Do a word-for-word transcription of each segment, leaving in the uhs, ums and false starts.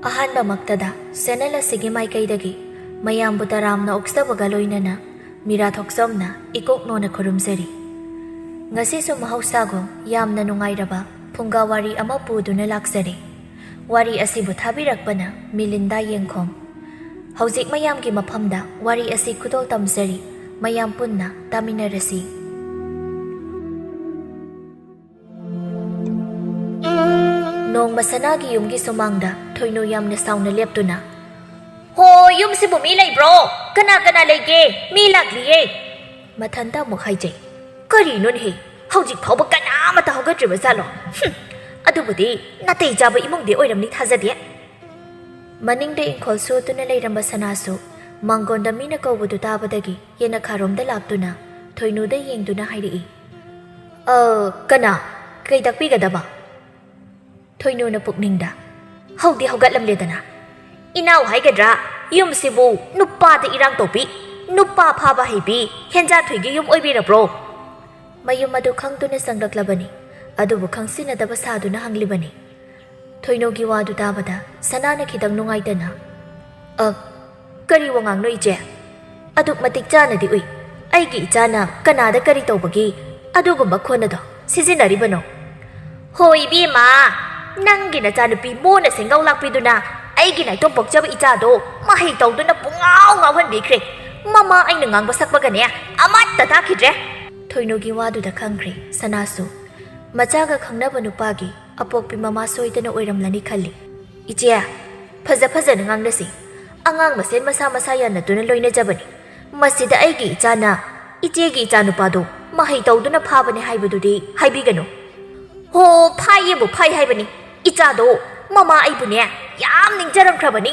ꯑꯍꯥꯟꯕꯃꯛꯇꯗ channel ꯑꯁꯤꯒꯤ ꯃꯥꯏꯀꯩꯗꯒꯤ ꯃꯌꯥꯝꯕꯨ ꯇꯔꯥꯝꯅ ꯑꯣꯛꯆꯕꯒ ꯂꯣꯏꯅꯅ ꯃꯤꯔꯥ ꯊꯣꯛꯆꯣꯝꯅ ꯏꯀꯣꯛ ꯅꯣꯟꯅ ꯈꯨꯔꯨꯝꯖꯔꯤ꯫ ꯉꯁꯤꯁꯨ ꯃꯍꯧꯁꯥꯒꯨꯝ ꯌꯥꯝꯅ ꯅꯨꯡꯉꯥꯏꯔꯕ ꯐꯨꯡꯒꯥ ꯋꯥꯔꯤ ꯑꯃ ꯄꯨꯗꯨꯅ ꯂꯥꯛꯆꯔꯦ꯫ ꯋꯥꯔꯤ ꯑꯁꯤꯕꯨ ꯊꯥꯕꯤꯔꯛꯄꯅ ꯃꯤꯂꯤꯟꯗꯥ ꯌꯦꯡꯈꯣꯝ꯫ ꯍꯧꯖꯤꯛ ꯃꯌꯥꯝꯒꯤ ꯃꯐꯝꯗ ꯋꯥꯔꯤ ꯑꯁꯤ ꯈꯨꯗꯣꯜ ꯇꯝꯖꯔꯤ꯫ ꯃꯌꯥꯝ ꯄꯨꯟꯅ ꯇꯥꯃꯤꯟꯅꯔꯁꯤ꯫ ꯅꯣꯡꯃ ꯁꯅꯥꯒꯤ ꯌꯨꯝꯒꯤ ꯁꯨꯃꯥꯡꯗ ꯊꯣꯏꯅꯨ ꯌꯥꯝꯅ ꯁꯥꯎꯅ ꯂꯦꯞꯇꯨꯅ, "ꯍꯣ, ꯌꯨꯝꯁꯤꯕꯨ ꯃꯤ ꯂꯩꯕ꯭ꯔꯣ? ꯀꯅꯥ ꯀꯅꯥ ꯂꯩꯒꯦ? ꯃꯤ ꯂꯥꯛꯂꯤꯌꯦ!" ꯃꯊꯟꯇ ꯑꯃꯨꯛ ꯍꯥꯏꯖꯩ꯫ "ꯀꯔꯤꯅꯣꯅꯦꯍꯦ? ꯍꯧꯖꯤꯛ ꯐꯥꯎꯕ ꯀꯅꯥ ꯑꯃꯠꯇ ꯍꯧꯒꯠꯇ꯭ꯔꯤꯕ ꯖꯥꯠꯂꯣ? ꯍꯨꯝ, ꯑꯗꯨꯕꯨꯗꯤ ꯅꯥꯇꯩ ꯆꯥꯕ ꯏꯃꯨꯡꯗꯤ ꯑꯣꯏꯔꯝꯅꯤ ꯊꯥꯖꯗꯦ!" ꯃꯅꯤꯡꯗ ꯏꯪꯈꯣꯜ ꯁꯣꯠꯇꯨꯅ ꯂꯩꯔꯝꯕ ꯁꯅꯥꯁꯨ ꯃꯥꯡꯒꯣꯟꯗ ꯃꯤꯅ ꯀꯧꯕꯗꯨ ꯇꯥꯕꯗꯒꯤ ꯌꯦꯅꯈꯥꯔꯣꯝꯗ ꯂꯥꯛꯇꯨꯅ ꯊꯣꯏꯅꯨꯗ ꯌꯦꯡꯗꯨꯅ ꯍꯥꯏꯔꯛꯏ, "ꯑ, ꯀꯅꯥ? ꯀꯩ ꯇꯥꯛꯄꯤꯒꯗꯕ?" ꯊꯣꯏꯅꯨꯅ ꯄꯨꯛꯅꯤꯡꯗ, "ꯍꯧꯗꯤ ꯍꯧꯒꯠꯂꯝꯂꯦꯗꯅ꯫ ꯏꯅꯥꯎ ꯍꯥꯏꯒꯗ꯭ꯔꯥ, ꯌꯨꯝꯁꯤꯕꯨ ꯅꯨꯄꯥꯗ ꯏꯔꯥꯡ ꯇꯧꯕꯤ, ꯅꯨꯄꯥ ꯐꯥꯕ ꯍꯩꯕꯤ ꯍꯦꯟꯖꯥꯊꯣꯏꯒꯤ ꯌꯨꯝ ꯑꯣꯏꯕꯤꯔꯕ꯭ꯔꯣ?" ꯃꯌꯨꯝ ꯑꯗꯨ ꯈꯪꯗꯨꯅ ꯆꯪꯂꯛꯂꯕꯅꯤ꯫ ꯑꯗꯨꯕꯨ ꯈꯪꯁꯤꯟꯅꯗꯕ ꯁꯥꯗꯨꯅ ꯍꯪꯂꯤꯕꯅꯤ꯫ ꯊꯣꯏꯅꯨꯒꯤ ꯋꯥꯗꯨ ꯇꯥꯕꯗ ꯁꯅꯥꯅ ꯈꯤꯇꯪ ꯅꯨꯡꯉꯥꯏꯇꯅ, "ꯑ, ꯀꯔꯤ ꯋꯥꯉꯥꯡꯅꯣ ꯏꯆꯦ? ꯑꯗꯨꯛ ꯃꯇꯤꯛ ꯆꯥꯅꯗꯤ ꯎꯏ꯫ ꯑꯩꯒꯤ ꯏꯆꯥꯅ ꯀꯅꯥꯗ ꯀꯔꯤ ꯇꯧꯕꯒꯤ ꯑꯗꯨꯒꯨꯝꯕ ꯈꯣꯟ ꯑꯗꯣ ꯁꯤꯖꯤꯟꯅꯔꯤꯕꯅꯣ?" "ꯍꯣ ꯏꯕꯦꯝꯃ, ꯅꯪꯒꯤ ꯅꯆꯥꯅꯨꯄꯤ ꯃꯣꯟꯅ ꯁꯦꯡꯒꯧ ꯂꯥꯛꯄꯤꯗꯨꯅ ꯑꯩꯒꯤ ꯅꯥꯏꯇꯣꯝ ꯄꯣꯛꯆꯕ ꯏꯆꯥꯗꯣ ꯃꯍꯩ ꯇꯧꯗꯨꯅ ꯄꯨꯡꯉꯥꯎ ꯉꯥꯎꯍꯟꯕꯤꯈ꯭ꯔꯦ꯫ ꯃꯃꯥ ꯑꯩꯅ ꯉꯥꯡꯕ ꯁꯛꯄꯒꯅꯦ ꯑꯃꯠꯇ ꯇꯥꯈꯤꯗ꯭ꯔꯦ!" ꯊꯣꯏꯅꯨꯒꯤ ꯋꯥꯗꯨꯗ ꯈꯪꯈ꯭ꯔꯦ ꯁꯅꯥꯁꯨ꯫ ꯃꯆꯥꯒ ꯈꯪꯅꯕ ꯅꯨꯄꯥꯒꯤ ꯑꯄꯣꯛꯄꯤ ꯃꯃꯥ ꯁꯣꯏꯗꯅ ꯑꯣꯏꯔꯝꯂꯅꯤ ꯈꯜꯂꯤ꯫ "ꯏꯆꯦ, ꯐꯖ ꯐꯖꯅ ꯉꯥꯡꯅꯁꯤ꯫ ꯑꯉꯥꯡ ꯃꯁꯦꯟ ꯃꯁꯥ ꯃꯁꯥ ꯌꯥꯅꯗꯨꯅ ꯂꯣꯏꯅꯖꯕꯅꯤ꯫ ꯃꯁꯤꯗ ꯑꯩꯒꯤ ꯏꯆꯥꯅ ꯏꯆꯦꯒꯤ ꯏꯆꯥꯅꯨꯄꯥꯗꯣ ꯃꯍꯩ ꯇꯧꯗꯨꯅ ꯐꯥꯕꯅꯦ ꯍꯥꯏꯕꯗꯨꯗꯤ ꯍꯥꯏꯕꯤꯒꯅꯨ꯫" "ꯍꯣ, ꯐꯥꯏꯌꯦꯕꯨ ꯐꯥꯏ ꯍꯥꯏꯕꯅꯤ꯫ ꯏꯆꯥꯗꯣ ꯃꯃꯥ ꯑꯩꯕꯨꯅꯦ ꯌꯥꯝ ꯅꯤꯡꯖꯔꯝꯈ꯭ꯔꯕꯅꯤ꯫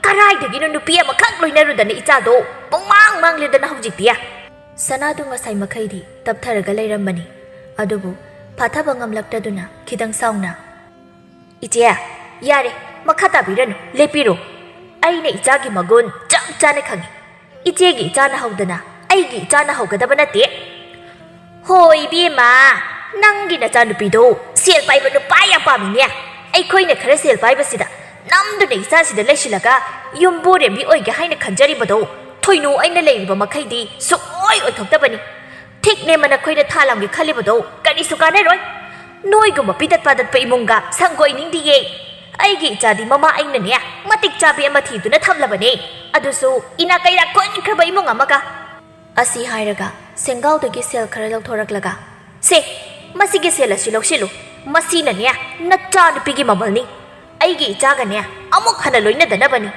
ꯀꯔꯥꯏꯗꯒꯤꯅꯣ ꯅꯨꯄꯤ ꯑꯃꯈꯛ ꯂꯣꯏꯅꯔꯨꯗꯅ ꯏꯆꯥꯗꯣ ꯄꯨꯡꯃꯥꯡ ꯃꯥꯡꯂꯦꯗꯅ ꯍꯧꯖꯤꯛꯇꯤ!" ꯁꯅꯥꯗꯨ ꯉꯁꯥꯏ ꯃꯈꯩꯗꯤ ꯇꯞꯊꯔꯒ ꯂꯩꯔꯝꯕꯅꯤ꯫ ꯑꯗꯨꯕꯨ ꯐꯥꯊꯕ ꯉꯝꯂꯛꯇꯗꯨꯅ ꯈꯤꯇꯪ ꯁꯥꯎꯅ, "ꯏꯆꯦ, ꯌꯥꯔꯦ, ꯃꯈꯥ ꯇꯥꯕꯤꯔꯅꯨ, ꯂꯦꯞꯄꯤꯔꯣ꯫ ꯑꯩꯅ ꯏꯆꯥꯒꯤ ꯃꯒꯨꯟ ꯆꯞ ꯆꯥꯅ ꯈꯪꯏ꯫ ꯏꯆꯦꯒꯤ ꯏꯆꯥꯅ ꯍꯧꯗꯅ ꯑꯩꯒꯤ ꯏꯆꯥꯅ ꯍꯧꯒꯗꯕ ꯅꯠꯇꯦ꯫" "ꯍꯣ ꯏꯕꯦꯝꯃ, ꯅꯪꯒꯤ ꯅꯆꯥꯅꯨꯄꯤꯗꯣ ꯁꯦꯜ ꯄꯥꯏꯕ ꯅꯨꯄꯥ ꯌꯥꯝ ꯄꯥꯝꯃꯤꯅꯦ꯫ ꯑꯩꯈꯣꯏꯅ ꯈꯔ ꯁꯦꯜ ꯄꯥꯏꯕꯁꯤꯗ ꯅꯝꯗꯨꯅ ꯏꯆꯥꯁꯤꯗ ꯂꯩꯁꯤꯜꯂꯒ ꯌꯨꯝꯕꯨꯔꯦꯝꯕꯤ ꯑꯣꯏꯒꯦ ꯍꯥꯏꯅ ꯈꯟꯖꯔꯤꯕꯗꯣ ꯊꯣꯏꯅꯨ ꯑꯩꯅ ꯂꯩꯔꯤꯕ ꯃꯈꯩꯗꯤ ꯁꯨꯡꯑꯣꯏ ꯑꯣꯏꯊꯣꯛꯇꯕꯅꯤ꯫ ꯊꯤꯛꯅꯦꯝꯃ ꯅꯈꯣꯏꯅ ꯊꯥ ꯂꯥꯡꯒꯦ ꯈꯜꯂꯤꯕꯗꯣ ꯀꯔꯤꯁꯨ ꯀꯥꯟꯅꯔꯣꯏ꯫ ꯅꯣꯏꯒꯨꯝꯕ ꯄꯤꯗꯠ ꯄꯥꯗꯠꯄ ꯏꯃꯨꯡꯒ ꯁꯪꯒ ꯑꯣꯏꯅꯤꯡꯗꯤꯌꯦ꯫ ꯑꯩꯒꯤ ꯏꯆꯥꯗꯤ ꯃꯃꯥ ꯑꯩꯅꯅꯦ ꯃꯇꯤꯛ ꯆꯥꯕꯤ ꯑꯃ ꯊꯤꯗꯨꯅ ꯊꯝꯂꯕꯅꯦ꯫ ꯑꯗꯨꯁꯨ ꯏꯅꯥ ꯀꯩꯔꯥꯛ ꯈꯨꯟꯈ꯭ꯔꯕ ꯏꯃꯨꯡ ꯑꯃꯒ꯫ ꯑꯁꯤ ꯍꯥꯏꯔꯒ ꯁꯦꯡꯒꯥꯎꯗꯒꯤ ꯁꯦꯜ ꯈꯔ ꯂꯧꯊꯣꯔꯛꯂꯒ, "ꯁꯦ, ꯃꯁꯤꯒꯤ ꯁꯦꯜ ꯑꯁꯤ ꯂꯧꯁꯤꯜꯂꯨ꯫ ꯃꯁꯤꯅꯅꯦ ꯅꯆꯥ ꯅꯨꯄꯤꯒꯤ ꯃꯃꯜꯅꯤ꯫ ꯑꯩꯒꯤ ꯏꯆꯥꯒꯅꯦ ꯑꯃꯨꯛ ꯍꯟꯅ ꯂꯣꯏꯅꯗꯅꯕꯅꯤ꯫"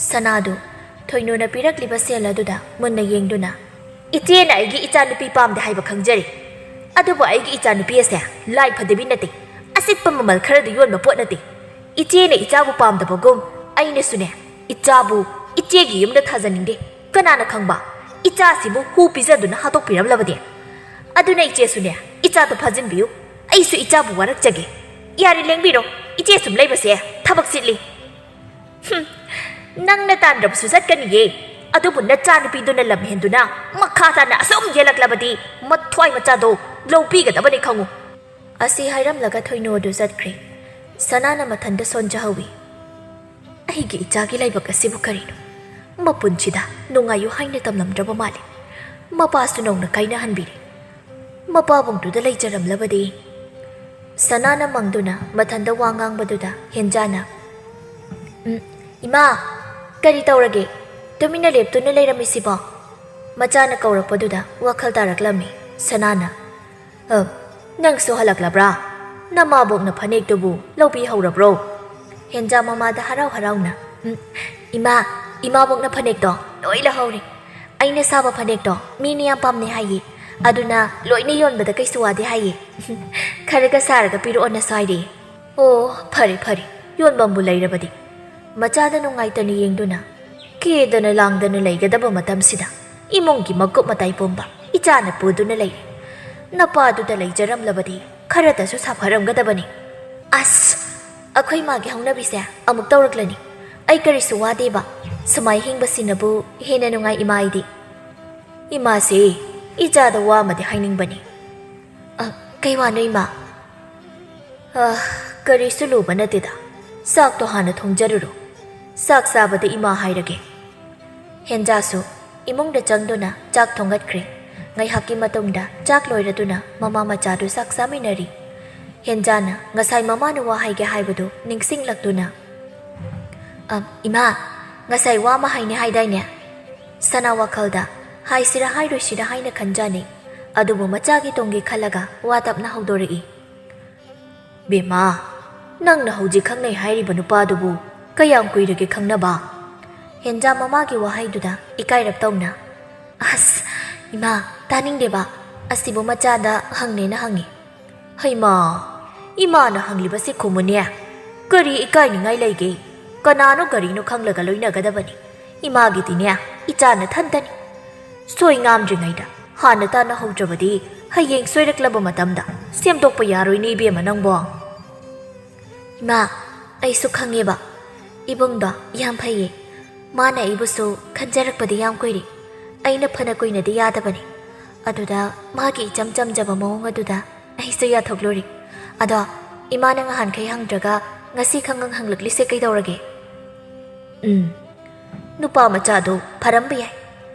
ꯁꯅꯥꯗꯨ ꯊꯣꯏꯅꯨꯅ ꯄꯤꯔꯛꯂꯤꯕ ꯁꯦꯜ ꯑꯗꯨꯗ ꯃꯨꯟꯅ ꯌꯦꯡꯗꯨꯅ, "ꯏꯆꯦꯅ ꯑꯩꯒꯤ ꯏꯆꯥ ꯅꯨꯄꯤ ꯄꯥꯝꯗꯦ ꯍꯥꯏꯕ ꯈꯪꯖꯔꯤ꯫ ꯑꯗꯨꯕꯨ ꯑꯩꯒꯤ ꯏꯆꯥ ꯅꯨꯄꯤ ꯑꯁꯦ ꯂꯥꯏ ꯐꯗꯕꯤ ꯅꯠꯇꯦ꯫ ꯑꯆꯤꯛꯄ ꯃꯃꯜ ꯈꯔꯗ ꯌꯣꯟꯕ ꯄꯣꯠ ꯅꯠꯇꯦ꯫ ꯏꯆꯦꯅ ꯏꯆꯥꯕꯨ ꯄꯥꯝꯗꯕꯒꯨꯝ ꯑꯩꯅꯁꯨꯅꯦ ꯏꯆꯥꯕꯨ ꯏꯆꯦꯒꯤ ꯌꯨꯝꯗ ꯊꯥꯖꯅꯤꯡꯗꯦ꯫ ꯀꯅꯥꯅ ꯈꯪꯕ, ꯏꯆꯥꯁꯤꯕꯨ ꯍꯨ ꯄꯤꯖꯗꯨꯅ ꯍꯥꯠꯇꯣꯛꯄꯤꯔꯝꯂꯕꯗꯤ? ꯑꯗꯨꯅ ꯏꯆꯦꯁꯨꯅꯦ ꯏꯆꯥꯗꯣ ꯐꯥꯖꯤꯟꯕꯤꯌꯨ꯫ ꯑꯩꯁꯨ ꯏꯆꯥꯕꯨ ꯋꯥꯔꯛꯆꯒꯦ꯫ ꯌꯥꯔꯦ, ꯂꯦꯡꯕꯤꯔꯣ꯫ ꯏꯆꯦ ꯁꯨꯝ ꯂꯩꯕꯁꯦ ꯊꯕꯛ ꯆꯤꯠꯂꯤ꯫" "ꯍꯨꯝ, ꯅꯪꯅ ꯇꯥꯟꯗ꯭ꯔꯕꯁꯨ ꯆꯠꯀꯅꯤꯌꯦ꯫ ꯑꯗꯨꯕꯨ ꯅꯆꯥꯅꯨꯄꯤꯗꯨꯅ ꯂꯝ ꯍꯦꯟꯗꯨꯅ ꯃꯈꯥ ꯇꯥꯅ ꯑꯁꯨꯝ ꯌꯦꯜꯂꯛꯂꯕꯗꯤ ꯃꯊ꯭ꯋꯥꯏ ꯃꯆꯥꯗꯣ ꯂꯧꯕꯤꯒꯗꯕꯅꯤ ꯈꯪꯉꯨ꯫" ꯑꯁꯤ ꯍꯥꯏꯔꯝꯂꯒ ꯊꯣꯏꯅꯨ ꯑꯗꯨ ꯆꯠꯈ꯭ꯔꯦ꯫ ꯁꯅꯥꯅ ꯃꯊꯟꯇ ꯁꯣꯟꯖꯍꯧꯏ꯫ "ꯑꯩꯒꯤ ꯏꯆꯥꯒꯤ ꯂꯥꯏꯕꯛ ꯑꯁꯤꯕꯨ ꯀꯔꯤꯅꯣ? ꯃꯄꯨꯟꯁꯤꯗ ꯅꯨꯡꯉꯥꯏꯌꯨ ꯍꯥꯏꯅ ꯇꯝꯂꯝꯗ꯭ꯔꯕ ꯃꯥꯜꯂꯦ꯫ ꯃꯄꯥꯁꯨ ꯅꯧꯅ ꯀꯥꯏꯅꯍꯟꯕꯤꯔꯦ꯫ ꯃꯄꯥꯕꯨꯡꯗꯨꯗ ꯂꯩꯖꯔꯝꯂꯕꯗꯤ꯫" ꯁꯅꯥꯅ ꯃꯪꯗꯨꯅ ꯃꯊꯟꯇ ꯋꯥ ꯉꯥꯡꯕꯗꯨꯗ ꯍꯦꯟꯖꯥꯅ, "ꯎꯝ, ꯏꯃꯥ, ꯀꯔꯤ ꯇꯧꯔꯒꯦ? ꯇꯨꯃꯤꯟꯅ ꯂꯦꯞꯇꯨꯅ ꯂꯩꯔꯝꯃꯤꯁꯤꯕꯣ?" ꯃꯆꯥꯅ ꯀꯧꯔꯛꯄꯗꯨꯗ ꯋꯥꯈꯜ ꯇꯥꯔꯛꯂꯝꯃꯤ ꯁꯅꯥꯅ꯫ "ꯑ, ꯅꯪꯁꯨ ꯍꯜꯂꯛꯂꯕ꯭ꯔꯥ? ꯅꯃꯥꯕꯣꯛꯅ ꯐꯅꯦꯛꯇꯨꯕꯨ ꯂꯧꯕꯤꯍꯧꯔꯕ꯭ꯔꯣ?" ꯍꯦꯟꯖꯥ ꯃꯃꯥꯗ ꯍꯔꯥꯎ ꯍꯔꯥꯎꯅ, "ꯎꯝ, ꯏꯃꯥ, ꯏꯃꯥꯕꯣꯛꯅ ꯐꯅꯦꯛꯇꯣ ꯂꯣꯏ ꯂꯧꯍꯧꯔꯦ꯫ ꯑꯩꯅ ꯁꯥꯕ ꯐꯅꯦꯛꯇꯣ ꯃꯤꯅ ꯌꯥꯝ ꯄꯥꯝꯅꯩ ꯍꯥꯏꯌꯦ꯫ ꯑꯗꯨꯅ ꯂꯣꯏꯅ ꯌꯣꯟꯕꯗ ꯀꯩꯁꯨ ꯋꯥꯗꯦ ꯍꯥꯏꯌꯦ꯫ ꯈꯔꯒ ꯁꯥꯔꯒ ꯄꯤꯔꯛꯑꯣꯅꯁꯨ ꯍꯥꯏꯔꯛꯑꯦ꯫" "ꯑꯣ, ꯐꯔꯦ, ꯐꯔꯦ꯫ ꯌꯣꯟꯕꯝꯕꯨ ꯂꯩꯔꯕꯗꯤ꯫" ꯃꯆꯥꯗ ꯅꯨꯡꯉꯥꯏꯇꯅ ꯌꯦꯡꯗꯨꯅ, "ꯀꯦꯗꯅ ꯂꯥꯡꯗꯅ ꯂꯩꯒꯗꯕ ꯃꯇꯝꯁꯤꯗ ꯏꯃꯨꯡꯒꯤ ꯃꯀꯨꯞ ꯃꯇꯥꯏ ꯄꯨꯝꯕ ꯏꯆꯥꯅ ꯄꯨꯗꯨꯅ ꯂꯩꯔꯦ꯫ ꯅꯄꯥꯗꯨꯗ ꯂꯩꯖꯔꯝꯂꯕꯗꯤ ꯈꯔꯇꯁꯨ ꯁꯥꯐꯔꯝꯒꯗꯕꯅꯤ꯫" "ꯑꯁ! ꯑꯩꯈꯣꯏ ꯃꯥꯒꯤ ꯍꯧꯅꯕꯤꯁꯦ ꯑꯃꯨꯛ ꯇꯧꯔꯛꯂꯅꯤ꯫ ꯑꯩ ꯀꯔꯤꯁꯨ ꯋꯥꯗꯦꯕ꯫ ꯁꯨꯃꯥꯏ ꯍꯤꯡꯕꯁꯤꯅꯕꯨ ꯍꯦꯟꯅ ꯅꯨꯡꯉꯥꯏ, ꯏꯃꯥ ꯑꯩꯗꯤ꯫" "ꯏꯃꯥꯁꯦ, ꯏꯆꯥꯗ ꯋꯥ ꯑꯃꯗꯤ ꯍꯥꯏꯅꯤꯡꯕꯅꯤ꯫" "ꯑ, ꯀꯩ ꯋꯥꯅꯣ, ꯏꯃꯥ?" "ꯑ, ꯀꯔꯤꯁꯨ ꯂꯨꯕ ꯅꯠꯇꯦꯗ꯫ "ꯆꯥꯛꯇꯣ ꯍꯥꯟꯅ ꯊꯣꯡꯖꯔꯨꯔꯣ꯫ ꯆꯥꯛ ꯆꯥꯕꯗ ꯏꯃꯥ ꯍꯥꯏꯔꯒꯦ꯫" ꯍꯦꯟꯖꯥꯁꯨ ꯏꯃꯨꯡꯗ ꯆꯪꯗꯨꯅ ꯆꯥꯛ ꯊꯣꯡꯒꯠꯈ꯭ꯔꯦ꯫ ꯉꯥꯏꯍꯥꯛꯀꯤ ꯃꯇꯨꯡꯗ ꯆꯥꯛ ꯂꯣꯏꯔꯗꯨꯅ ꯃꯃꯥ ꯃꯆꯥꯗꯨ ꯆꯥꯛ ꯆꯥꯃꯤꯟꯅꯔꯤ꯫ ꯍꯦꯟꯖꯥꯅ ꯉꯁꯥꯏ ꯃꯃꯥꯅ ꯋꯥ ꯍꯥꯏꯒꯦ ꯍꯥꯏꯕꯗꯨ ꯅꯤꯡꯁꯤꯡꯂꯛꯇꯨꯅ, "ꯑ, ꯏꯃꯥ, ꯉꯁꯥꯏ ꯋꯥ ꯑꯃ ꯍꯥꯏꯅꯤ ꯍꯥꯏꯗꯥꯏꯅꯦ? ꯁꯅꯥ ꯋꯥꯈꯜꯗ ꯍꯥꯏꯁꯤꯔꯥ ꯍꯥꯏꯔꯣꯏꯁꯤꯔꯥ ꯍꯥꯏꯅ ꯈꯟꯖꯥꯅꯩ꯫ ꯑꯗꯨꯕꯨ ꯃꯆꯥꯒꯤ ꯇꯨꯡꯒꯤ ꯈꯜꯂꯒ ꯋꯥ ꯇꯞꯅ ꯍꯧꯗꯣꯔꯛꯏ꯫" "ꯕꯦꯝꯃ, ꯅꯪꯅ ꯍꯧꯖꯤꯛ ꯈꯪꯅꯩ ꯍꯥꯏꯔꯤꯕ ꯅꯨꯄꯥꯗꯨꯕꯨ ꯀꯌꯥꯝ ꯀꯨꯏꯔꯒꯦ ꯈꯪꯅꯕ?" ꯍꯦꯟꯖꯥ ꯃꯃꯥꯒꯤ ꯋꯥꯍꯩꯗꯨꯗ ꯏꯀꯥꯏꯔꯞ ꯇꯧꯅ, "ꯑꯁ, ꯏꯃꯥ, ꯇꯥꯅꯤꯡꯗꯦꯕ꯫ ꯑꯁꯤꯕꯨ ꯃꯆꯥꯗ ꯍꯪꯅꯦꯅ ꯍꯪꯉꯤ꯫" "ꯍꯩꯃꯥ, ꯏꯃꯥꯅ ꯍꯪꯂꯤꯕꯁꯤ ꯈꯨꯝꯃꯨꯅꯦ꯫ ꯀꯔꯤ ꯏꯀꯥꯏꯅꯤꯡꯉꯥꯏ ꯂꯩꯒꯦ? ꯀꯅꯥꯅꯣ ꯀꯔꯤꯅꯣ ꯈꯪꯂꯒ ꯂꯣꯏꯅꯒꯗꯕꯅꯤ꯫ ꯏꯃꯥꯒꯤꯗꯤꯅꯦ, ꯏꯆꯥ ꯅꯊꯟꯇꯅꯤ꯫ ꯁꯣꯏ ꯉꯥꯝꯗ꯭ꯔꯤꯉꯩꯗ ꯍꯥꯟꯅ ꯇꯥꯟꯅꯍꯧꯗ꯭ꯔꯕꯗꯤ ꯍꯌꯦꯡ ꯁꯣꯏꯔꯛꯂꯕ ꯃꯇꯝꯗ ꯁꯦꯝꯗꯣꯛꯄ ꯌꯥꯔꯣꯏꯅꯦ ꯏꯕꯦꯝꯃ ꯅꯪꯕꯣ꯫" "ꯏꯃꯥ, ꯑꯩꯁꯨ ꯈꯪꯉꯦꯕ꯫ ꯏꯕꯨꯡꯗꯣ ꯌꯥꯝ ꯐꯩꯌꯦ꯫ ꯃꯥꯅ ꯑꯩꯕꯨꯁꯨ ꯈꯟꯖꯔꯛꯄꯗꯤ ꯌꯥꯝ ꯀꯨꯏꯔꯦ꯫ ꯑꯩꯅ ꯐꯅ ꯀꯨꯏꯅꯗꯤ ꯌꯥꯗꯕꯅꯤ꯫ ꯑꯗꯨꯗ ꯃꯥꯒꯤ ꯏꯆꯝ ꯆꯝꯖꯕ ꯃꯑꯣꯡ ꯑꯗꯨꯗ ꯑꯩꯁꯨ ꯌꯥꯊꯣꯛꯂꯨꯔꯦ꯫ ꯑꯗꯣ ꯏꯃꯥꯅ ꯉꯍꯥꯟꯈꯩ ꯍꯪꯗ꯭ꯔꯒ ꯉꯁꯤ ꯈꯪꯉꯪ ꯍꯪꯂꯛꯂꯤꯁꯦ ꯀꯩꯗꯧꯔꯒꯦ?" "ꯎꯝ, ꯅꯨꯄꯥ ꯃꯆꯥꯗꯣ ꯐꯔꯝꯕ ꯌꯥꯏ꯫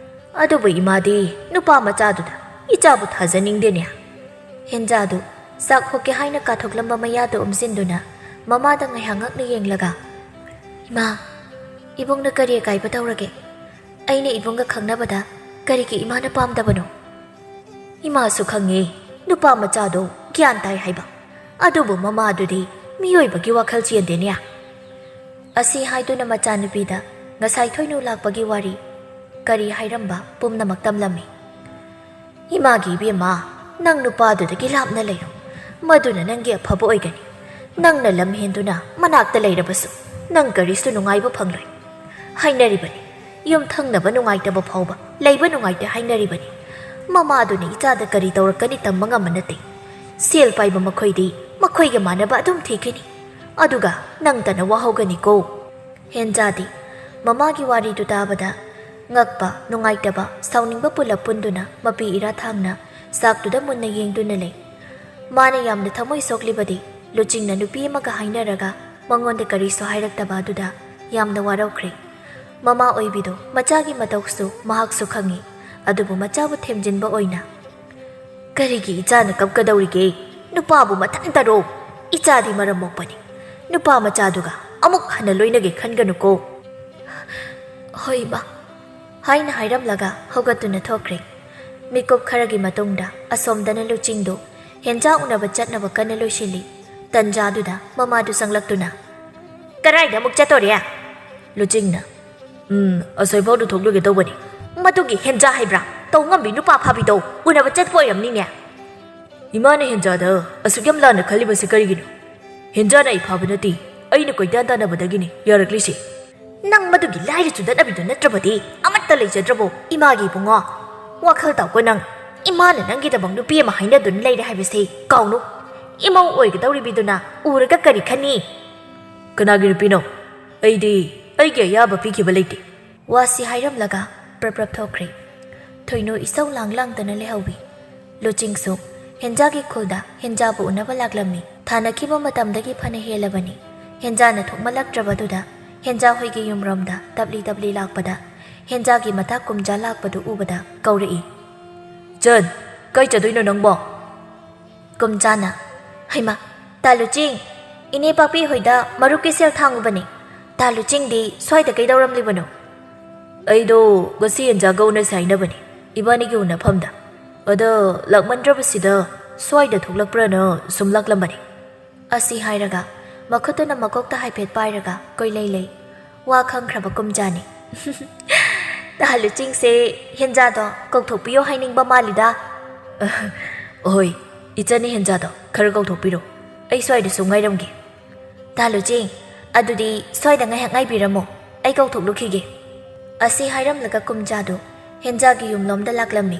ꯑꯗꯨꯕꯨ ꯏꯃꯥꯗꯤ ꯅꯨꯄꯥ ꯃꯆꯥꯗꯨꯗ ꯏꯆꯥꯕꯨ ꯊꯥꯖꯅꯤꯡꯗꯦꯅꯦ꯫" ꯍꯦꯟꯖꯥꯗꯨ ꯆꯥꯛ ꯍꯣꯠꯀꯦ ꯍꯥꯏꯅ ꯀꯥꯊꯣꯛꯂꯝꯕ ꯃꯌꯥꯗꯨ ꯎꯝꯁꯤꯟꯗꯨꯅ ꯃꯃꯥꯗ ꯉꯥꯏꯍꯥꯛ ꯉꯛꯅ ꯌꯦꯡꯂꯒ, "ꯏꯃꯥ, ꯏꯕꯨꯡꯅ ꯀꯔꯤ ꯑꯀꯥꯏꯕ ꯇꯧꯔꯒꯦ? ꯑꯩꯅ ꯏꯕꯨꯡꯒ ꯈꯪꯅꯕꯗ ꯀꯔꯤꯒꯤ ꯏꯃꯥꯅ ꯄꯥꯝꯗꯕꯅꯣ?" "ꯏꯃꯥꯁꯨ ꯈꯪꯉꯦ, ꯅꯨꯄꯥ ꯃꯆꯥꯗꯣ ꯒ꯭ꯌꯥꯟ ꯇꯥꯏ ꯍꯥꯏꯕ꯫ ꯑꯗꯨꯕꯨ ꯃꯃꯥꯗꯨꯗꯤ ꯃꯤꯑꯣꯏꯕꯒꯤ ꯋꯥꯈꯜ ꯆꯦꯟꯗꯦꯅꯦ꯫" ꯑꯁꯤ ꯍꯥꯏꯗꯨꯅ ꯃꯆꯥꯅꯨꯄꯤꯗ ꯉꯁꯥꯏ ꯊꯣꯏꯅꯨ ꯂꯥꯛꯄꯒꯤ ꯋꯥꯔꯤ ꯀꯔꯤ ꯍꯥꯏꯔꯝꯕ ꯄꯨꯝꯅꯃꯛ ꯇꯝꯂꯝꯃꯤ꯫ "ꯏꯃꯥꯒꯤ ꯏꯕꯦꯝꯃ, ꯅꯪ ꯅꯨꯄꯥꯗꯨꯗꯒꯤ ꯂꯥꯞꯅ ꯂꯩꯌꯨ꯫ ꯃꯗꯨꯅ ꯅꯪꯒꯤ ꯑꯐꯕ ꯑꯣꯏꯒꯅꯤ꯫ ꯅꯪꯅ ꯂꯝ ꯍꯦꯟꯗꯨꯅ ꯃꯅꯥꯛꯇ ꯂꯩꯔꯕꯁꯨ ꯅꯪ ꯀꯔꯤꯁꯨ ꯅꯨꯡꯉꯥꯏꯕ ꯐꯪꯂꯣꯏ꯫ ꯍꯥꯏꯅꯔꯤꯕꯅꯤ, ꯌꯨꯝ ꯊꯪꯅꯕ ꯅꯨꯡꯉꯥꯏꯇꯕ ꯐꯥꯎꯕ ꯂꯩꯕ ꯅꯨꯡꯉꯥꯏꯇꯦ ꯍꯥꯏꯅꯔꯤꯕꯅꯤ꯫ ꯃꯃꯥꯗꯨꯅ ꯏꯆꯥꯗ ꯀꯔꯤ ꯇꯧꯔꯛꯀꯅꯤ ꯇꯝꯕ ꯉꯝꯕ ꯅꯠꯇꯦ꯫ ꯁꯦꯜ ꯄꯥꯏꯕ ꯃꯈꯣꯏꯗꯤ ꯃꯈꯣꯏꯒ ꯃꯥꯟꯅꯕ ꯑꯗꯨꯝ ꯊꯤꯈꯤꯅꯤ꯫ ꯑꯗꯨꯒ ꯅꯪꯇꯅ ꯋꯥꯍꯧꯒꯅꯤꯀꯣ꯫" ꯍꯦꯟꯖꯥꯗꯤ ꯃꯃꯥꯒꯤ ꯋꯥꯔꯤꯗꯨ ꯇꯥꯕꯗ ꯉꯛꯄ, ꯅꯨꯡꯉꯥꯏꯇꯕ, ꯁꯥꯎꯅꯤꯡꯕ ꯄꯨꯂꯞ ꯄꯨꯟꯗꯨꯅ ꯃꯄꯤ ꯏꯔꯥ ꯊꯥꯡꯅ ꯆꯥꯛꯇꯨꯗ ꯃꯨꯟꯅ ꯌꯦꯡꯗꯨꯅ ꯂꯩ꯫ ꯃꯥꯅ ꯌꯥꯝꯅ ꯊꯃꯣꯏ ꯁꯣꯛꯂꯤꯕꯗꯤ ꯂꯨꯆꯤꯡꯅ ꯅꯨꯄꯤ ꯑꯃꯒ ꯍꯥꯏꯅꯔꯒ ꯃꯉꯣꯟꯗ ꯀꯔꯤꯁꯨ ꯍꯥꯏꯔꯛꯇꯕ ꯑꯗꯨꯗ ꯌꯥꯝꯅ ꯋꯥꯔꯧꯈ꯭ꯔꯦ꯫ ꯃꯃꯥ ꯑꯣꯏꯕꯤꯗꯣ ꯃꯆꯥꯒꯤ ꯃꯇꯧꯁꯨ ꯃꯍꯥꯛꯁꯨ ꯈꯪꯏ, ꯑꯗꯨꯕꯨ ꯃꯆꯥꯕꯨ ꯊꯦꯝꯖꯤꯟꯕ ꯑꯣꯏꯅ, "ꯀꯔꯤꯒꯤ ꯏꯆꯥꯅ ꯀꯞꯀꯗꯧꯔꯤꯒꯦ? ꯅꯨꯄꯥꯕꯨ ꯃꯊꯟꯇꯔꯣ? ꯏꯆꯥꯗꯤ ꯃꯔꯝ ꯃꯣꯛꯄꯅꯤ꯫ ꯅꯨꯄꯥ ꯃꯆꯥꯗꯨꯒ ꯑꯃꯨꯛ ꯍꯟꯅ ꯂꯣꯏꯅꯒꯦ ꯈꯟꯒꯅꯨꯀꯣ꯫" "ꯍꯣꯏ, ꯏꯃꯥ," ꯍꯥꯏꯅ ꯍꯥꯏꯔꯝꯂꯒ ꯍꯧꯒꯠꯇꯨꯅ ꯊꯣꯛꯈ꯭ꯔꯦ꯫ ꯃꯤꯀꯨꯞ ꯈꯔꯒꯤ ꯃꯇꯨꯡꯗ ꯑꯁꯣꯝꯗꯅ ꯂꯨꯆꯤꯡꯗꯨ ꯍꯦꯟꯖꯥ ꯎꯅꯕ ꯆꯠꯅꯕ ꯀꯟꯅ ꯂꯣꯏꯁꯤꯜꯂꯤ꯫ ꯇꯟꯖꯥꯗꯨꯗ ꯃꯃꯥꯗꯨ ꯆꯪꯂꯛꯇꯨꯅ, "ꯀꯔꯥꯏꯗ ꯑꯃꯨꯛ ꯆꯠꯇꯣꯔꯦ?" ꯂꯨꯆꯤꯡꯅ, "ꯎꯝ, ꯑꯁꯣꯏꯐꯥꯎꯗ ꯊꯣꯛꯂꯨꯒꯦ ꯇꯧꯕꯅꯤ꯫" "ꯃꯗꯨꯒꯤ ꯍꯦꯟꯖꯥ ꯍꯥꯏꯕ꯭ꯔꯥ? ꯇꯧ ꯉꯝꯕꯤ ꯅꯨꯄꯥ ꯐꯥꯕꯤꯗꯣ ꯎꯅꯕ ꯆꯠꯄ ꯑꯣꯏꯔꯝꯅꯤꯅꯦ꯫" "ꯏꯃꯥꯅ ꯍꯦꯟꯖꯥꯗ ꯑꯁꯨꯛ ꯌꯥꯝ ꯂꯥꯟꯅ ꯈꯜꯂꯤꯕꯁꯤ ꯀꯔꯤꯒꯤꯅꯣ? ꯍꯦꯟꯖꯥꯅ ꯑꯩ ꯐꯥꯕ ꯅꯠꯇꯦ, ꯑꯩꯅ ꯀꯣꯏꯇꯥꯟ ꯇꯥꯟꯅꯕꯗꯒꯤꯅꯤ ꯌꯥꯔꯛꯂꯤꯁꯤ꯫" "ꯅꯪ ꯃꯗꯨꯒꯤ ꯂꯥꯏꯔ ꯆꯨꯗꯠꯅꯕꯤꯗꯨ ꯅꯠꯇ꯭ꯔꯕꯗꯤ ꯑꯃꯠꯇ ꯂꯩꯖꯗ꯭ꯔꯕꯣ ꯏꯃꯥꯒꯤ ꯏꯕꯨꯡꯉꯣ? ꯋꯥꯈꯜ ꯇꯥꯎꯀꯣ ꯅꯪ꯫ ꯏꯃꯥꯅ ꯅꯪꯒꯤꯗꯃꯛ ꯅꯨꯄꯤ ꯑꯃ ꯍꯥꯏꯅꯗꯨꯅ ꯂꯩꯔꯦ ꯍꯥꯏꯕꯁꯤ ꯀꯥꯎꯅꯨ꯫ ꯏꯃꯧ ꯑꯣꯏꯒꯗꯧꯔꯤꯕꯤꯗꯨꯅ ꯎꯔꯒ ꯀꯔꯤ ꯈꯟꯅꯤ?" "ꯀꯅꯥꯒꯤ ꯅꯨꯄꯤꯅꯣ? ꯑꯩꯗꯤ ꯑꯩꯒꯤ ꯑꯌꯥꯕ ꯄꯤꯈꯤꯕ ꯂꯩꯇꯦ꯫" ꯋꯥꯁꯤ ꯍꯥꯏꯔꯝꯂꯒ ꯄ꯭ꯔꯞ ꯄ꯭ꯔꯞ ꯊꯣꯛꯈ꯭ꯔꯦ꯫ ꯊꯣꯏꯅꯨ ꯏꯁꯧ ꯂꯥꯡ ꯂꯥꯡꯗꯅ ꯂꯩꯍꯧꯋꯤ꯫ ꯂꯨꯆꯤꯡꯁꯨ ꯍꯦꯟꯖꯥꯒꯤ ꯈꯨꯜꯗ ꯍꯦꯟꯖꯥꯕꯨ ꯎꯅꯕ ꯂꯥꯛꯂꯝꯃꯤ꯫ ꯊꯥꯅꯈꯤꯕ ꯃꯇꯝꯗꯒꯤ ꯐꯅ ꯍꯦꯜꯂꯕꯅꯤ꯫ ꯍꯦꯟꯖꯥ ꯅꯊꯣꯛꯃꯜꯂꯛꯇ꯭ꯔꯕꯗꯨꯗ ꯍꯦꯟꯖꯥ ꯍꯣꯏꯒꯤ ꯌꯨꯝꯔꯣꯝꯗ ꯇꯞꯂꯤ ꯇꯞꯂꯤ ꯂꯥꯛꯄꯗ ꯍꯦꯟꯖꯥꯒꯤ ꯃꯇꯥ ꯀꯨꯝꯖꯥ ꯂꯥꯛꯄꯗꯨ ꯎꯕꯗ ꯀꯧꯔꯛꯏ꯫ "ꯆꯟ, ꯀꯥꯏ ꯆꯠꯇꯣꯏꯅꯣ ꯅꯪꯕꯣ?" ꯀꯨꯝꯖꯥꯅ, "ꯍꯩꯃꯥ, ꯇꯥ ꯂꯨꯆꯤꯡ, ꯏꯅꯦ ꯄꯥꯛꯄꯤ ꯍꯣꯏꯗ ꯃꯔꯨꯞꯀꯤ ꯁꯦꯜ ꯊꯥꯡꯉꯨꯕꯅꯤ꯫ ꯇꯥ ꯂꯨꯆꯤꯡꯗꯤ ꯁ꯭ꯋꯥꯏꯗ ꯀꯩꯗꯧꯔꯝꯂꯤꯕꯅꯣ?" "ꯑꯩꯗꯣ ꯉꯁꯤ ꯍꯦꯟꯖꯥꯒ ꯎꯅꯁꯦ ꯍꯥꯏꯅꯕꯅꯤ, ꯏꯕꯥꯅꯤꯒꯤ ꯎꯅꯐꯝꯗ꯫ ꯑꯗꯣ ꯂꯥꯛꯃꯟꯗ꯭ꯔꯕꯁꯤꯗ ꯁ꯭ꯋꯥꯏꯗ ꯊꯣꯛꯂꯛꯄ꯭ꯔꯥꯅ ꯁꯨꯝ ꯂꯥꯛꯂꯝꯕꯅꯤ꯫" ꯑꯁꯤ ꯍꯥꯏꯔꯒ ꯃꯈꯨꯠꯇꯨꯅ ꯃꯀꯣꯛꯇ ꯍꯥꯏꯐꯦꯠ ꯄꯥꯏꯔꯒ ꯀꯣꯏꯂꯩ ꯂꯩ꯫ ꯋꯥ ꯈꯪꯈ꯭ꯔꯕ ꯀꯨꯝꯖꯥꯅꯤ꯫ "ꯇꯥ ꯂꯨꯆꯤꯡꯁꯦ ꯍꯦꯟꯖꯥꯗꯣ ꯀꯧꯊꯣꯛꯄꯤꯌꯣ ꯍꯥꯏꯅꯤꯡꯕ ꯃꯥꯜꯂꯤꯗ꯫" "ꯍꯣꯏ, ꯏꯆꯟꯅꯤ ꯍꯦꯟꯖꯥꯗꯣ ꯈꯔ ꯀꯧꯊꯣꯛꯄꯤꯔꯣ꯫ ꯑꯩ ꯁ꯭ꯋꯥꯏꯗ ꯁꯨꯝ ꯉꯥꯏꯔꯝꯒꯦ꯫" "ꯇꯥ ꯂꯨꯆꯤꯡ, ꯑꯗꯨꯗꯤ ꯁ꯭ꯋꯥꯏꯗ ꯉꯥꯏꯍꯥꯛ ꯉꯥꯏꯕꯤꯔꯝꯃꯣ, ꯑꯩ ꯀꯧꯊꯣꯛꯂꯨꯈꯤꯒꯦ꯫" ꯑꯁꯤ ꯍꯥꯏꯔꯝꯂꯒ ꯀꯨꯝꯖꯥꯗꯨ ꯍꯦꯟꯖꯥꯒꯤ ꯌꯨꯝꯂꯣꯝꯗ ꯂꯥꯛꯂꯝꯃꯤ꯫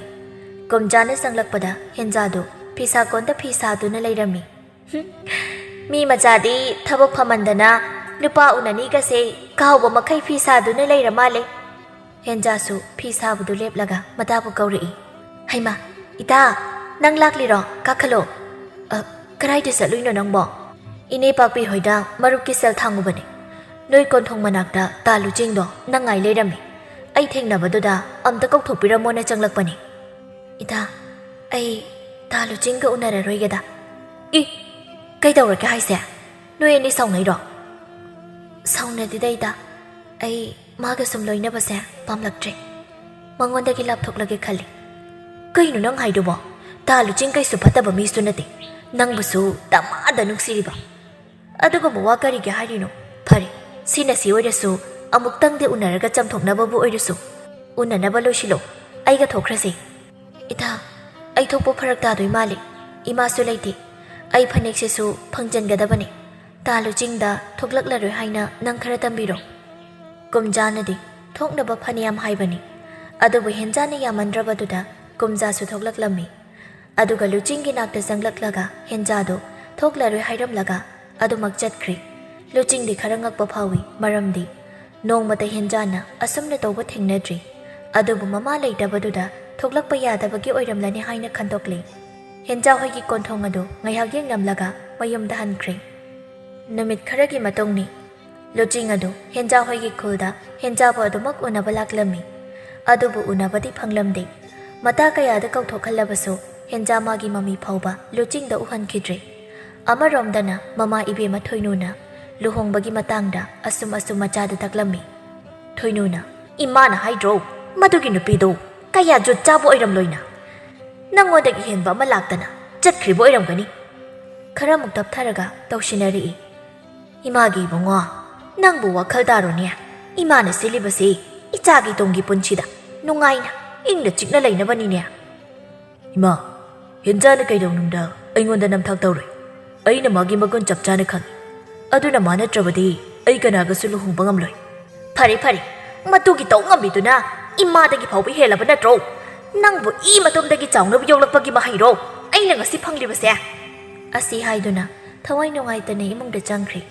ꯀꯨꯝꯖꯥꯅ ꯆꯪꯂꯛꯄꯗ ꯍꯦꯟꯖꯥꯗꯨ ꯐꯤꯁꯥ ꯀꯣꯟꯗ ꯐꯤ ꯁꯥꯗꯨꯅ ꯂꯩꯔꯝꯃꯤ꯫ "ꯍꯨꯝ, ꯃꯤ ꯃꯆꯥꯗꯤ ꯊꯕꯛ ꯐꯃꯟꯗꯅ ꯅꯨꯄꯥ ꯎꯅꯅꯤꯒꯁꯦ ꯀꯥꯎꯕ ꯃꯈꯩ ꯐꯤ ꯁꯥꯗꯨꯅ ꯂꯩꯔ ꯃꯥꯜꯂꯦ꯫" ꯍꯦꯟꯖꯥꯁꯨ ꯐꯤ ꯁꯥꯕꯗꯨ ꯂꯦꯞꯂꯒ ꯃꯇꯥꯕꯨ ꯀꯧꯔꯛꯏ꯫ "ꯍꯩꯃꯥ, ꯏꯇꯥ, ꯅꯪ ꯂꯥꯛꯂꯤꯔꯣ? ꯀꯥꯈꯠꯂꯣ꯫" "ꯑ, ꯀꯗꯥꯏꯗ ꯆꯠꯂꯨꯏꯅꯣ ꯅꯪꯕꯣ?" "ꯏꯅꯦ ꯄꯥꯛꯄꯤ ꯍꯣꯏꯗ ꯃꯔꯨꯞꯀꯤ ꯁꯦꯜ ꯊꯥꯡꯉꯨꯕꯅꯦ꯫ ꯅꯣꯏ ꯀꯣꯟꯊꯣꯡ ꯃꯅꯥꯛꯇ ꯇꯥ ꯂꯨꯆꯤꯡꯗꯣ ꯅꯪ ꯉꯥꯏ ꯂꯩꯔꯝꯃꯤ꯫ ꯑꯩ ꯊꯦꯡꯅꯕꯗꯨꯗ ꯑꯝꯇ ꯀꯧꯊꯣꯛꯄꯤꯔꯝꯃꯣꯅ ꯆꯪꯂꯛꯄꯅꯦ꯫" "ꯏꯇꯥ, ꯑꯩ ꯇꯥ ꯂꯨꯆꯤꯡꯒ ꯎꯅꯔꯔꯣꯏꯒꯦꯗ꯫" "ꯏ, ꯀꯩꯗꯧꯔꯒꯦ ꯍꯥꯏꯁꯦ? ꯅꯣꯏ ꯑꯅꯤ ꯁꯥꯎꯅꯩꯔꯣ?" "ꯁꯥꯎꯅꯗꯦꯗ ꯏꯇꯥ, ꯑꯩ ꯃꯥꯒ ꯁꯨꯝ ꯂꯣꯏꯅꯕꯁꯦ ꯄꯥꯝꯂꯛꯇ꯭ꯔꯦ꯫ ꯃꯉꯣꯟꯗꯒꯤ ꯂꯥꯞꯊꯣꯛꯂꯒꯦ ꯈꯜꯂꯤ꯫" "ꯀꯩꯅꯣ ꯅꯪ ꯍꯥꯏꯗꯨꯕꯣ? ꯇꯥ ꯂꯨꯆꯤꯡ ꯀꯩꯁꯨ ꯐꯠꯇꯕ ꯃꯤꯁꯨ ꯅꯠꯇꯦ꯫ ꯅꯪꯕꯨꯁꯨ ꯗꯃꯥꯗ ꯅꯨꯡꯁꯤꯔꯤꯕ꯫ ꯑꯗꯨꯒꯨꯝꯕ ꯋꯥ ꯀꯔꯤꯒꯤ ꯍꯥꯏꯔꯤꯅꯣ? ꯐꯔꯦ, ꯁꯤꯅ ꯁꯤ ꯑꯣꯏꯔꯁꯨ, ꯑꯃꯨꯛꯇꯪꯗꯤ ꯎꯅꯔꯒ ꯆꯝꯊꯣꯛꯅꯕꯕꯨ ꯑꯣꯏꯔꯁꯨ꯫ ꯎꯅꯅꯕ ꯂꯣꯏꯁꯤꯜꯂꯣ, ꯑꯩꯒ ꯊꯣꯛꯈ꯭ꯔꯁꯦ꯫" "ꯏꯇꯥ, ꯑꯩ ꯊꯣꯛꯄ ꯐꯔꯛ ꯇꯥꯗꯣꯏ ꯃꯥꯜꯂꯤ꯫ ꯏꯃꯥꯁꯨ ꯂꯩꯇꯦ꯫ ꯑꯩ ꯐꯅꯦꯛꯁꯤꯁꯨ ꯐꯪꯖꯟꯒꯗꯕꯅꯤ꯫ ꯇꯥ ꯂꯨꯆꯤꯡꯗ ꯊꯣꯛꯂꯛꯂꯔꯣꯏ ꯍꯥꯏꯅ ꯅꯪ ꯈꯔ ꯇꯝꯕꯤꯔꯣ꯫" ꯀꯨꯝꯖꯥꯅꯗꯤ ꯊꯣꯛꯅꯕ ꯐꯅꯌꯥꯝ ꯍꯥꯏꯕꯅꯤ, ꯑꯗꯨꯕꯨ ꯍꯦꯟꯖꯥꯅ ꯌꯥꯃꯟꯗ꯭ꯔꯕꯗꯨꯗ ꯀꯨꯝꯖꯥꯁꯨ ꯊꯣꯛꯂꯛꯂꯝꯃꯤ꯫ ꯑꯗꯨꯒ ꯂꯨꯆꯤꯡꯒꯤ ꯅꯥꯛꯇ ꯆꯪꯂꯛꯂꯒ ꯍꯦꯟꯖꯥꯗꯨ ꯊꯣꯛꯂꯔꯣꯏ ꯍꯥꯏꯔꯝꯂꯒ ꯑꯗꯨꯃꯛ ꯆꯠꯈ꯭ꯔꯦ꯫ ꯂꯨꯆꯤꯡꯗꯤ ꯈꯔ ꯉꯛꯄ ꯐꯥꯎꯏ, ꯃꯔꯝꯗꯤ ꯅꯣꯡꯃꯇ ꯍꯦꯟꯖꯥꯅ ꯑꯁꯨꯝꯅ ꯇꯧꯕ ꯊꯦꯡꯅꯗ꯭ꯔꯤ꯫ ꯑꯗꯨꯕꯨ ꯃꯃꯥ ꯂꯩꯇꯕꯗꯨꯗ ꯊꯣꯛꯂꯛꯄ ꯌꯥꯗꯕꯒꯤ ꯑꯣꯏꯔꯝꯂꯅꯤ ꯍꯥꯏꯅ ꯈꯟꯗꯣꯛꯂꯦ꯫ ꯍꯦꯟꯖꯥ ꯍꯣꯏꯒꯤ ꯀꯣꯟꯊꯣꯡ ꯑꯗꯨ ꯉꯥꯏꯍꯥꯛ ꯌꯦꯡꯂꯝꯂꯒ ꯃꯌꯨꯝꯗ ꯍꯟꯈ꯭ꯔꯦ꯫ ꯅꯨꯃꯤꯠ ꯈꯔꯒꯤ ꯃꯇꯨꯡꯅꯤ꯫ ꯂꯨꯆꯤꯡ ꯑꯗꯨ ꯍꯦꯟꯖꯥ ꯍꯣꯏꯒꯤ ꯈꯨꯜꯗ ꯍꯦꯟꯖꯥꯕꯨ ꯑꯗꯨꯃꯛ ꯎꯅꯕ ꯂꯥꯛꯂꯝꯃꯤ꯫ ꯑꯗꯨꯕꯨ ꯎꯅꯕꯗꯤ ꯐꯪꯂꯝꯗꯦ꯫ ꯃꯇꯥ ꯀꯌꯥꯗ ꯀꯧꯊꯣꯛꯍꯜꯂꯕꯁꯨ ꯍꯦꯟꯖꯥ ꯃꯥꯒꯤ ꯃꯃꯤ ꯐꯥꯎꯕ ꯂꯨꯆꯤꯡꯗ ꯎꯍꯟꯈꯤꯗ꯭ꯔꯦ꯫ ꯑꯃꯔꯣꯝꯗꯅ ꯃꯃꯥ ꯏꯕꯦꯝꯃ ꯊꯣꯏꯅꯨꯅ ꯂꯨꯍꯣꯡꯕꯒꯤ ꯃꯇꯥꯡꯗ ꯑꯁꯨꯝ ꯑꯁꯨꯝ ꯃꯆꯥꯗ ꯇꯥꯛꯂꯝꯃꯤ꯫ ꯊꯣꯏꯅꯨꯅ, "ꯏꯃꯥꯅ ꯍꯥꯏꯗ꯭ꯔꯣ, ꯃꯗꯨꯒꯤ ꯅꯨꯄꯤꯗꯣ ꯀꯌꯥ ꯖꯨꯠ ꯆꯥꯕ ꯑꯣꯏꯔꯝꯂꯣꯏꯅ꯫ ꯅꯪꯉꯣꯟꯗꯒꯤ ꯍꯦꯟꯕ ꯑꯃ ꯂꯥꯛꯇꯅ ꯆꯠꯈ꯭ꯔꯤꯕ ꯑꯣꯏꯔꯝꯒꯅꯤ꯫" ꯈꯔꯃꯨꯛ ꯇꯞꯊꯔꯒ ꯇꯧꯁꯤꯟꯅꯔꯛꯏ꯫ "ꯏꯃꯥꯒꯤ ꯏꯕꯨꯡꯉꯣ, ꯅꯪꯕꯨ ꯋꯥꯈꯜ ꯇꯥꯔꯣꯅꯦ꯫ ꯏꯃꯥꯅ ꯁꯤꯜꯂꯤꯕꯁꯤ ꯏꯆꯥꯒꯤ ꯇꯨꯡꯒꯤ ꯄꯨꯟꯁꯤꯗ ꯅꯨꯡꯉꯥꯏꯅ ꯏꯪꯅ ꯆꯤꯛꯅ ꯂꯩꯅꯕꯅꯤꯅꯦ꯫" "ꯏꯃꯥ, ꯍꯦꯟꯖꯥꯅ ꯀꯩꯗꯧꯅꯨꯡꯗ ꯑꯩꯉꯣꯟꯗ ꯅꯝꯊꯥꯛ ꯇꯧꯔꯣꯏ꯫ ꯑꯩꯅ ꯃꯥꯒꯤ ꯃꯒꯨꯟ ꯆꯞ ꯆꯥꯅ ꯈꯪꯏ꯫ ꯑꯗꯨꯅ ꯃꯥ ꯅꯠꯇ꯭ꯔꯕꯗꯤ ꯑꯩ ꯀꯅꯥꯒꯁꯨ ꯂꯨꯍꯣꯡꯕ ꯉꯝꯂꯣꯏ꯫" "ꯐꯔꯦ, ꯐꯔꯦ, ꯃꯇꯨꯒꯤ ꯇꯧ ꯉꯝꯕꯤꯗꯨꯅ ꯏꯃꯥꯗꯒꯤ ꯐꯥꯎꯕ ꯍꯦꯜꯂꯕ ꯅꯠꯇ꯭ꯔꯣ? ꯅꯪꯕꯨ ꯏ ꯃꯇꯨꯝꯗꯒꯤ ꯆꯥꯎꯅꯕ ꯌꯣꯛꯂꯛꯄꯒꯤ ꯃꯍꯩꯔꯣ ꯑꯩꯅ ꯉꯁꯤ ꯐꯪꯂꯤꯕꯁꯦ?" ꯑꯁꯤ ꯍꯥꯏꯗꯨꯅ ꯊꯋꯥꯏ ꯅꯨꯡꯉꯥꯏꯇꯅ ꯏꯃꯨꯡꯗ ꯆꯪꯈ꯭ꯔꯦ꯫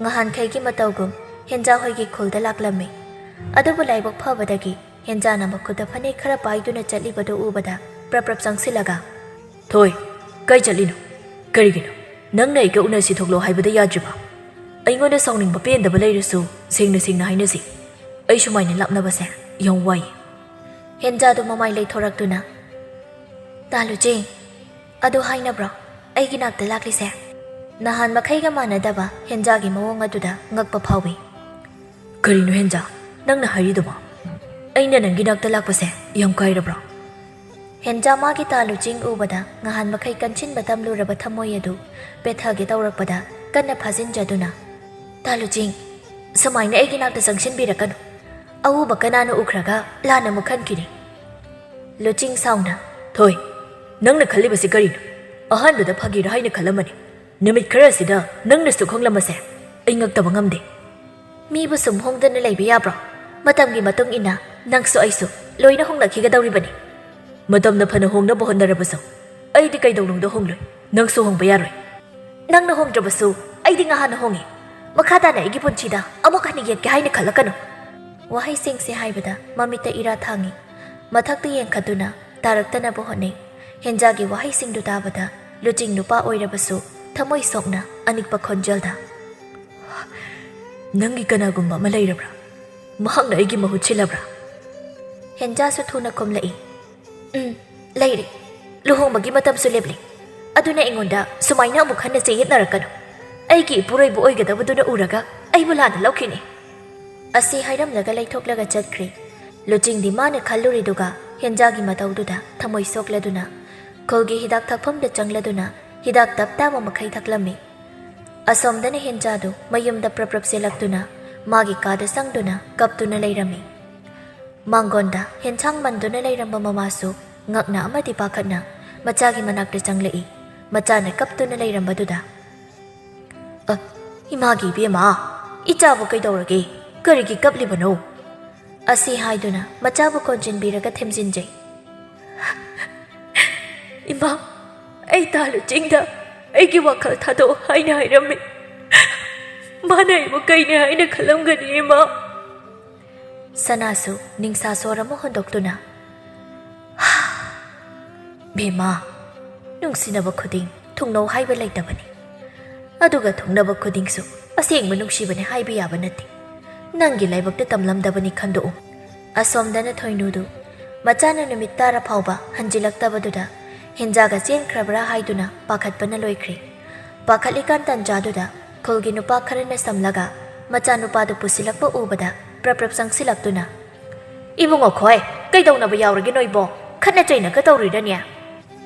ꯉꯍꯥꯟꯈꯩꯒꯤ ꯃꯇꯧꯒꯨꯝ ꯍꯦꯟꯖꯥ ꯍꯣꯏꯒꯤ ꯈꯨꯜꯗ ꯂꯥꯛꯂꯝꯃꯤ꯫ ꯑꯗꯨꯕꯨ ꯂꯥꯏꯕꯛ ꯐꯕꯗꯒꯤ ꯍꯦꯟꯖꯥꯅ ꯃꯈꯨꯠꯇ ꯐꯅꯦꯛ ꯈꯔ ꯄꯥꯏꯗꯨꯅ ꯆꯠꯂꯤꯕꯗꯨ ꯎꯕꯗ ꯄ꯭ꯔꯞ ꯄ꯭ꯔꯞ ꯆꯪꯁꯤꯜꯂꯒ, "ꯊꯣꯏ, ꯀꯥꯏ ꯆꯠꯂꯤꯅꯣ? ꯀꯔꯤꯒꯤꯅꯣ?" "ꯅꯪꯅ ꯑꯩꯒ ꯎꯅꯁꯤ ꯊꯣꯛꯂꯣ ꯍꯥꯏꯕꯗ ꯌꯥꯗ꯭ꯔꯤꯕ? ꯑꯩꯉꯣꯟꯗ ꯁꯥꯎꯅꯤꯡꯕ ꯄꯦꯟꯗꯕ ꯂꯩꯔꯁꯨ ꯁꯦꯡꯅ ꯁꯦꯡꯅ ꯍꯥꯏꯅꯁꯤ꯫ ꯑꯩ ꯁꯨꯃꯥꯏꯅ ꯂꯥꯞꯅꯕꯁꯦ ꯌꯥꯝ ꯋꯥꯏ꯫" ꯍꯦꯟꯖꯥꯗꯨ ꯃꯃꯥꯏ ꯂꯩꯊꯣꯔꯛꯇꯨꯅ, "ꯇꯥ ꯂꯨꯆꯤꯡ, ꯑꯗꯨ ꯍꯥꯏꯅꯕ꯭ꯔꯣ ꯑꯩꯒꯤ ꯅꯥꯛꯇ ꯂꯥꯛꯂꯤꯁꯦ?" ꯅꯍꯥꯟ ꯃꯈꯩꯒ ꯃꯥꯟꯅꯗꯕ ꯍꯦꯟꯖꯥꯒꯤ ꯃꯑꯣꯡ ꯑꯗꯨꯗ ꯉꯛꯄ ꯐꯥꯎꯏ꯫ "ꯀꯔꯤꯅꯣ ꯍꯦꯟꯖꯥ, ꯅꯪꯅ ꯍꯥꯏꯔꯤꯗꯨꯕꯣ? ꯑꯩꯅ ꯅꯪꯒꯤ ꯅꯥꯛꯇ ꯂꯥꯛꯄꯁꯦ ꯌꯥꯝ ꯀꯥꯏꯔꯕ꯭ꯔꯣ?" ꯍꯦꯟꯖꯥ ꯃꯥꯒꯤ ꯇꯥ ꯂꯨꯆꯤꯡ ꯎꯕꯗ ꯉꯍꯥꯟ ꯃꯈꯩ ꯀꯟꯁꯤꯟꯕ ꯇꯝꯂꯨꯔꯕ ꯊꯃꯣꯏ ꯑꯗꯨ ꯄꯦꯠꯊꯒꯦ ꯇꯧꯔꯛꯄꯗ ꯀꯟꯅ ꯐꯥꯖꯤꯟꯖꯗꯨꯅ, "ꯇꯥ ꯂꯨꯆꯤꯡ, ꯁꯨꯃꯥꯏꯅ ꯑꯩꯒꯤ ꯅꯥꯛꯇ ꯆꯪꯁꯤꯟꯕꯤꯔꯛꯀꯅꯨ꯫ ꯑꯎꯕ ꯀꯅꯥꯅ ꯎꯈ꯭ꯔꯒ ꯂꯥꯟꯅ ꯑꯃꯨꯛ ꯈꯟꯈꯤꯅꯤ꯫" ꯂꯨꯆꯤꯡ ꯁꯥꯎꯅ, "ꯊꯣꯏ, ꯅꯪꯅ ꯈꯜꯂꯤꯕꯁꯤ ꯀꯔꯤꯅꯣ? ꯑꯍꯥꯟꯕꯗ ꯐꯥꯒꯤꯔ ꯍꯥꯏꯅ ꯈꯜꯂꯝꯕꯅꯤ꯫ ꯅꯨꯃꯤꯠ ꯈꯔꯁꯤꯗ ꯅꯪꯅꯁꯨ ꯈꯪꯂꯝꯕꯁꯦ ꯑꯩ ꯉꯛꯇꯕ ꯉꯝꯗꯦ꯫" "ꯃꯤꯕꯨ ꯁꯨꯝ ꯍꯣꯡꯗꯅ ꯂꯩꯕ ꯌꯥꯕ꯭ꯔꯣ? ꯃꯇꯝꯒꯤ ꯃꯇꯨꯡ ꯏꯟꯅ ꯅꯪꯁꯨ ꯑꯩꯁꯨ ꯂꯣꯏꯅ ꯍꯣꯡꯂꯛꯈꯤꯒꯗꯧꯔꯤꯕꯅꯤ꯫" "ꯃꯇꯝꯅ ꯐꯅ ꯍꯣꯡꯅꯕ ꯍꯣꯠꯅꯔꯕꯁꯨ ꯑꯩꯗꯤ ꯀꯩꯗꯧꯅꯨꯡꯗ ꯍꯣꯡꯂꯣꯏ꯫ ꯅꯪꯁꯨ ꯍꯣꯡꯕ ꯌꯥꯔꯣꯏ꯫" "ꯅꯪꯅ ꯍꯣꯡꯗ꯭ꯔꯕꯁꯨ ꯑꯩꯗꯤ ꯉꯍꯥꯟꯅ ꯍꯣꯡꯉꯤ꯫ ꯃꯈꯥ ꯇꯥꯅ ꯑꯩꯒꯤ ꯄꯨꯟꯁꯤꯗ ꯑꯃꯨꯛ ꯍꯟꯅ ꯌꯦꯠꯀꯦ ꯍꯥꯏꯅ ꯈꯜꯂꯛꯀꯅꯨ꯫" ꯋꯥꯍꯩꯁꯤꯡꯁꯦ ꯍꯥꯏꯕꯗ ꯃꯃꯤꯠꯇ ꯏꯔꯥ ꯊꯥꯡꯉꯤ꯫ ꯃꯊꯛꯇ ꯌꯦꯡꯈꯠꯇꯨꯅ ꯇꯥꯔꯛꯇꯅꯕ ꯍꯣꯠꯅꯩ꯫ ꯍꯦꯟꯖꯥꯒꯤ ꯋꯥꯍꯩꯁꯤꯡꯗꯨ ꯇꯥꯕꯗ ꯂꯨꯆꯤꯡ ꯅꯨꯄꯥ ꯑꯣꯏꯔꯕꯁꯨ ꯊꯃꯣꯏ ꯁꯣꯛꯅ ꯑꯅꯤꯛꯄ ꯈꯣꯟꯖꯦꯜꯗ, "ꯅꯪꯒꯤ ꯀꯅꯥꯒꯨꯝꯕ ꯑꯃ ꯂꯩꯔꯕ꯭ꯔꯥ? ꯃꯍꯥꯛꯅ ꯑꯩꯒꯤ ꯃꯍꯨꯠ ꯁꯤꯜꯂꯕ꯭ꯔꯥ?" ꯍꯦꯟꯖꯥꯁꯨ ꯊꯨꯅ ꯈꯨꯝꯂꯛꯏ, "ꯎꯝ, ꯂꯩꯔꯦ꯫ ꯂꯨꯍꯣꯡꯕꯒꯤ ꯃꯇꯝꯁꯨ ꯂꯦꯞꯂꯦ꯫ ꯑꯗꯨꯅ ꯑꯩꯉꯣꯟꯗ ꯁꯨꯃꯥꯏꯅ ꯑꯃꯨꯛ ꯍꯟꯅ ꯆꯌꯦꯠꯅꯔꯛꯀꯅꯨ꯫ ꯑꯩꯒꯤ ꯏꯄꯨꯔꯣꯏꯕ ꯑꯣꯏꯒꯗꯕꯗꯨꯅ ꯎꯔꯒ ꯑꯩꯕꯨ ꯂꯥꯟꯅ ꯂꯧꯈꯤꯅꯤ꯫" ꯑꯁꯤ ꯍꯥꯏꯔꯝꯂꯒ ꯂꯩꯊꯣꯛꯂꯒ ꯆꯠꯈ꯭ꯔꯦ꯫ ꯂꯨꯆꯤꯡꯗꯤ ꯃꯥꯅ ꯈꯜꯂꯨꯔꯤꯗꯨꯒ ꯍꯦꯟꯖꯥꯒꯤ ꯃꯇꯧꯗꯨꯗ ꯊꯃꯣꯏ ꯁꯣꯛꯂꯗꯨꯅ ꯈꯨꯜꯒꯤ ꯍꯤꯗꯥꯛ ꯊꯛꯐꯝꯗ ꯆꯪꯂꯗꯨꯅ ꯍꯤꯗꯥꯛ ꯇꯞ ꯇꯥꯕ ꯃꯈꯩ ꯊꯛꯂꯝꯃꯤ꯫ ꯑꯁꯣꯝꯗꯅ ꯍꯦꯟꯖꯥꯗꯨ ꯃꯌꯨꯝꯗ ꯄ꯭ꯔꯞ ꯄ꯭ꯔꯞ ꯆꯦꯜꯂꯛꯇꯨꯅ ꯃꯥꯒꯤ ꯀꯥꯗ ꯆꯪꯗꯨꯅ ꯀꯞꯇꯨꯅ ꯂꯩꯔꯝꯃꯤ꯫ ꯃꯥꯡꯒꯣꯟꯗ ꯍꯦꯟꯁꯥꯡ ꯃꯟꯗꯨꯅ ꯂꯩꯔꯝꯕ ꯃꯃꯥꯁꯨ ꯉꯛꯅ ꯑꯃꯗꯤ ꯄꯥꯈꯠꯅ ꯃꯆꯥꯒꯤ ꯃꯅꯥꯛꯇ ꯆꯪꯂꯛꯏ꯫ ꯃꯆꯥꯅ ꯀꯞꯇꯨꯅ ꯂꯩꯔꯝꯕꯗꯨꯗ, "ꯑ, ꯏꯃꯥꯒꯤ ꯏꯕꯦꯝꯃ, ꯏꯆꯥꯕꯨ ꯀꯩꯗꯧꯔꯒꯦ? ꯀꯔꯤꯒꯤ ꯀꯞꯂꯤꯕꯅꯣ?" ꯑꯁꯤ ꯍꯥꯏꯗꯨꯅ ꯃꯆꯥꯕꯨ ꯀꯣꯟꯁꯤꯟꯕꯤꯔꯒ ꯊꯦꯝꯖꯤꯟꯖꯩ꯫ "ꯏꯃꯥ, ꯑꯩ ꯇꯥ ꯂꯨꯆꯤꯡꯗ ꯑꯩꯒꯤ ꯋꯥꯈꯜ ꯊꯥꯗꯣꯛꯑꯣ ꯍꯥꯏꯅ ꯍꯥꯏꯔꯝꯃꯤ꯫ ꯃꯥꯅ ꯑꯩꯕꯨ ꯀꯩꯅꯦ ꯍꯥꯏꯅ ꯈꯜꯂꯝꯒꯅꯤ, ꯏꯃꯥ?" ꯁꯅꯥꯁꯨ ꯅꯤꯡꯁꯥ ꯁꯣꯔ ꯑꯃ ꯍꯣꯟꯗꯣꯛꯇꯨꯅ, "ꯕꯦꯝꯃ, ꯅꯨꯡꯁꯤꯅꯕ ꯈꯨꯗꯤꯡ ꯊꯨꯡꯅꯧ ꯍꯥꯏꯕ ꯂꯩꯇꯕꯅꯤ꯫ ꯑꯗꯨꯒ ꯊꯨꯡꯅꯕ ꯈꯨꯗꯤꯡꯁꯨ ꯑꯁꯦꯡꯕ ꯅꯨꯡꯁꯤꯕꯅꯤ ꯍꯥꯏꯕ ꯌꯥꯕ ꯅꯠꯇꯦ꯫ ꯅꯪꯒꯤ ꯂꯥꯏꯕꯛꯇ ꯇꯝꯂꯝꯗꯕꯅꯤ ꯈꯟꯗꯣꯛꯎ꯫ ꯑꯁꯣꯝꯗꯅ ꯊꯣꯏꯅꯨꯗꯨ ꯃꯆꯥꯅ ꯅꯨꯃꯤꯠ ꯇꯥꯔ ꯐꯥꯎꯕ ꯍꯟꯖꯤꯜꯂꯛꯇꯕꯗꯨꯗ ꯍꯦꯟꯖꯥꯒ ꯆꯦꯟꯈ꯭ꯔꯕ꯭ꯔꯥ ꯍꯥꯏꯗꯨꯅ ꯄꯥꯈꯠꯄꯅ ꯂꯣꯏꯈ꯭ꯔꯦ꯫ ꯄꯥꯈꯠꯂꯤꯀꯥꯟ ꯇꯟꯖꯥꯗꯨꯗ ꯈꯨꯜꯒꯤ ꯅꯨꯄꯥ ꯈꯔꯅ ꯁꯝꯂꯒ ꯃꯆꯥꯅꯨꯄꯥꯗꯨ ꯄꯨꯁꯤꯜꯂꯛꯄ ꯎꯕꯗ ꯄ꯭ꯔꯞ ꯄ꯭ꯔꯞ ꯆꯪꯁꯤꯜꯂꯛꯇꯨꯅ, "ꯏꯕꯨꯡꯉꯣ ꯈꯣꯏ, ꯀꯩꯗꯧꯅꯕ ꯌꯥꯎꯔꯒꯦ ꯅꯣꯏꯕꯣ? ꯈꯠꯅ ꯆꯩꯅꯒ ꯇꯧꯔꯤꯔꯅꯦ?"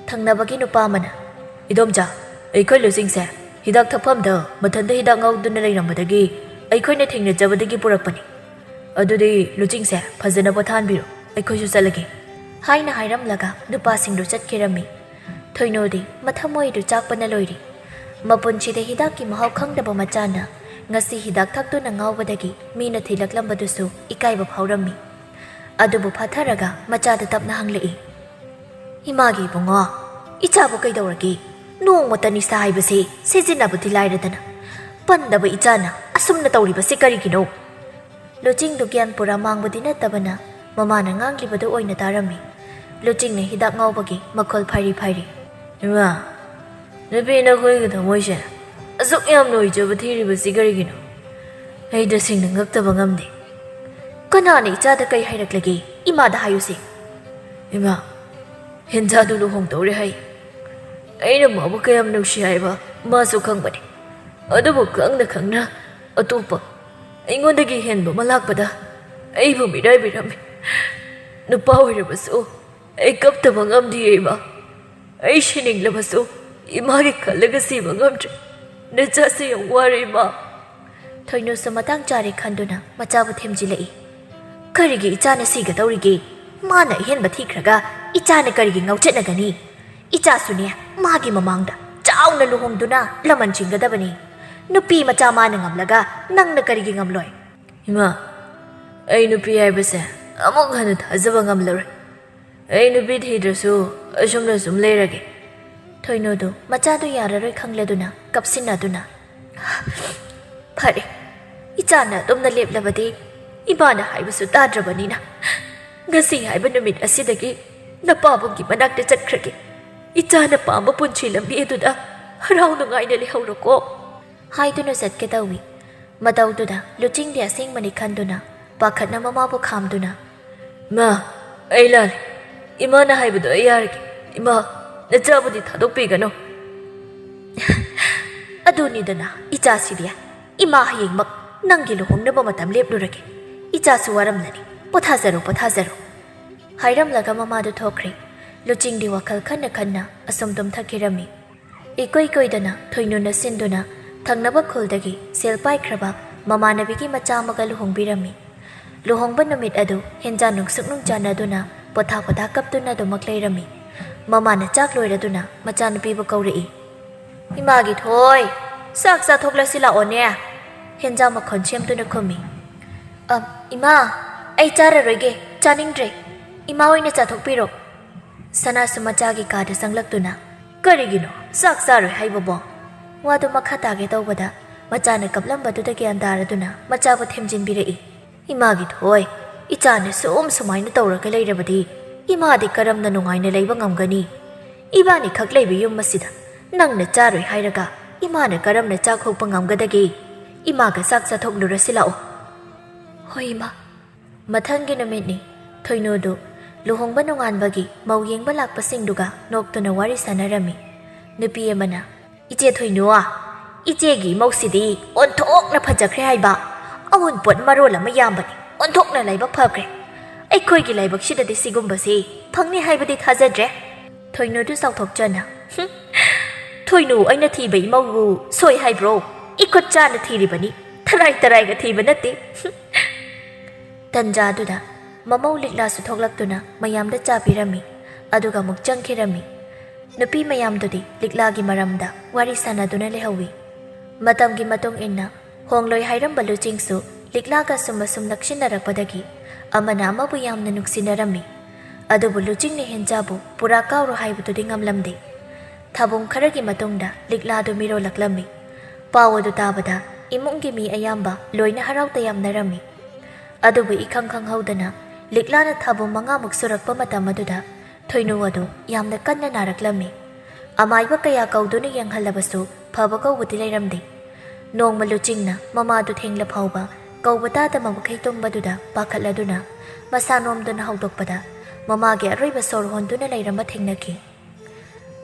ꯊꯪꯅꯕꯒꯤ ꯅꯨꯄꯥ ꯑꯃꯅ, "ꯏꯗꯣꯝꯆꯥ, ꯑꯩꯈꯣꯏ ꯂꯨꯆꯤꯡꯁꯦ ꯍꯤꯗꯥꯛ ꯊꯛꯐꯝꯗ ꯃꯊꯟꯇ ꯍꯤꯗꯥꯛ ꯉꯥꯎꯗꯨꯅ ꯂꯩꯔꯝꯕꯗꯒꯤ ꯑꯩꯈꯣꯏꯅ ꯊꯦꯡꯅꯖꯕꯗꯒꯤ ꯄꯨꯔꯛꯄꯅꯤ꯫ ꯑꯗꯨꯗꯤ ꯂꯨꯆꯤꯡꯁꯦ ꯐꯖꯅ ꯄꯣꯊꯥꯍꯟꯕꯤꯔꯣ, ꯑꯩꯈꯣꯏꯁꯨ ꯆꯠꯂꯒꯦ," ꯍꯥꯏꯅ ꯍꯥꯏꯔꯝꯂꯒ ꯅꯨꯄꯥꯁꯤꯡꯗꯨ ꯆꯠꯈꯤꯔꯝꯃꯤ꯫ ꯊꯣꯏꯅꯣꯗꯤ ꯃꯊꯃꯣꯏꯗꯨ ꯆꯥꯛꯄꯅ ꯂꯣꯏꯔꯤ꯫ ꯃꯄꯨꯟꯁꯤꯗ ꯍꯤꯗꯥꯛꯀꯤ ꯃꯍꯥꯎ ꯈꯪꯗꯕ ꯃꯆꯥꯅ ꯉꯁꯤ ꯍꯤꯗꯥꯛ ꯊꯛꯇꯨꯅ ꯉꯥꯎꯕꯗꯒꯤ ꯃꯤꯅ ꯊꯤꯂꯛꯂꯝꯕꯗꯨꯁꯨ ꯏꯀꯥꯏꯕ ꯐꯥꯎꯔꯝꯃꯤ꯫ ꯑꯗꯨꯕꯨ ꯐꯥꯊꯔꯒ ꯃꯆꯥꯗ ꯇꯞꯅ ꯍꯪꯂꯛꯏ, "ꯏꯃꯥꯒꯤ ꯏꯕꯨꯡꯉꯣ, ꯏꯆꯥꯕꯨ ꯀꯩꯗꯧꯔꯒꯦ? ꯅꯣꯡꯃꯇ ꯅꯤꯁꯥ ꯍꯥꯏꯕꯁꯤ ꯁꯤꯖꯤꯟꯅꯕꯗꯤ ꯂꯥꯏꯔꯗꯅ, ꯄꯟꯗꯕ ꯏꯆꯥꯅ ꯑꯁꯨꯝꯅ ꯇꯧꯔꯤꯕꯁꯤ ꯀꯔꯤꯒꯤꯅꯣ?" ꯂꯨꯆꯤꯡꯗꯨ ꯒ꯭ꯌꯥꯟ ꯄꯨꯔꯥ ꯃꯥꯡꯕꯗꯤ ꯅꯠꯇꯕꯅ ꯃꯃꯥꯅ ꯉꯥꯡꯂꯤꯕꯗꯨ ꯑꯣꯏꯅ ꯇꯥꯔꯝꯃꯤ꯫ ꯂꯨꯆꯤꯡꯅ ꯍꯤꯗꯥꯛ ꯉꯥꯎꯕꯒꯤ ꯃꯈꯣꯜ ꯐꯥꯏꯔꯤ ꯐꯥꯏꯔꯤ, "ꯏꯃꯥ, ꯅꯨꯄꯤ ꯅꯈꯣꯏꯒꯤ ꯊꯃꯣꯏꯁꯦ ꯑꯁꯨꯛ ꯌꯥꯝꯅ ꯑꯣꯏꯖꯕ ꯊꯤꯔꯤꯕꯁꯤ ꯀꯔꯤꯒꯤꯅꯣ? ꯑꯩ ꯇꯁꯦꯡꯅ ꯉꯛꯇꯕ ꯉꯝꯗꯦ꯫ ꯀꯅꯥꯅ ꯏꯆꯥꯗ ꯀꯩ ꯍꯥꯏꯔꯛꯂꯒꯦ? ꯏꯃꯥꯗ ꯍꯥꯏꯌꯨꯁꯦ꯫" "ꯏꯃꯥ, ꯍꯦꯟꯖꯥꯗꯨ ꯂꯨꯍꯣꯡꯗꯧꯔꯦ ꯍꯥꯏ꯫ ꯑꯩꯅ ꯃꯥꯕꯨ ꯀꯌꯥꯝ ꯅꯨꯡꯁꯤ ꯍꯥꯏꯕ ꯃꯥꯁꯨ ꯈꯪꯕꯅꯤ꯫ ꯑꯗꯨꯕꯨ ꯈꯪꯅ ꯈꯪꯅ ꯑꯇꯣꯞꯄ ꯑꯩꯉꯣꯟꯗꯒꯤ ꯍꯦꯟꯕ ꯑꯃ ꯂꯥꯛꯄꯗ ꯑꯩꯕꯨ ꯃꯤꯔꯥꯏꯕꯤꯔꯝꯃꯤ꯫ ꯅꯨꯄꯥ ꯑꯣꯏꯔꯕꯁꯨ ꯑꯩ ꯀꯞꯇꯕ ꯉꯝꯗꯤꯌꯦ ꯏꯃꯥ꯫ ꯑꯩ ꯁꯤꯅꯤꯡꯂꯕꯁꯨ ꯏꯃꯥꯒꯤ ꯈꯜꯂꯒ ꯁꯤꯕ ꯉꯝꯗ꯭ꯔꯦ꯫ ꯅꯆꯥꯁꯦ ꯌꯥꯝ ꯋꯥꯔꯦ ꯏꯃꯥ꯫" ꯊꯣꯏꯅꯨꯁꯨ ꯃꯇꯥꯡ ꯆꯥꯔꯦ ꯈꯟꯗꯨꯅ ꯃꯆꯥꯕꯨ ꯊꯦꯝꯖꯤꯜꯂꯛꯏ꯫ "ꯀꯔꯤꯒꯤ ꯏꯆꯥꯅ ꯁꯤꯒꯗꯧꯔꯤꯒꯦ? ꯃꯥꯅ ꯑꯍꯦꯟꯕ ꯊꯤꯈ꯭ꯔꯒ ꯏꯆꯥꯅ ꯀꯔꯤꯒꯤ ꯉꯥꯎꯆꯠꯅꯒꯅꯤ? ꯏꯆꯥꯁꯨꯅꯦ ꯃꯥꯒꯤ ꯃꯃꯥꯡꯗ ꯆꯥꯎꯅ ꯂꯨꯍꯣꯡꯗꯨꯅ ꯂꯃꯟ ꯆꯤꯡꯒꯗꯕꯅꯤ꯫ ꯅꯨꯄꯤ ꯃꯆꯥ ꯃꯥꯅ ꯉꯝꯂꯒ ꯅꯪꯅ ꯀꯔꯤꯒꯤ ꯉꯝꯂꯣꯏ?" "ꯏꯃꯥ, ꯑꯩ ꯅꯨꯄꯤ ꯍꯥꯏꯕꯁꯦ ꯑꯃꯨꯛ ꯍꯟꯅ ꯊꯥꯖꯕ ꯉꯝꯂꯔꯣꯏ꯫ ꯑꯩ ꯅꯨꯄꯤ ꯊꯤꯗ꯭ꯔꯁꯨ ꯑꯁꯨꯝꯅ ꯁꯨꯝ ꯂꯩꯔꯒꯦ꯫" ꯊꯣꯏꯅꯨꯗꯨ ꯃꯆꯥꯗꯨ ꯌꯥꯔꯔꯣꯏ ꯈꯪꯂꯗꯨꯅ ꯀꯞꯁꯤꯟꯅꯗꯨꯅ, "ꯐꯔꯦ, ꯏꯆꯥꯅ ꯑꯗꯨꯝꯅ ꯂꯦꯞꯂꯕꯗꯤ ꯏꯃꯥꯅ ꯍꯥꯏꯕꯁꯨ ꯇꯥꯗ꯭ꯔꯕꯅꯤꯅ ꯉꯁꯤ ꯍꯥꯏꯕ ꯅꯨꯃꯤꯠ ꯑꯁꯤꯗꯒꯤ ꯅꯄꯥꯕꯨꯡꯒꯤ ꯃꯅꯥꯛꯇ ꯆꯠꯈ꯭ꯔꯒꯦ꯫ ꯏꯆꯥꯅ ꯄꯥꯝꯕ ꯄꯨꯟꯁꯤ ꯂꯝꯕꯤ ꯑꯗꯨꯗ ꯍꯔꯥꯎ ꯅꯨꯡꯉꯥꯏꯅ ꯂꯩꯍꯧꯔꯣꯀꯣ꯫" ꯍꯥꯏꯗꯨꯅ ꯆꯠꯀꯦ ꯇꯧꯏ꯫ ꯃꯇꯧꯗꯨꯗ ꯂꯨꯆꯤꯡꯗꯤ ꯑꯁꯦꯡꯕꯅꯤ ꯈꯟꯗꯨꯅ ꯄꯥꯈꯠꯅ ꯃꯃꯥꯕꯨ ꯈꯥꯝꯗꯨꯅ, "ꯃꯥ, ꯑꯩ ꯂꯥꯜꯂꯦ꯫ ꯏꯃꯥꯅ ꯍꯥꯏꯕꯗꯣ ꯑꯩ ꯌꯥꯔꯒꯦ꯫ ꯏꯃꯥ, ꯅꯆꯥꯕꯨꯗꯤ ꯊꯥꯗꯣꯛꯄꯤꯒꯅꯨ꯫" "ꯑꯗꯨꯅꯤꯗꯅ, ꯏꯆꯥꯁꯤꯗꯤ꯫ ꯏꯃꯥ ꯍꯌꯦꯡꯃꯛ ꯅꯪꯒꯤ ꯂꯨꯍꯣꯡꯅꯕ ꯃꯇꯝ ꯂꯦꯞꯂꯨꯔꯒꯦ꯫ ꯏꯆꯥꯁꯨ ꯋꯥꯔꯝꯂꯅꯤ꯫ ꯄꯣꯊꯥꯖꯔꯣ, ꯄꯣꯊꯥꯖꯔꯣ꯫" ꯍꯥꯏꯔꯝꯂꯒ ꯃꯃꯥꯗꯨ ꯊꯣꯛꯈ꯭ꯔꯦ꯫ ꯂꯨꯆꯤꯡꯗꯤ ꯋꯥꯈꯜ ꯈꯟꯅ ꯈꯟꯅ ꯑꯁꯨꯝ ꯇꯨꯝꯊꯈꯤꯔꯝꯃꯤ꯫ ꯏꯀꯨꯏ ꯀꯨꯏꯗꯅ ꯊꯣꯏꯅꯨꯅ ꯁꯤꯟꯗꯨꯅ ꯊꯪꯅꯕ ꯈꯨꯜꯗꯒꯤ ꯁꯦꯜ ꯄꯥꯏꯈ꯭ꯔꯕ ꯃꯃꯥꯟꯅꯕꯤꯒꯤ ꯃꯆꯥ ꯑꯃꯒ ꯂꯨꯍꯣꯡꯕꯤꯔꯝꯃꯤ꯫ ꯂꯨꯍꯣꯡꯕ ꯅꯨꯃꯤꯠ ꯑꯗꯨ ꯍꯦꯟꯖꯥ ꯅꯨꯡꯁꯨꯛ ꯅꯨꯡꯆꯥꯟꯅꯗꯨꯅ ꯄꯣꯊꯥ ꯄꯣꯊꯥ ꯀꯞꯇꯨꯅ ꯑꯗꯨꯃꯛ ꯂꯩꯔꯝꯃꯤ꯫ ꯃꯃꯥꯅ ꯆꯥꯛ ꯂꯣꯏꯔꯗꯨꯅ ꯃꯆꯥꯅꯨꯄꯤꯕꯨ ꯀꯧꯔꯛꯏ꯫ "ꯏꯃꯥꯒꯤ ꯊꯣꯏ, ꯆꯥꯛ ꯆꯥꯊꯣꯛꯂꯁꯤ ꯂꯥꯛꯑꯣꯅꯦ꯫" ꯍꯦꯟꯖꯥ ꯃꯈꯣꯟ ꯁꯦꯝꯗꯨꯅ ꯈꯨꯝꯃꯤ꯫ "ꯑ, ꯏꯃꯥ, ꯑꯩ ꯆꯥꯔꯔꯣꯏꯒꯦ, ꯆꯥꯅꯤꯡꯗ꯭ꯔꯦ꯫ ꯏꯃꯥ ꯑꯣꯏꯅ ꯆꯥꯊꯣꯛꯄꯤꯔꯣ꯫" ꯁꯅꯥꯁꯨ ꯃꯆꯥꯒꯤ ꯀꯥꯗ ꯆꯪꯂꯛꯇꯨꯅ, "ꯀꯔꯤꯒꯤꯅꯣ ꯆꯥꯛ ꯆꯥꯔꯣꯏ ꯍꯥꯏꯕꯕꯣ?" ꯋꯥꯗꯨ ꯃꯈꯥ ꯇꯥꯒꯦ ꯇꯧꯕꯗ ꯃꯆꯥꯅ ꯀꯞꯂꯝꯕꯗꯨꯗ ꯒ꯭ꯌꯥꯟ ꯇꯥꯔꯗꯨꯅ ꯃꯆꯥꯕꯨ ꯊꯦꯝꯖꯤꯟꯕꯤꯔꯛꯏ꯫ "ꯏꯃꯥꯒꯤ ꯊꯣꯏ, ꯏꯆꯥꯅ ꯁꯨꯝ ꯁꯨꯃꯥꯏꯅ ꯇꯧꯔꯒ ꯂꯩꯔꯕꯗꯤ ꯏꯃꯥꯗꯤ ꯀꯔꯝꯅ ꯅꯨꯡꯉꯥꯏꯅ ꯂꯩꯕ ꯉꯝꯒꯅꯤ? ꯏꯕꯥꯅꯤ ꯈꯛ ꯂꯩꯕ ꯌꯨꯝ ꯑꯁꯤꯗ ꯅꯪꯅ ꯆꯥꯔꯣꯏ ꯍꯥꯏꯔꯒ ꯏꯃꯥꯅ ꯀꯔꯝꯅ ꯆꯥꯛ ꯍꯣꯛꯄ ꯉꯝꯒꯗꯒꯦ? ꯏꯃꯥꯒ ꯆꯥꯛ ꯆꯥꯊꯣꯛꯂꯨꯔꯁꯤ ꯂꯥꯛꯑꯣ꯫" "ꯍꯣꯏ, ꯏꯃꯥ꯫" ꯃꯊꯪꯒꯤ ꯅꯨꯃꯤꯠꯅꯤ꯫ ꯊꯣꯏꯅꯨꯗꯨ ꯂꯨꯍꯣꯡꯕ ꯅꯣꯡꯉꯥꯟꯕꯒꯤ ꯃꯧ ꯌꯦꯡꯕ ꯂꯥꯛꯄꯁꯤꯡꯗꯨꯒ ꯅꯣꯛꯇꯨꯅ ꯋꯥꯔꯤ ꯁꯥꯟꯅꯔꯝꯃꯤ꯫ ꯅꯨꯄꯤ ꯑꯃꯅ, "ꯏꯆꯦ ꯊꯣꯏꯅꯨ, ꯏꯆꯦꯒꯤ ꯏꯃꯧꯁꯤꯗꯤ ꯑꯣꯟꯊꯣꯛꯅ ꯐꯖꯈ꯭ꯔꯦ ꯍꯥꯏꯕ꯫ ꯑꯋꯨꯟꯄꯣꯠ ꯃꯔꯣꯜ ꯑꯃ ꯌꯥꯝꯕꯅꯤ, ꯑꯣꯟꯊꯣꯛꯅ ꯂꯥꯏꯕꯛ ꯐꯈ꯭ꯔꯦ꯫ ꯑꯩꯈꯣꯏꯒꯤ ꯂꯥꯏꯕꯛꯁꯤꯗꯗꯤ ꯁꯤꯒꯨꯝꯕꯁꯤ ꯐꯪꯅꯤ ꯍꯥꯏꯕꯗꯤ ꯊꯥꯖꯗ꯭ꯔꯦ꯫" ꯊꯣꯏꯅꯨꯗꯨ ꯆꯥꯎꯊꯣꯛꯆꯅ, "ꯍꯨꯝ, ꯊꯣꯏꯅꯨ ꯑꯩꯅ ꯊꯤꯕ ꯏꯃꯧꯕꯨ ꯁꯣꯏ ꯍꯥꯏꯕ꯭ꯔꯣ? ꯏꯈꯨꯠ ꯆꯥꯅ ꯊꯤꯔꯤꯕꯅꯤ, ꯊꯔꯥꯏ ꯇꯔꯥꯏꯒ ꯊꯤꯕ ꯅꯠꯇꯦ꯫" ꯍꯨꯝ꯫ ꯇꯟꯖꯥꯗꯨꯗ ꯃꯃꯧ ꯂꯤꯛꯂꯥꯁꯨ ꯊꯣꯛꯂꯛꯇꯨꯅ ꯃꯌꯥꯝꯗ ꯆꯥ ꯄꯤꯔꯝꯃꯤ, ꯑꯗꯨꯒ ꯑꯃꯨꯛ ꯆꯪꯈꯤꯔꯝꯃꯤ꯫ ꯅꯨꯄꯤ ꯃꯌꯥꯝꯗꯨꯗꯤ ꯂꯤꯛꯂꯥꯒꯤ ꯃꯔꯝꯗ ꯋꯥꯔꯤ ꯁꯥꯟꯅꯗꯨꯅ ꯂꯩꯍꯧꯋꯤ꯫ ꯃꯇꯝꯒꯤ ꯃꯇꯨꯡ ꯏꯟꯅ ꯍꯣꯡꯂꯣꯏ ꯍꯥꯏꯔꯝꯕ ꯂꯨꯆꯤꯡꯁꯨ ꯂꯤꯛꯂꯥꯒ ꯁꯨꯝ ꯑꯁꯨꯝ ꯅꯛꯁꯤꯟꯅꯔꯛꯄꯗꯒꯤ ꯑꯃꯅ ꯑꯃꯕꯨ ꯌꯥꯝꯅ ꯅꯨꯡꯁꯤꯅꯔꯝꯃꯤ꯫ ꯑꯗꯨꯕꯨ ꯂꯨꯆꯤꯡꯅ ꯍꯦꯟꯖꯥꯕꯨ ꯄꯨꯔꯥ ꯀꯥꯎꯔꯣ ꯍꯥꯏꯕꯗꯨꯗꯤ ꯉꯝꯂꯝꯗꯦ꯫ ꯊꯥꯕꯨꯡ ꯈꯔꯒꯤ ꯃꯇꯨꯡꯗ ꯂꯤꯛꯂꯥꯗꯨ ꯃꯤꯔꯣꯜꯂꯛꯂꯝꯃꯤ꯫ ꯄꯥꯎ ꯑꯗꯨ ꯇꯥꯕꯗ ꯏꯃꯨꯡꯒꯤ ꯃꯤ ꯑꯌꯥꯝꯕ ꯂꯣꯏꯅ ꯍꯔꯥꯎ ꯇꯌꯥꯝꯅꯔꯝꯃꯤ꯫ ꯑꯗꯨꯕꯨ ꯏꯈꯪ ꯈꯪꯍꯧꯗꯅ ꯂꯤꯛꯂꯥꯅ ꯊꯥꯕꯨꯡ ꯃꯉꯥꯃꯨꯛ ꯁꯨꯔꯛꯄ ꯃꯇꯝ ꯑꯗꯨꯗ ꯊꯣꯏꯅꯨ ꯑꯗꯨ ꯌꯥꯝꯅ ꯀꯟꯅ ꯅꯥꯔꯛꯂꯝꯃꯤ꯫ ꯑꯃꯥꯏꯕ ꯀꯌꯥ ꯀꯧꯗꯨꯅ ꯌꯦꯡꯍꯜꯂꯕꯁꯨ ꯐꯕ ꯀꯧꯕꯗꯤ ꯂꯩꯔꯝꯗꯦ꯫ ꯅꯣꯡꯃ ꯂꯨꯆꯤꯡꯅ ꯃꯃꯥꯗꯨ ꯊꯦꯡꯂ ꯐꯥꯎꯕ ꯀꯧꯕ ꯇꯥꯗꯕ ꯃꯈꯩ ꯇꯨꯝꯕꯗꯨꯗ ꯄꯥꯈꯠꯂꯗꯨꯅ ꯃꯁꯥ ꯅꯣꯝꯗꯨꯅ ꯍꯧꯗꯣꯛꯄꯗ ꯃꯃꯥꯒꯤ ꯑꯔꯣꯏꯕ ꯁꯣꯔ ꯍꯣꯟꯗꯨꯅ ꯂꯩꯔꯝꯕ ꯊꯦꯡꯅꯈꯤ꯫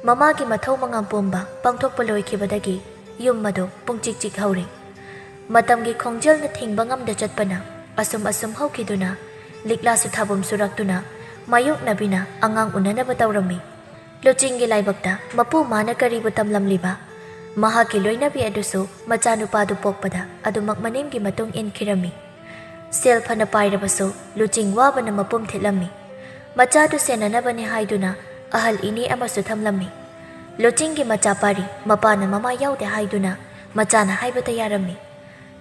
ꯃꯃꯥꯒꯤ ꯃꯊꯧ ꯃꯉꯥꯝ ꯄꯨꯝꯕ ꯄꯥꯡꯊꯣꯛꯄ ꯂꯣꯏꯈꯤꯕꯗꯒꯤ ꯌꯨꯝ ꯑꯗꯨ ꯄꯨꯡꯆꯤꯛ ꯆꯤꯛ ꯍꯧꯔꯦ꯫ ꯃꯇꯝꯒꯤ ꯈꯣꯡꯖꯦꯜꯅ ꯊꯤꯡꯕ ꯉꯝꯗ ꯆꯠꯄꯅ ꯑꯁꯨꯝ ꯑꯁꯨꯝ ꯍꯧꯈꯤꯗꯨꯅ ꯂꯤꯛꯂꯥꯁꯨ ꯊꯥꯕꯨꯝ ꯁꯨꯔꯛꯇꯨꯅ ꯃꯥꯌꯣꯛꯅꯕꯤꯅ ꯑꯉꯥꯡ ꯎꯅꯅꯕ ꯇꯧꯔꯝꯃꯤ꯫ ꯂꯨꯆꯤꯡꯒꯤ ꯂꯥꯏꯕꯛꯇ ꯃꯄꯨ ꯃꯥꯅ ꯀꯔꯤꯕꯨ ꯇꯝꯂꯝꯂꯤꯕ? ꯃꯍꯥꯛꯀꯤ ꯂꯣꯏꯅꯕꯤ ꯑꯗꯨꯁꯨ ꯃꯆꯥꯅꯨꯄꯥꯗꯨ ꯄꯣꯛꯄꯗ ꯑꯗꯨꯃꯛ ꯃꯅꯦꯝꯒꯤ ꯃꯇꯨꯡ ꯏꯟꯈꯤꯔꯝꯃꯤ꯫ ꯁꯦꯜ ꯐꯅ ꯄꯥꯏꯔꯕꯁꯨ ꯂꯨꯆꯤꯡ ꯋꯥꯕꯅ ꯃꯄꯨꯝ ꯊꯤꯠꯂꯝꯃꯤ꯫ ꯃꯆꯥꯗꯨ ꯁꯦꯟꯅꯅꯕꯅꯤ ꯍꯥꯏꯗꯨꯅ ꯑꯍꯜ ꯏꯅꯦ ꯑꯃꯁꯨ ꯊꯝꯂꯝꯃꯤ꯫ ꯂꯨꯆꯤꯡꯒꯤ ꯃꯆꯥ ꯄꯥꯔꯤ ꯃꯄꯥꯅ ꯃꯃꯥ ꯌꯥꯎꯗꯦ ꯍꯥꯏꯗꯨꯅ ꯃꯆꯥꯅ ꯍꯥꯏꯕꯇ ꯌꯥꯔꯝꯃꯤ꯫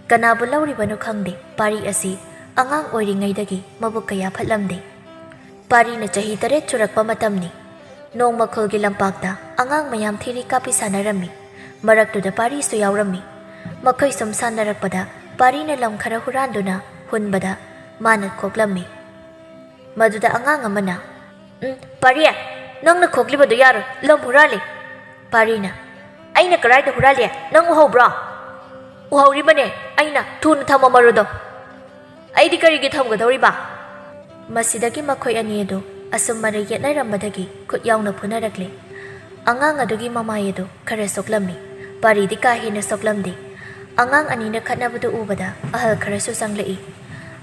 ꯀꯅꯥꯕꯨ ꯂꯧꯔꯤꯕꯅꯣ ꯈꯪꯗꯦ, ꯄꯥꯔꯤ ꯑꯁꯤ ꯑꯉꯥꯡ ꯑꯣꯏꯔꯤꯉꯩꯗꯒꯤ ꯃꯕꯨꯛ ꯀꯌꯥ ꯐꯠꯂꯝꯗꯦ꯫ ꯄꯥꯔꯤꯅ ꯆꯍꯤ ꯇꯔꯦꯠ ꯁꯨꯔꯛꯄ ꯃꯇꯝꯅꯤ꯫ ꯅꯣꯡꯃ ꯈꯨꯜꯒꯤ ꯂꯝꯄꯥꯛꯇ ꯑꯉꯥꯡ ꯃꯌꯥꯝ ꯊꯤꯔꯤ ꯀꯥꯞꯄꯤ ꯁꯥꯟꯅꯔꯝꯃꯤ꯫ ꯃꯔꯛꯇꯨꯗ ꯄꯥꯔꯤꯁꯨ ꯌꯥꯎꯔꯝꯃꯤ꯫ ꯃꯈꯣꯏ ꯁꯨꯝ ꯁꯥꯟꯅꯔꯛꯄꯗ ꯄꯥꯔꯤꯅ ꯂꯝ ꯈꯔ ꯍꯨꯔꯥꯟꯗꯨꯅ ꯍꯨꯟꯕꯗ ꯃꯥꯅ ꯈꯣꯛꯂꯝꯃꯤ꯫ ꯃꯗꯨꯗ ꯑꯉꯥꯡ ꯑꯃꯅ, "ꯎꯝ, ꯄꯥꯔꯤ, ꯅꯪꯅ ꯈꯣꯛꯂꯤꯕꯗꯨ ꯌꯥꯔꯣꯏ, ꯂꯝ ꯍꯨꯔꯥꯜꯂꯤ꯫" ꯄꯥꯔꯤꯅ, "ꯑꯩꯅ ꯀꯗꯥꯏꯗ ꯍꯨꯔꯥꯜꯂꯤ? ꯅꯪ ꯎꯍꯧꯕ꯭ꯔꯣ?" "ꯎꯍꯧꯔꯤꯕꯅꯦ, ꯑꯩꯅ꯫ ꯊꯨꯅ ꯊꯝꯃꯝꯃꯔꯣꯗꯣ꯫" "ꯑꯩꯗꯤ ꯀꯔꯤꯒꯤ ꯊꯝꯒꯗꯧꯔꯤꯕ?" ꯃꯁꯤꯗꯒꯤ ꯃꯈꯣꯏ ꯑꯅꯤ ꯑꯗꯨ ꯑꯁꯨꯝ ꯃꯔꯩ ꯌꯦꯠꯅꯔꯝꯕꯗꯒꯤ ꯈꯨꯠ ꯌꯥꯎꯅ ꯐꯨꯅꯔꯛꯂꯦ꯫ ꯑꯉꯥꯡ ꯑꯗꯨꯒꯤ ꯃꯃꯥꯏ ꯑꯗꯨ ꯈꯔ ꯁꯣꯛꯂꯝꯃꯤ꯫ ꯄꯥꯔꯤꯗꯤ ꯀꯥ ꯍꯦꯟꯅ ꯁꯣꯛꯂꯝꯗꯦ꯫ ꯑꯉꯥꯡ ꯑꯅꯤꯅ ꯈꯠꯅꯕꯗꯨ ꯎꯕꯗ ꯑꯍꯜ ꯈꯔꯁꯨ ꯆꯪꯂꯛꯏ꯫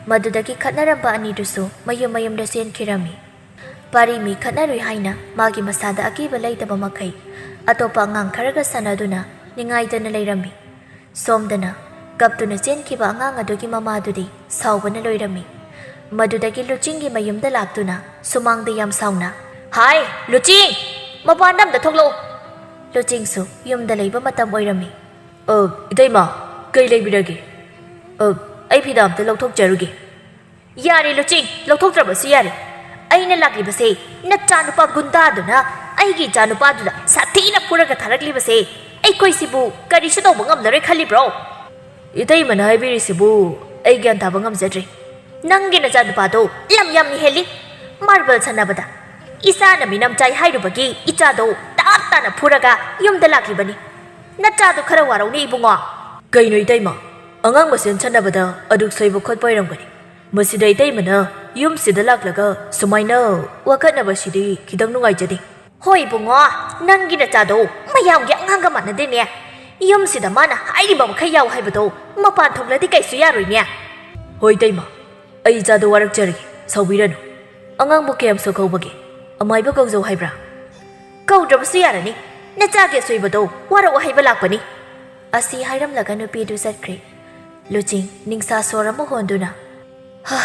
ꯃꯗꯨꯗꯒꯤ ꯈꯠꯅꯔꯝꯕ ꯑꯅꯤꯗꯨꯁꯨ ꯃꯌꯨꯝ ꯃꯌꯨꯝꯗ ꯆꯦꯟꯈꯤꯔꯝꯃꯤ꯫ ꯄꯥꯔꯤ ꯃꯤ ꯈꯠꯅꯔꯨꯏ ꯍꯥꯏꯅ ꯃꯥꯒꯤ ꯃꯁꯥꯗ ꯑꯀꯤꯕ ꯂꯩꯇꯕ ꯃꯈꯩ ꯑꯇꯣꯞꯄ ꯑꯉꯥꯡ ꯈꯔꯒ ꯁꯥꯟꯅꯗꯨꯅ ꯅꯤꯡꯉꯥꯏꯗꯅ ꯂꯩꯔꯝꯃꯤ꯫ ꯁꯣꯝꯗꯅ ꯀꯞꯇꯨꯅ ꯆꯦꯟꯈꯤꯕ ꯑꯉꯥꯡ ꯑꯗꯨꯒꯤ ꯃꯃꯥꯗꯨꯗꯤ ꯁꯥꯎꯕꯅ ꯂꯣꯏꯔꯝꯃꯤ꯫ ꯃꯗꯨꯗꯒꯤ ꯂꯨꯆꯤꯡꯒꯤ ꯃꯌꯨꯝꯗ ꯂꯥꯛꯇꯨꯅ ꯁꯨꯃꯥꯡꯗ ꯌꯥꯝ ꯁꯥꯎꯅ, "ꯍꯥꯏ, ꯂꯨꯆꯤꯡ! ꯃꯄꯥꯟꯗ ꯑꯝꯇ ꯊꯣꯛꯂꯛꯎ!" ꯂꯨꯆꯤꯡꯁꯨ ꯌꯨꯝꯗ ꯂꯩꯕ ꯃꯇꯝ ꯑꯣꯏꯔꯝꯃꯤ꯫ "ꯑ, ꯏꯇꯩꯃ, ꯀꯩ ꯂꯩꯕꯤꯔꯒꯦ? ꯑ, ꯑꯩ ꯐꯤꯗꯥ ꯑꯝꯇ ꯂꯧꯊꯣꯛꯆꯔꯨꯒꯦ꯫" "ꯌꯥꯔꯦ ꯂꯨꯆꯤꯡ, ꯂꯧꯊꯣꯛꯇ꯭ꯔꯕꯁꯨ ꯌꯥꯔꯦ꯫ ꯑꯩꯅ ꯂꯥꯛꯂꯤꯕꯁꯦ ꯅꯆꯥꯅꯨꯄꯥ ꯒꯨꯟꯗꯥꯗꯨꯅ ꯑꯩꯒꯤ ꯏꯆꯥꯅꯨꯄꯥꯗꯨꯗ ꯁꯥꯊꯤꯅ ꯐꯨꯔꯒ ꯊꯥꯔꯛꯂꯤꯕꯁꯦ ꯑꯩꯈꯣꯏꯁꯤꯕꯨ ꯀꯔꯤꯁꯨ ꯇꯧꯕ ꯉꯝꯂꯔꯣꯏ ꯈꯜꯂꯤꯕ꯭ꯔꯣ?" "ꯏꯇꯩꯃꯅ ꯍꯥꯏꯕꯤꯔꯤꯁꯤꯕꯨ ꯑꯩ ꯒ꯭ꯌꯥꯟ ꯇꯥꯕ ꯉꯝꯖꯗ꯭ꯔꯦ꯫" "ꯅꯪꯒꯤ ꯅꯆꯥꯅꯨꯄꯥꯗꯣ ꯂꯝ ꯌꯥꯝꯅ ꯍꯦꯜꯂꯤ꯫ ꯃꯥꯔꯕꯜ ꯁꯥꯟꯅꯕꯗ ꯏꯆꯥꯅ ꯃꯤꯅꯝ ꯆꯥꯏ ꯍꯥꯏꯔꯨꯕꯒꯤ ꯏꯆꯥꯗꯣ ꯇꯥꯞ ꯇꯥꯅ ꯐꯨꯔꯒ ꯌꯨꯝꯗ ꯂꯥꯛꯂꯤꯕꯅꯤ꯫ ꯅꯆꯥꯗꯣ ꯈꯔ ꯋꯥꯔꯧꯅꯦ ꯏꯕꯨꯡꯉꯣ꯫" ꯀꯩꯅꯣ ꯏꯇꯩꯃ? ꯑꯉꯥꯡ ꯃꯁꯦꯟ ꯁꯥꯟꯅꯕꯗ ꯑꯗꯨꯛ ꯁꯣꯏꯕ ꯈꯣꯠꯄ ꯑꯣꯏꯔꯝꯒꯅꯤ꯫ ꯃꯁꯤꯗ ꯏꯇꯩꯃꯅ ꯌꯨꯝꯁꯤꯗ ꯂꯥꯛꯂꯒ ꯁꯨꯃꯥꯏꯅ ꯋꯥꯀꯠꯅꯕꯁꯤꯗꯤ ꯈꯤꯇꯪ ꯅꯨꯡꯉꯥꯏꯖꯗꯦ꯫ ꯍꯣꯏ ꯏꯕꯨꯡꯉꯣ, ꯅꯪꯒꯤ ꯅꯆꯥꯗꯣ ꯃꯌꯥꯝꯒꯤ ꯑꯉꯥꯡꯒ ꯃꯥꯟꯅꯗꯦꯅꯦ꯫ ꯌꯨꯝꯁꯤꯗ ꯃꯥꯅ ꯍꯥꯏꯔꯤꯕ ꯃꯈꯩ ꯌꯥꯎ ꯍꯥꯏꯕꯗꯣ ꯃꯄꯥꯟ ꯊꯣꯛꯂꯗꯤ ꯀꯩꯁꯨ ꯌꯥꯔꯣꯏꯅꯦ꯫ ꯍꯣꯏ ꯏꯇꯩꯃ, ꯑꯩ ꯏꯆꯥꯗꯣ ꯋꯥꯔꯛꯆꯔꯒꯦ, ꯁꯥꯎꯕꯤꯔꯅꯨ꯫ ꯑꯉꯥꯡꯕꯨ ꯀꯌꯥꯝ ꯁꯣꯛꯍꯧꯕꯒꯦ? ꯑꯃꯥꯏꯕ ꯀꯧꯖꯧ ꯍꯥꯏꯕ꯭ꯔꯥ? ꯀꯧꯗ꯭ꯔꯕꯁꯨ ꯌꯥꯔꯅꯤ꯫ ꯅꯆꯥꯒꯤ ꯑꯁꯣꯏꯕꯗꯣ ꯋꯥꯔꯛꯑꯣ ꯍꯥꯏꯕ ꯂꯥꯛꯄꯅꯤ꯫ ꯑꯁꯤ ꯍꯥꯏꯔꯝꯂꯒ ꯅꯨꯄꯤꯗꯨ ꯆꯠꯈ꯭ꯔꯦ꯫ ꯂꯨꯆꯤꯡ ꯅꯤꯡꯁꯥ ꯁꯣꯔ ꯑꯃ ꯍꯣꯟꯗꯨꯅ, "ꯍꯥ,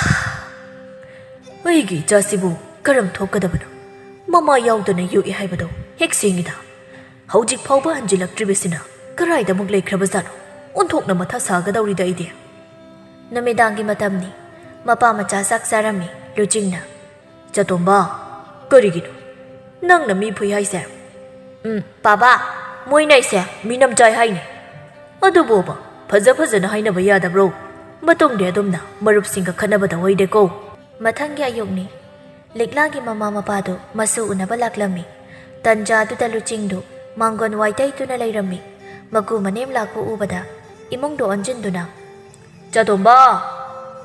ꯑꯩꯒꯤ ꯏꯆꯥꯁꯤꯕꯨ ꯀꯔꯝ ꯊꯣꯛꯀꯗꯕꯅꯣ? ꯃꯃꯥ ꯌꯥꯎꯗꯅ ꯌꯣꯛꯏ ꯍꯥꯏꯕꯗꯣ ꯍꯦꯛ ꯁꯦꯡꯉꯤꯗ꯫ ꯍꯧꯖꯤꯛ ꯐꯥꯎꯕ ꯍꯟꯖꯤꯜꯂꯛꯇ꯭ꯔꯤꯕꯁꯤꯅ ꯀꯔꯥꯏꯗ ꯑꯃꯨꯛ ꯂꯩꯈ꯭ꯔꯕꯖꯥꯠꯅꯣ? ꯑꯣꯟꯊꯣꯛꯅ ꯃꯊꯥ ꯁꯥꯒꯗꯧꯔꯤꯗ ꯑꯩꯗꯤ꯫" ꯅꯨꯃꯤꯗꯥꯡꯒꯤ ꯃꯇꯝꯅꯤ꯫ ꯃꯄꯥ ꯃꯆꯥ ꯆꯥꯛ ꯆꯥꯔꯝꯃꯤ꯫ ꯂꯨꯆꯤꯡꯅ, "ꯆꯇꯣꯝꯕ, ꯀꯔꯤꯒꯤꯅꯣ ꯅꯪꯅ ꯃꯤ ꯐꯨꯏ ꯍꯥꯏꯁꯦ?" "ꯎꯝ, ꯄꯥꯕꯥ, ꯃꯣꯏꯅ ꯑꯩꯁꯦ ꯃꯤꯅꯝ ꯆꯥꯏ ꯍꯥꯏꯅꯤ꯫" "ꯑꯗꯨꯕꯨꯕ, ꯐꯖ ꯐꯖꯅ ꯍꯥꯏꯅꯕ ꯌꯥꯗꯕ꯭ꯔꯣ? ꯃꯇꯨꯡꯗꯤ ꯑꯗꯨꯝꯅ ꯃꯔꯨꯞꯁꯤꯡꯒ ꯈꯠꯅꯕꯗ ꯑꯣꯏꯔꯦꯀꯣ꯫" ꯃꯊꯪꯒꯤ ꯑꯌꯨꯛꯅꯤ꯫ ꯂꯤꯛꯂꯥꯒꯤ ꯃꯃꯥ ꯃꯄꯥꯗꯨ ꯃꯁꯨ ꯎꯅꯕ ꯂꯥꯛꯂꯝꯃꯤ꯫ ꯇꯟꯖꯥꯗꯨꯗ ꯂꯨꯆꯤꯡꯗꯨ ꯃꯥꯡꯒꯣꯟ ꯋꯥꯏꯇꯩꯗꯨꯅ ꯂꯩꯔꯝꯃꯤ꯫ ꯃꯀꯨ ꯃꯅꯦꯝ ꯂꯥꯛꯄ ꯎꯕꯗ ꯏꯃꯨꯡꯗꯨ ꯑꯣꯟꯁꯤꯟꯗꯨꯅ, "ꯆꯇꯣꯝꯕ,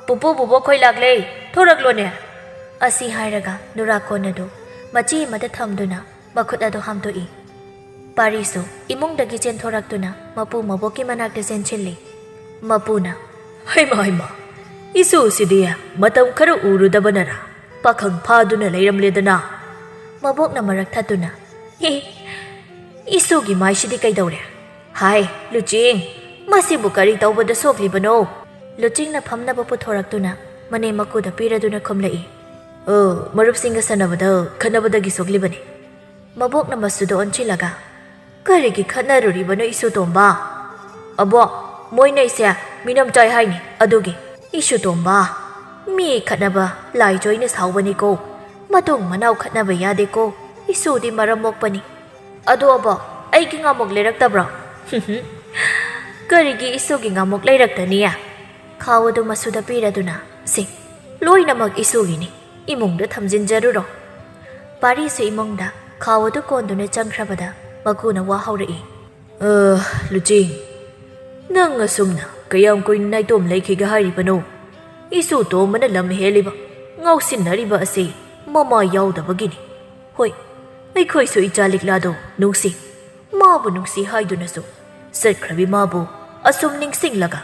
ꯄꯨꯄꯨ ꯕꯨꯕꯣꯛ ꯈꯣꯏ ꯂꯥꯛꯂꯦ, ꯊꯣꯔꯛꯂꯣꯅꯦ꯫" ꯑꯁꯤ ꯍꯥꯏꯔꯒ ꯅꯨꯔꯥꯀꯣꯟ ꯑꯗꯨ ꯃꯆꯤ ꯑꯃꯗ ꯊꯝꯗꯨꯅ ꯃꯈꯨꯠ ꯑꯗꯨ ꯍꯥꯝꯗꯣꯛꯏ꯫ ꯄꯥꯔꯤꯁꯨ ꯏꯃꯨꯡꯗꯒꯤ ꯆꯦꯟꯊꯣꯔꯛꯇꯨꯅ ꯃꯄꯨ ꯃꯕꯣꯛꯀꯤ ꯃꯅꯥꯛꯇ ꯆꯦꯟꯁꯤꯜꯂꯤ꯫ ꯃꯄꯨꯅ, "ꯍꯩꯃ, ꯍꯩꯃ, ꯏꯁꯨꯁꯤꯗꯤ ꯃꯇꯝ ꯈꯔ ꯎꯔꯨꯗꯕꯅꯔꯥ ꯄꯥꯈꯪ ꯐꯥꯗꯨꯅ ꯂꯩꯔꯝꯂꯦꯗꯅ?" ꯃꯕꯣꯛꯅ ꯃꯔꯛ ꯊꯠꯇꯨꯅ, "ꯍꯦ, ꯏꯁꯨꯒꯤ ꯃꯥꯏꯁꯤꯗꯤ ꯀꯩꯗꯧꯔꯦ? ꯍꯥꯏ, ꯂꯨꯆꯤꯡ, ꯃꯁꯤꯕꯨ ꯀꯔꯤ ꯇꯧꯕꯗ ꯁꯣꯛꯂꯤꯕꯅꯣ?" ꯂꯨꯆꯤꯡꯅ ꯐꯝꯅꯕ ꯄꯨꯊꯣꯔꯛꯇꯨꯅ ꯃꯅꯦꯝ ꯃꯀꯨꯗ ꯄꯤꯔꯗꯨꯅ ꯈꯨꯝꯂꯛꯏ, "ꯑ, ꯃꯔꯨꯞꯁꯤꯡꯒ ꯁꯥꯟꯅꯕꯗ ꯈꯠꯅꯕꯗꯒꯤ ꯁꯣꯛꯂꯤꯕꯅꯤ꯫" ꯃꯕꯣꯛꯅ ꯃꯁꯨꯗ ꯑꯣꯟꯁꯤꯜꯂꯒ, "ꯀꯔꯤꯒꯤ ꯈꯠꯅꯔꯨꯔꯤꯕꯅꯣ ꯏꯁꯨ ꯇꯣꯝꯕ?" "ꯑꯕꯣꯛ, ꯃꯣꯏꯅ ꯑꯩꯁꯦ ꯃꯤꯅꯝ ꯆꯥꯏ ꯍꯥꯏꯅꯤ, ꯑꯗꯨꯒꯤ꯫" "ꯏꯁꯨ ꯇꯣꯝꯕ, ꯃꯤ ꯈꯠꯅꯕ ꯂꯥꯏꯖꯣꯏꯅ ꯁꯥꯎꯕꯅꯤꯀꯣ꯫ ꯃꯇꯨꯡ ꯃꯅꯥꯎ ꯈꯠꯅꯕ ꯌꯥꯗꯦꯀꯣ꯫ ꯏꯁꯨꯗꯤ ꯃꯔꯝ ꯃꯣꯛꯄꯅꯤ꯫ ꯑꯗꯣ ꯑꯕꯣꯛ, ꯑꯩꯒꯤ ꯉꯥꯃꯨꯛ ꯂꯩꯔꯛꯇꯕ꯭ꯔꯣ?" "ꯀꯔꯤꯒꯤ ꯏꯁꯨꯒꯤ ꯉꯥꯃꯨꯛ ꯂꯩꯔꯛꯇꯅꯤ?" ꯈꯥꯎ ꯑꯗꯨ ꯃꯁꯨꯗ ꯄꯤꯔꯗꯨꯅ, "ꯁꯦ, ꯂꯣꯏꯅꯃꯛ ꯏꯁꯨꯒꯤꯅꯤ, ꯏꯃꯨꯡꯗ ꯊꯝꯖꯤꯟꯖꯔꯨꯔꯣ꯫" ꯄꯥꯔꯤꯁꯨ ꯏꯃꯨꯡꯗ ꯈꯥꯎ ꯑꯗꯨ ꯀꯣꯟꯗꯨꯅ ꯆꯪꯈ꯭ꯔꯕꯗ ꯃꯀꯨꯅ ꯋꯥ ꯍꯧꯔꯛꯏ꯫ "ꯑ, ꯂꯨꯆꯤꯡ, "ꯅꯪ ꯑꯁꯨꯝꯅ ꯀꯌꯥꯝ ꯀꯨꯏꯅ ꯅꯥꯏꯇꯣꯝ ꯂꯩꯈꯤꯒꯦ ꯍꯥꯏꯔꯤꯕꯅꯣ? ꯏꯁꯨ ꯇꯣꯝꯕꯅ ꯂꯝ ꯍꯦꯜꯂꯤꯕ, ꯉꯥꯎꯁꯤꯟꯅꯔꯤꯕ ꯑꯁꯤ ꯃꯃꯥ ꯌꯥꯎꯗꯕꯒꯤꯅꯤ꯫ ꯍꯣꯏ, ꯑꯩꯈꯣꯏꯁꯨ ꯏꯆꯥ ꯂꯤꯛꯂꯥꯗꯣ ꯅꯨꯡꯁꯤ꯫ ꯃꯥꯕꯨ ꯅꯨꯡꯁꯤ ꯍꯥꯏꯗꯨꯅꯁꯨ ꯆꯠꯈ꯭ꯔꯕꯤ ꯃꯥꯕꯨ ꯑꯁꯨꯝ ꯅꯤꯡꯁꯤꯡꯂꯒ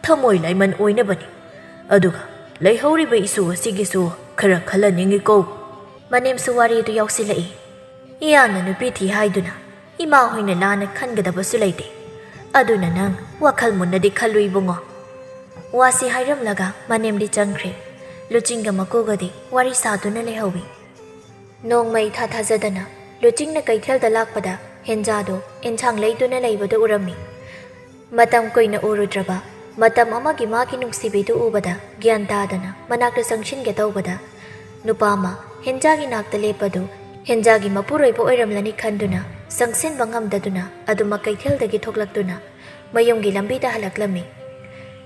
ꯊꯃꯣꯏ ꯂꯥꯏꯃꯟ ꯑꯣꯏꯅꯕꯅꯤ꯫ ꯑꯗꯨꯒ ꯂꯩꯍꯧꯔꯤꯕ ꯏꯁꯨ ꯑꯁꯤꯒꯤꯁꯨ ꯈꯔ ꯈꯜꯍꯟꯅꯤꯡꯉꯤꯀꯣ꯫" ꯃꯅꯦꯝꯁꯨ ꯋꯥꯔꯤꯗꯨ ꯌꯥꯎꯁꯤꯜꯂꯛꯏ꯫ "ꯏꯌꯥꯝꯅ ꯅꯨꯄꯤ ꯊꯤ ꯍꯥꯏꯗꯨꯅ ꯏꯃꯥ ꯍꯣꯏꯅ ꯂꯥꯟꯅ ꯈꯟꯒꯗꯕꯁꯨ ꯂꯩꯇꯦ꯫ ꯑꯗꯨꯅ ꯅꯪ ꯋꯥꯈꯜ ꯃꯨꯟꯅꯗꯤ ꯈꯜꯂꯨ ꯏꯕꯨꯡꯉꯣ꯫" ꯋꯥꯁꯤ ꯍꯥꯏꯔꯝꯂꯒ ꯃꯅꯦꯝꯗꯤ ꯆꯪꯈ꯭ꯔꯦ꯫ ꯂꯨꯆꯤꯡꯒ ꯃꯀꯨꯒꯗꯤ ꯋꯥꯔꯤ ꯁꯥꯗꯨꯅ ꯂꯩꯍꯧꯏ꯫ ꯅꯣꯡꯃ ꯏꯊꯥ ꯊꯥꯖꯗꯅ ꯂꯨꯆꯤꯡꯅ ꯀꯩꯊꯦꯜꯗ ꯂꯥꯛꯄꯗ ꯍꯦꯟꯖꯥꯗꯨ ꯑꯦꯟꯁꯥꯡ ꯂꯩꯗꯨꯅ ꯂꯩꯕꯗꯨ ꯎꯔꯝꯃꯤ꯫ ꯃꯇꯝ ꯀꯨꯏꯅ ꯎꯔꯨꯗ꯭ꯔꯕ ꯃꯇꯝ ꯑꯃꯒꯤ ꯃꯥꯒꯤ ꯅꯨꯡꯁꯤꯕꯤꯗꯨ ꯎꯕꯗ ꯒ꯭ꯌꯥꯟ ꯇꯥꯗꯅ ꯃꯅꯥꯛꯇ ꯆꯪꯁꯤꯟꯒꯦ ꯇꯧꯕꯗ, ꯅꯨꯄꯥ ꯑꯃ ꯍꯦꯟꯖꯥꯒꯤ ꯅꯥꯛꯇ ꯂꯦꯞꯄꯗꯨ ꯍꯦꯟꯖꯥꯒꯤ ꯃꯄꯨꯔꯣꯏꯕ ꯑꯣꯏꯔꯝꯂꯅꯤ ꯈꯟꯗꯨꯅ ꯆꯪꯁꯤꯟꯕ ꯉꯝꯗꯗꯨꯅ ꯑꯗꯨꯃꯛ ꯀꯩꯊꯦꯜꯗꯒꯤ ꯊꯣꯛꯂꯛꯇꯨꯅ ꯃꯌꯨꯝꯒꯤ ꯂꯝꯕꯤꯗ ꯍꯜꯂꯛꯂꯝꯃꯤ꯫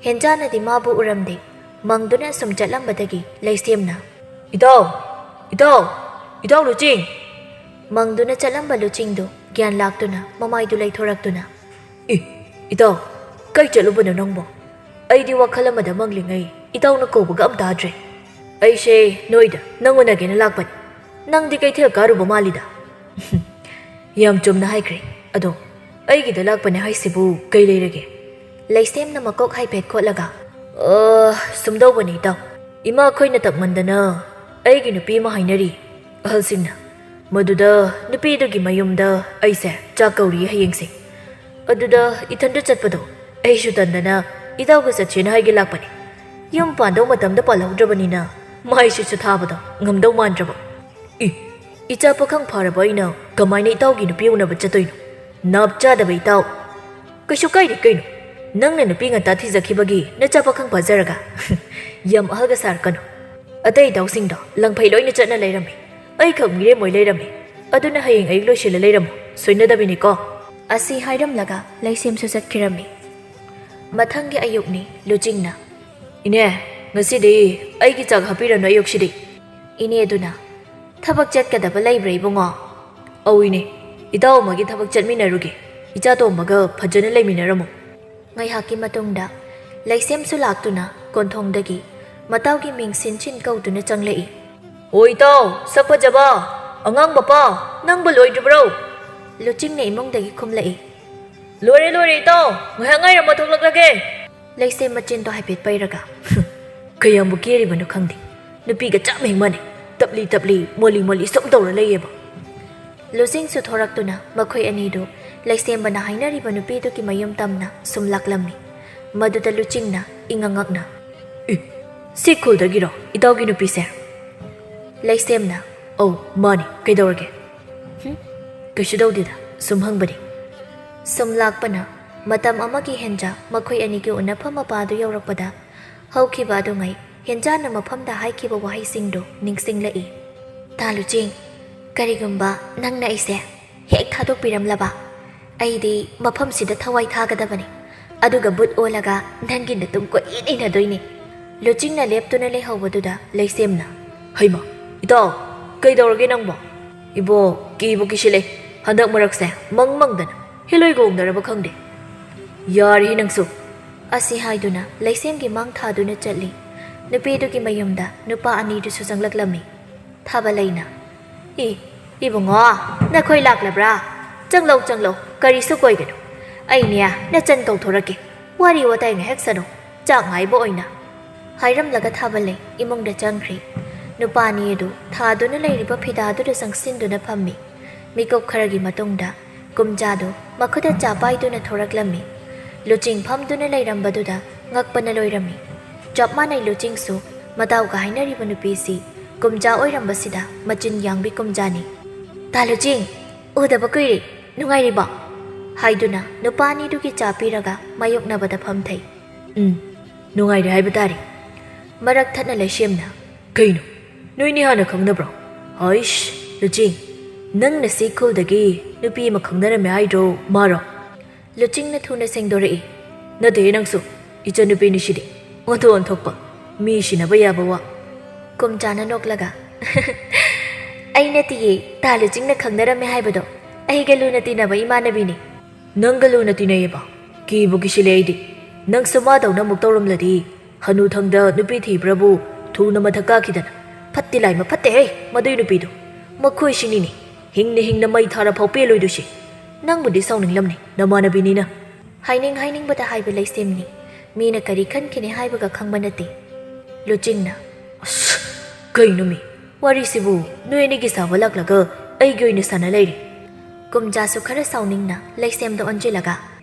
ꯍꯦꯟꯖꯥꯅꯗꯤ ꯃꯥꯕꯨ ꯎꯔꯝꯗꯦ꯫ ꯃꯪꯗꯨꯅ ꯁꯨꯝ ꯆꯠꯂꯝꯕꯗꯒꯤ ꯂꯩꯁꯦꯝꯅ, "ꯏꯇꯥꯎ! ꯏꯇꯥꯎ! ꯏꯇꯥꯎ ꯂꯨꯆꯤꯡ!" ꯃꯪꯗꯨꯅ ꯆꯠꯂꯝꯕ ꯂꯨꯆꯤꯡꯗꯨ ꯒ꯭ꯌꯥꯟ ꯂꯥꯛꯇꯨꯅ ꯃꯃꯥꯏꯗꯨ ꯂꯩꯊꯣꯔꯛꯇꯨꯅ, "ꯏ, ꯏꯇꯥꯎ, ꯀꯩ ꯆꯠꯂꯨꯕꯅꯣ ꯅꯪꯕꯣ? ꯑꯩꯗꯤ ꯋꯥꯈꯜ ꯑꯃꯗ ꯃꯪꯂꯤꯉꯩ ꯏꯇꯥꯎꯅ ꯀꯧꯕꯒ ꯑꯝ ꯇꯥꯗ꯭ꯔꯦ꯫ ꯑꯩꯁꯦ ꯅꯣꯏꯗ ꯅꯪ ꯎꯅꯒꯦꯅ ꯂꯥꯛꯄꯅꯤ꯫ ꯅꯪꯗꯤ ꯀꯩꯊꯦꯜ ꯀꯥꯔꯨꯕ ꯃꯥꯜꯂꯤꯗ꯫" "ꯌꯥꯝ ꯆꯨꯝꯅ ꯍꯥꯏꯈ꯭ꯔꯦ꯫ ꯑꯗꯣ ꯑꯩꯒꯤꯗ ꯂꯥꯛꯄꯅꯦ ꯍꯥꯏꯁꯤꯕꯨ ꯀꯩ ꯂꯩꯔꯒꯦ?" ꯂꯩꯁꯦꯝꯅ ꯃꯀꯣꯛ ꯍꯥꯏꯐꯦꯠ ꯈꯣꯠꯂꯒ, "ꯑ, ꯁꯨꯝꯗꯧꯕꯅꯤ ꯏꯇꯥꯎ, ꯏꯃꯥ ꯑꯩꯈꯣꯏꯅ ꯇꯞꯃꯟꯗꯅ ꯑꯩꯒꯤ ꯅꯨꯄꯤ ꯑꯃ ꯍꯥꯏꯅꯔꯤ ꯑꯍꯜꯁꯤꯡꯅ꯫ ꯃꯗꯨꯗ ꯅꯨꯄꯤꯗꯨꯒꯤ ꯃꯌꯨꯝꯗ ꯑꯩꯁꯦ ꯆꯥꯛ ꯀꯧꯔꯤ ꯍꯌꯦꯡꯁꯦ꯫ ꯑꯗꯨꯗ ꯏꯊꯟꯇ ꯆꯠꯄꯗꯣ ꯑꯩꯁꯨ ꯇꯟꯗꯅ ꯏꯇꯥꯎꯒ ꯆꯠꯁꯦꯅ ꯍꯥꯏꯒꯦ ꯂꯥꯛꯄꯅꯤ꯫ ꯌꯨꯝ ꯄꯥꯟꯗꯧ ꯃꯇꯝꯗ ꯄꯥꯜꯍꯧꯗ꯭ꯔꯕꯅꯤꯅ ꯃꯥꯏꯁꯤꯁꯨ ꯊꯥꯕꯗꯣ ꯉꯝꯗꯧ ꯃꯥꯟꯗ꯭ꯔꯕ꯫" "ꯏ, ꯏꯆꯥ ꯄꯥꯈꯪ ꯐꯥꯔꯕ ꯑꯩꯅ ꯀꯃꯥꯏꯅ ꯏꯇꯥꯎꯒꯤ ꯅꯨꯄꯤ ꯎꯅꯕ ꯆꯠꯇꯣꯏꯅꯣ? ꯅꯥꯞ ꯆꯥꯗꯕ ꯏꯇꯥꯎ!" "ꯀꯩꯁꯨ ꯀꯥꯏꯗꯦ ꯀꯩꯅꯣ, ꯅꯪꯅ ꯅꯨꯄꯤ ꯉꯟꯇꯥ ꯊꯤꯖꯈꯤꯕꯒꯤ ꯅꯆꯥ ꯄꯥꯈꯪ ꯐꯥꯖꯔꯒ꯫" "ꯌꯥꯝ ꯑꯍꯜꯒ ꯁꯥꯔꯛꯀꯅꯨ꯫ ꯑꯇꯩ ꯏꯇꯥꯎꯁꯤꯡꯗꯣ ꯂꯪꯐꯩ ꯂꯣꯏꯅ ꯆꯠꯅ ꯂꯩꯔꯝꯃꯤ꯫ ꯑꯩꯈꯛ ꯃꯤꯔꯦꯝ ꯑꯣꯏ ꯂꯩꯔꯝꯃꯤ꯫ ꯑꯗꯨꯅ ꯍꯌꯦꯡ ꯑꯌꯨꯛ ꯂꯣꯏꯁꯤꯜꯂ ꯂꯩꯔꯝꯃꯨ, ꯁꯣꯏꯅꯗꯕꯤꯅꯤꯀꯣ꯫" ꯑꯁꯤ ꯍꯥꯏꯔꯝꯂꯒ ꯂꯩꯁꯦꯝꯁꯨ ꯆꯠꯈꯤꯔꯝꯃꯤ꯫ ꯃꯊꯪꯒꯤ ꯑꯌꯨꯛꯅꯤ꯫ ꯂꯨꯆꯤꯡꯅ, "ꯏꯅꯦ, ꯉꯁꯤꯗꯤ ꯑꯩꯒꯤ ꯆꯥꯛ ꯍꯥꯞꯄꯤꯔꯅꯨ ꯑꯌꯨꯛꯁꯤꯗꯤ꯫" ꯏꯅꯦꯗꯨꯅ, "ꯊꯕꯛ ꯆꯠꯀꯗꯕ ꯂꯩꯕ꯭ꯔꯥ ꯏꯕꯨꯡꯉꯣ?" "ꯑꯧ ꯏꯅꯦ, ꯏꯇꯥꯎ ꯑꯃꯒꯤ ꯊꯕꯛ ꯆꯠꯃꯤꯟꯅꯔꯨꯒꯦ꯫ ꯏꯆꯥ ꯇꯣꯝꯕꯒ ꯐꯖꯅ ꯂꯩꯃꯤꯟꯅꯔꯝꯃꯨ꯫" ꯉꯥꯏꯍꯥꯛꯀꯤ ꯃꯇꯨꯡꯗ ꯂꯩꯁꯦꯝꯁꯨ ꯂꯥꯛꯇꯨꯅ ꯀꯣꯟꯊꯣꯡꯗꯒꯤ ꯃꯇꯥꯎꯒꯤ ꯃꯤꯡ ꯁꯤꯟ ꯁꯤꯟ ꯀꯧꯗꯨꯅ ꯆꯪꯂꯛꯏ꯫ "ꯑꯣ ꯏꯇꯥꯎ, ꯁꯛ ꯐꯖꯕ, ꯑꯉꯥꯡ ꯃꯄꯥ, ꯅꯪꯕꯨ ꯂꯣꯏꯗ꯭ꯔꯤꯕ꯭ꯔꯣ?" ꯂꯨꯆꯤꯡꯅ ꯏꯃꯨꯡꯗꯒꯤ ꯈꯨꯝꯂꯛꯏ꯫ "ꯂꯣꯏꯔꯦ, ꯂꯣꯏꯔꯦ ꯏꯇꯥꯎ, ꯉꯥꯏꯍꯥꯛ ꯉꯥꯏꯔꯝꯃꯣ, ꯊꯣꯛꯂꯛꯂꯒꯦ꯫" ꯂꯩꯁꯦꯝ ꯃꯆꯤꯟꯗꯣ ꯍꯥꯏꯐꯦꯠ ꯄꯩꯔꯒ, "ꯀꯌꯥꯝꯕꯨ ꯀꯦꯔꯤꯕꯅꯣ ꯈꯪꯗꯦ, ꯅꯨꯄꯤꯒ ꯆꯞ ꯍꯦꯛ ꯃꯥꯟꯅꯩ, ꯇꯞꯂꯤ ꯇꯞꯂꯤ, ꯃꯣꯂꯤ ꯃꯣꯂꯤ ꯁꯨꯝ ꯇꯧꯔ ꯂꯩꯌꯦꯕ꯫" ꯂꯨꯆꯤꯡꯁꯨ ꯊꯣꯔꯛꯇꯨꯅ ꯃꯈꯣꯏ ꯑꯅꯤꯗꯨ ꯂꯩꯁꯦꯝꯕꯅ ꯍꯥꯏꯅꯔꯤꯕ ꯅꯨꯄꯤꯗꯨꯒꯤ ꯃꯌꯨꯝ ꯇꯝꯅ ꯁꯨꯝ ꯂꯥꯛꯂꯝꯃꯤ꯫ ꯃꯗꯨꯗ ꯂꯨꯆꯤꯡꯅ ꯏꯉꯛ ꯉꯛꯅ, "ꯑꯦ, ꯁꯤ ꯈꯨꯜꯗꯒꯤꯔꯣ ꯏꯇꯥꯎꯒꯤ ꯅꯨꯄꯤꯁꯦ?" ꯂꯩꯁꯦꯝꯅ, "ꯑꯧ, ꯃꯥꯅꯤ, ꯀꯩꯗꯧꯔꯒꯦ?" "ꯍꯨꯝ, ꯀꯩꯁꯨ ꯇꯧꯗꯦꯗ, ꯁꯨꯝ ꯍꯪꯕꯅꯤ꯫" ꯁꯨꯝ ꯂꯥꯛꯄꯅ ꯃꯇꯝ ꯑꯃꯒꯤ ꯍꯦꯟꯖꯥ ꯃꯈꯣꯏ ꯑꯅꯤꯒꯤ ꯎꯅꯐꯝ ꯃꯄꯥꯗꯨ ꯌꯧꯔꯛꯄꯗ ꯍꯧꯈꯤꯕ ꯑꯗꯨꯉꯩ ꯍꯦꯟꯖꯥꯅ ꯃꯐꯝꯗ ꯍꯥꯏꯈꯤꯕ ꯋꯥꯍꯩꯁꯤꯡꯗꯨ ꯅꯤꯡꯁꯤꯡꯂꯛꯏ꯫ "ꯇꯥ ꯂꯨꯆꯤꯡ, ꯀꯔꯤꯒꯨꯝꯕ ꯅꯪꯅ ꯑꯩꯁꯦ ꯍꯦꯛ ꯊꯥꯗꯣꯛꯄꯤꯔꯝꯂꯕ, ꯑꯩꯗꯤ ꯃꯐꯝꯁꯤꯗ ꯊꯋꯥꯏ ꯊꯥꯒꯗꯕꯅꯤ, ꯑꯗꯨꯒ ꯕꯨꯠ ꯑꯣꯜꯂꯒ ꯅꯪꯒꯤ ꯅꯇꯨꯡ ꯀꯣꯏꯏꯟ ꯏꯟꯅꯗꯣꯏꯅꯤ꯫" ꯂꯨꯆꯤꯡꯅ ꯂꯦꯞꯇꯨꯅ ꯂꯩꯍꯧꯕꯗꯨꯗ ꯂꯩꯁꯦꯝꯅ, "ꯍꯩꯃ, ꯏꯇꯥꯎ, ꯀꯩꯗꯧꯔꯒꯦ ꯅꯪꯕꯣ?" "ꯏꯕꯣ, ꯀꯤꯕꯨ ꯀꯤꯁꯤꯜꯂꯦ, ꯍꯟꯗꯛ ꯃꯔꯛꯁꯦ ꯃꯪ ꯃꯪꯗꯅ ꯍꯤꯂꯣꯏ ꯒꯣꯡꯅꯔꯕ ꯈꯪꯗꯦ꯫" "ꯌꯥꯔꯦꯍꯦ ꯅꯪꯁꯨ!" ꯑꯁꯤ ꯍꯥꯏꯗꯨꯅ ꯂꯩꯁꯦꯝꯒꯤ ꯃꯥꯡ ꯊꯥꯗꯨꯅ ꯆꯠꯂꯤ꯫ ꯅꯨꯄꯤꯗꯨꯒꯤ ꯃꯌꯨꯝꯗ ꯅꯨꯄꯥ ꯑꯅꯤꯗꯨꯁꯨ ꯆꯪꯂꯛꯂꯝꯃꯤ꯫ ꯊꯥꯕꯂꯩꯅ, "ꯏ, ꯏꯕꯨꯡꯉꯣ, ꯅꯈꯣꯏ ꯂꯥꯛꯂꯕ꯭ꯔꯥ? ꯆꯪꯂꯧ, ꯆꯪꯂꯧ, ꯀꯔꯤꯁꯨ ꯀꯣꯏꯒꯅꯨ꯫ ꯑꯩꯅꯦ, ꯅꯆꯟ ꯀꯧꯊꯣꯔꯛꯀꯦ꯫ ꯋꯥꯔꯤ ꯋꯥꯇꯥꯏ ꯉꯥꯏꯍꯥꯛ ꯁꯥꯅꯧ, ꯆꯥꯛ ꯉꯥꯏꯕ ꯑꯣꯏꯅ꯫" ꯍꯥꯏꯔꯝꯂꯒ ꯊꯥꯕꯂꯩ ꯏꯃꯨꯡꯗ ꯆꯪꯈ꯭ꯔꯦ꯫ ꯅꯨꯄꯥ ꯑꯅꯤ ꯑꯗꯨ ꯊꯥꯗꯨꯅ ꯂꯩꯔꯤꯕ ꯐꯤꯗꯥꯗꯨꯗ ꯆꯪꯁꯤꯟꯗꯨꯅ ꯐꯝꯃꯤ꯫ ꯃꯤꯀꯨꯞ ꯈꯔꯒꯤ ꯃꯇꯨꯡꯗ ꯀꯨꯝꯖꯥꯗꯨ ꯃꯈꯨꯠꯇ ꯆꯥ ꯄꯥꯏꯗꯨꯅ ꯊꯣꯔꯛꯂꯝꯃꯤ꯫ ꯂꯨꯆꯤꯡ ꯐꯝꯗꯨꯅ ꯂꯩꯔꯝꯕꯗꯨꯗ ꯉꯛꯄꯅ ꯂꯣꯏꯔꯝꯃꯤ꯫ ꯆꯞ ꯃꯥꯟꯅꯩ ꯂꯨꯆꯤꯡꯁꯨ ꯃꯇꯥꯎꯒ ꯍꯥꯏꯅꯔꯤꯕ ꯅꯨꯄꯤꯁꯤ ꯀꯨꯝꯖꯥ ꯑꯣꯏꯔꯝꯕꯁꯤꯗ ꯃꯆꯤꯟ ꯌꯥꯡꯕꯤ ꯀꯨꯝꯖꯥꯅꯤ꯫ "ꯇꯥ ꯂꯨꯆꯤꯡ, ꯎꯗꯕ ꯀꯨꯏꯔꯦ, ꯅꯨꯡꯉꯥꯏꯔꯤꯕꯣ?" ꯍꯥꯏꯗꯨꯅ ꯅꯨꯄꯥ ꯑꯅꯤꯗꯨꯒꯤ ꯆꯥ ꯄꯤꯔꯒ ꯃꯥꯌꯣꯛꯅꯕꯗ ꯐꯝꯊꯩ꯫ "ꯎꯝ, ꯅꯨꯡꯉꯥꯏꯔꯦ ꯍꯥꯏꯕ ꯇꯥꯔꯦ꯫" ꯃꯔꯛ ꯊꯠꯅ ꯂꯩꯁꯦꯝꯅ, "ꯀꯩꯅꯣ, ꯅꯣꯏꯅꯤ ꯍꯥꯟꯅ ꯈꯪꯅꯕ꯭ꯔꯣ? ꯍꯩꯁ, ꯂꯨꯆꯤꯡ, ꯅꯪꯅ ꯁꯤ ꯈꯨꯜꯗꯒꯤ ꯅꯨꯄꯤ ꯑꯃ ꯈꯪꯅꯔꯝꯃꯦ ꯍꯥꯏꯗ꯭ꯔꯣ, ꯃꯥꯔꯣ?" ꯂꯨꯆꯤꯡꯅ ꯊꯨꯅ ꯁꯦꯡꯗꯣꯔꯛꯏ꯫ "ꯅꯠꯇꯦꯍꯦ ꯅꯪꯁꯨ, ꯏꯆꯟꯅꯨꯄꯤꯅꯤ ꯁꯤꯗꯤ, ꯑꯣꯟꯊꯣꯛ ꯑꯣꯟꯊꯣꯛꯄ, ꯃꯤ ꯁꯤꯟꯅꯕ ꯌꯥꯕ ꯋꯥ꯫" ꯀꯨꯝꯖꯥꯅ ꯅꯣꯛꯂꯒ, "ꯑꯩ ꯅꯠꯇꯤꯌꯦ, ꯇꯥ ꯂꯨꯆꯤꯡꯅ ꯈꯪꯅꯔꯝꯃꯦ ꯍꯥꯏꯕꯗꯣ, ꯑꯩꯒ ꯂꯨꯅ ꯇꯤꯟꯅꯕ ꯏꯃꯥꯟꯅꯕꯤꯅꯤ꯫" "ꯅꯪꯒ ꯂꯨꯅ ꯇꯤꯟꯅꯩꯌꯦꯕ? ꯀꯤꯕꯨ ꯀꯤꯁꯤꯜꯂꯦ ꯑꯩꯗꯤ꯫ ꯅꯪꯁꯨ ꯃꯥꯗꯧꯅ ꯑꯃꯨꯛ ꯇꯧꯔꯝꯂꯗꯤ ꯍꯅꯨꯊꯪꯗ ꯅꯨꯄꯤ ꯊꯤꯕ꯭ꯔꯕꯨ ꯊꯨꯅ ꯃꯊꯛ ꯀꯥꯈꯤꯗꯅ꯫ ꯐꯠꯇꯤ ꯂꯥꯏꯃ ꯐꯠꯇꯦꯍꯦ ꯃꯗꯨꯏ ꯅꯨꯄꯤꯗꯨ꯫ ꯃꯈꯣꯏꯁꯤꯅꯤꯅꯦ ꯍꯤꯡꯅ ꯍꯤꯡꯅ ꯃꯩ ꯊꯥꯔꯐꯥꯎ ꯄꯦꯜꯂꯣꯏꯗꯣꯏꯁꯤ꯫ ꯅꯪꯕꯨꯗꯤ ꯁꯥꯎꯅꯤꯡꯂꯝꯅꯤ ꯅꯃꯥꯟꯅꯕꯤꯅꯤꯅ꯫ ꯍꯥꯏꯅꯤꯡ ꯍꯥꯏꯅꯤꯡꯕꯗ ꯍꯥꯏꯕ ꯂꯩꯁꯦꯝꯅꯤ꯫ ꯃꯤꯅ ꯀꯔꯤ ꯈꯟꯈꯤꯅꯤ ꯍꯥꯏꯕꯒ ꯈꯪꯕ ꯅꯠꯇꯦ꯫ ꯂꯨꯆꯤꯡꯅ, "ꯑꯁ, ꯀꯩꯅꯣꯃꯤ? ꯋꯥꯔꯤꯁꯤꯕꯨ ꯅꯣꯏ ꯑꯅꯤꯒꯤ ꯁꯥꯕ ꯂꯥꯛꯂꯒ ꯑꯩꯒꯤ ꯑꯣꯏꯅ ꯁꯥꯟꯅ ꯂꯩꯔꯦ?" ꯀꯨꯝꯖꯥꯁꯨ ꯈꯔ ꯁꯥꯎꯅꯤꯡꯅ ꯂꯩꯁꯦꯝꯗ ꯑꯣꯟꯁꯤꯜꯂꯒ,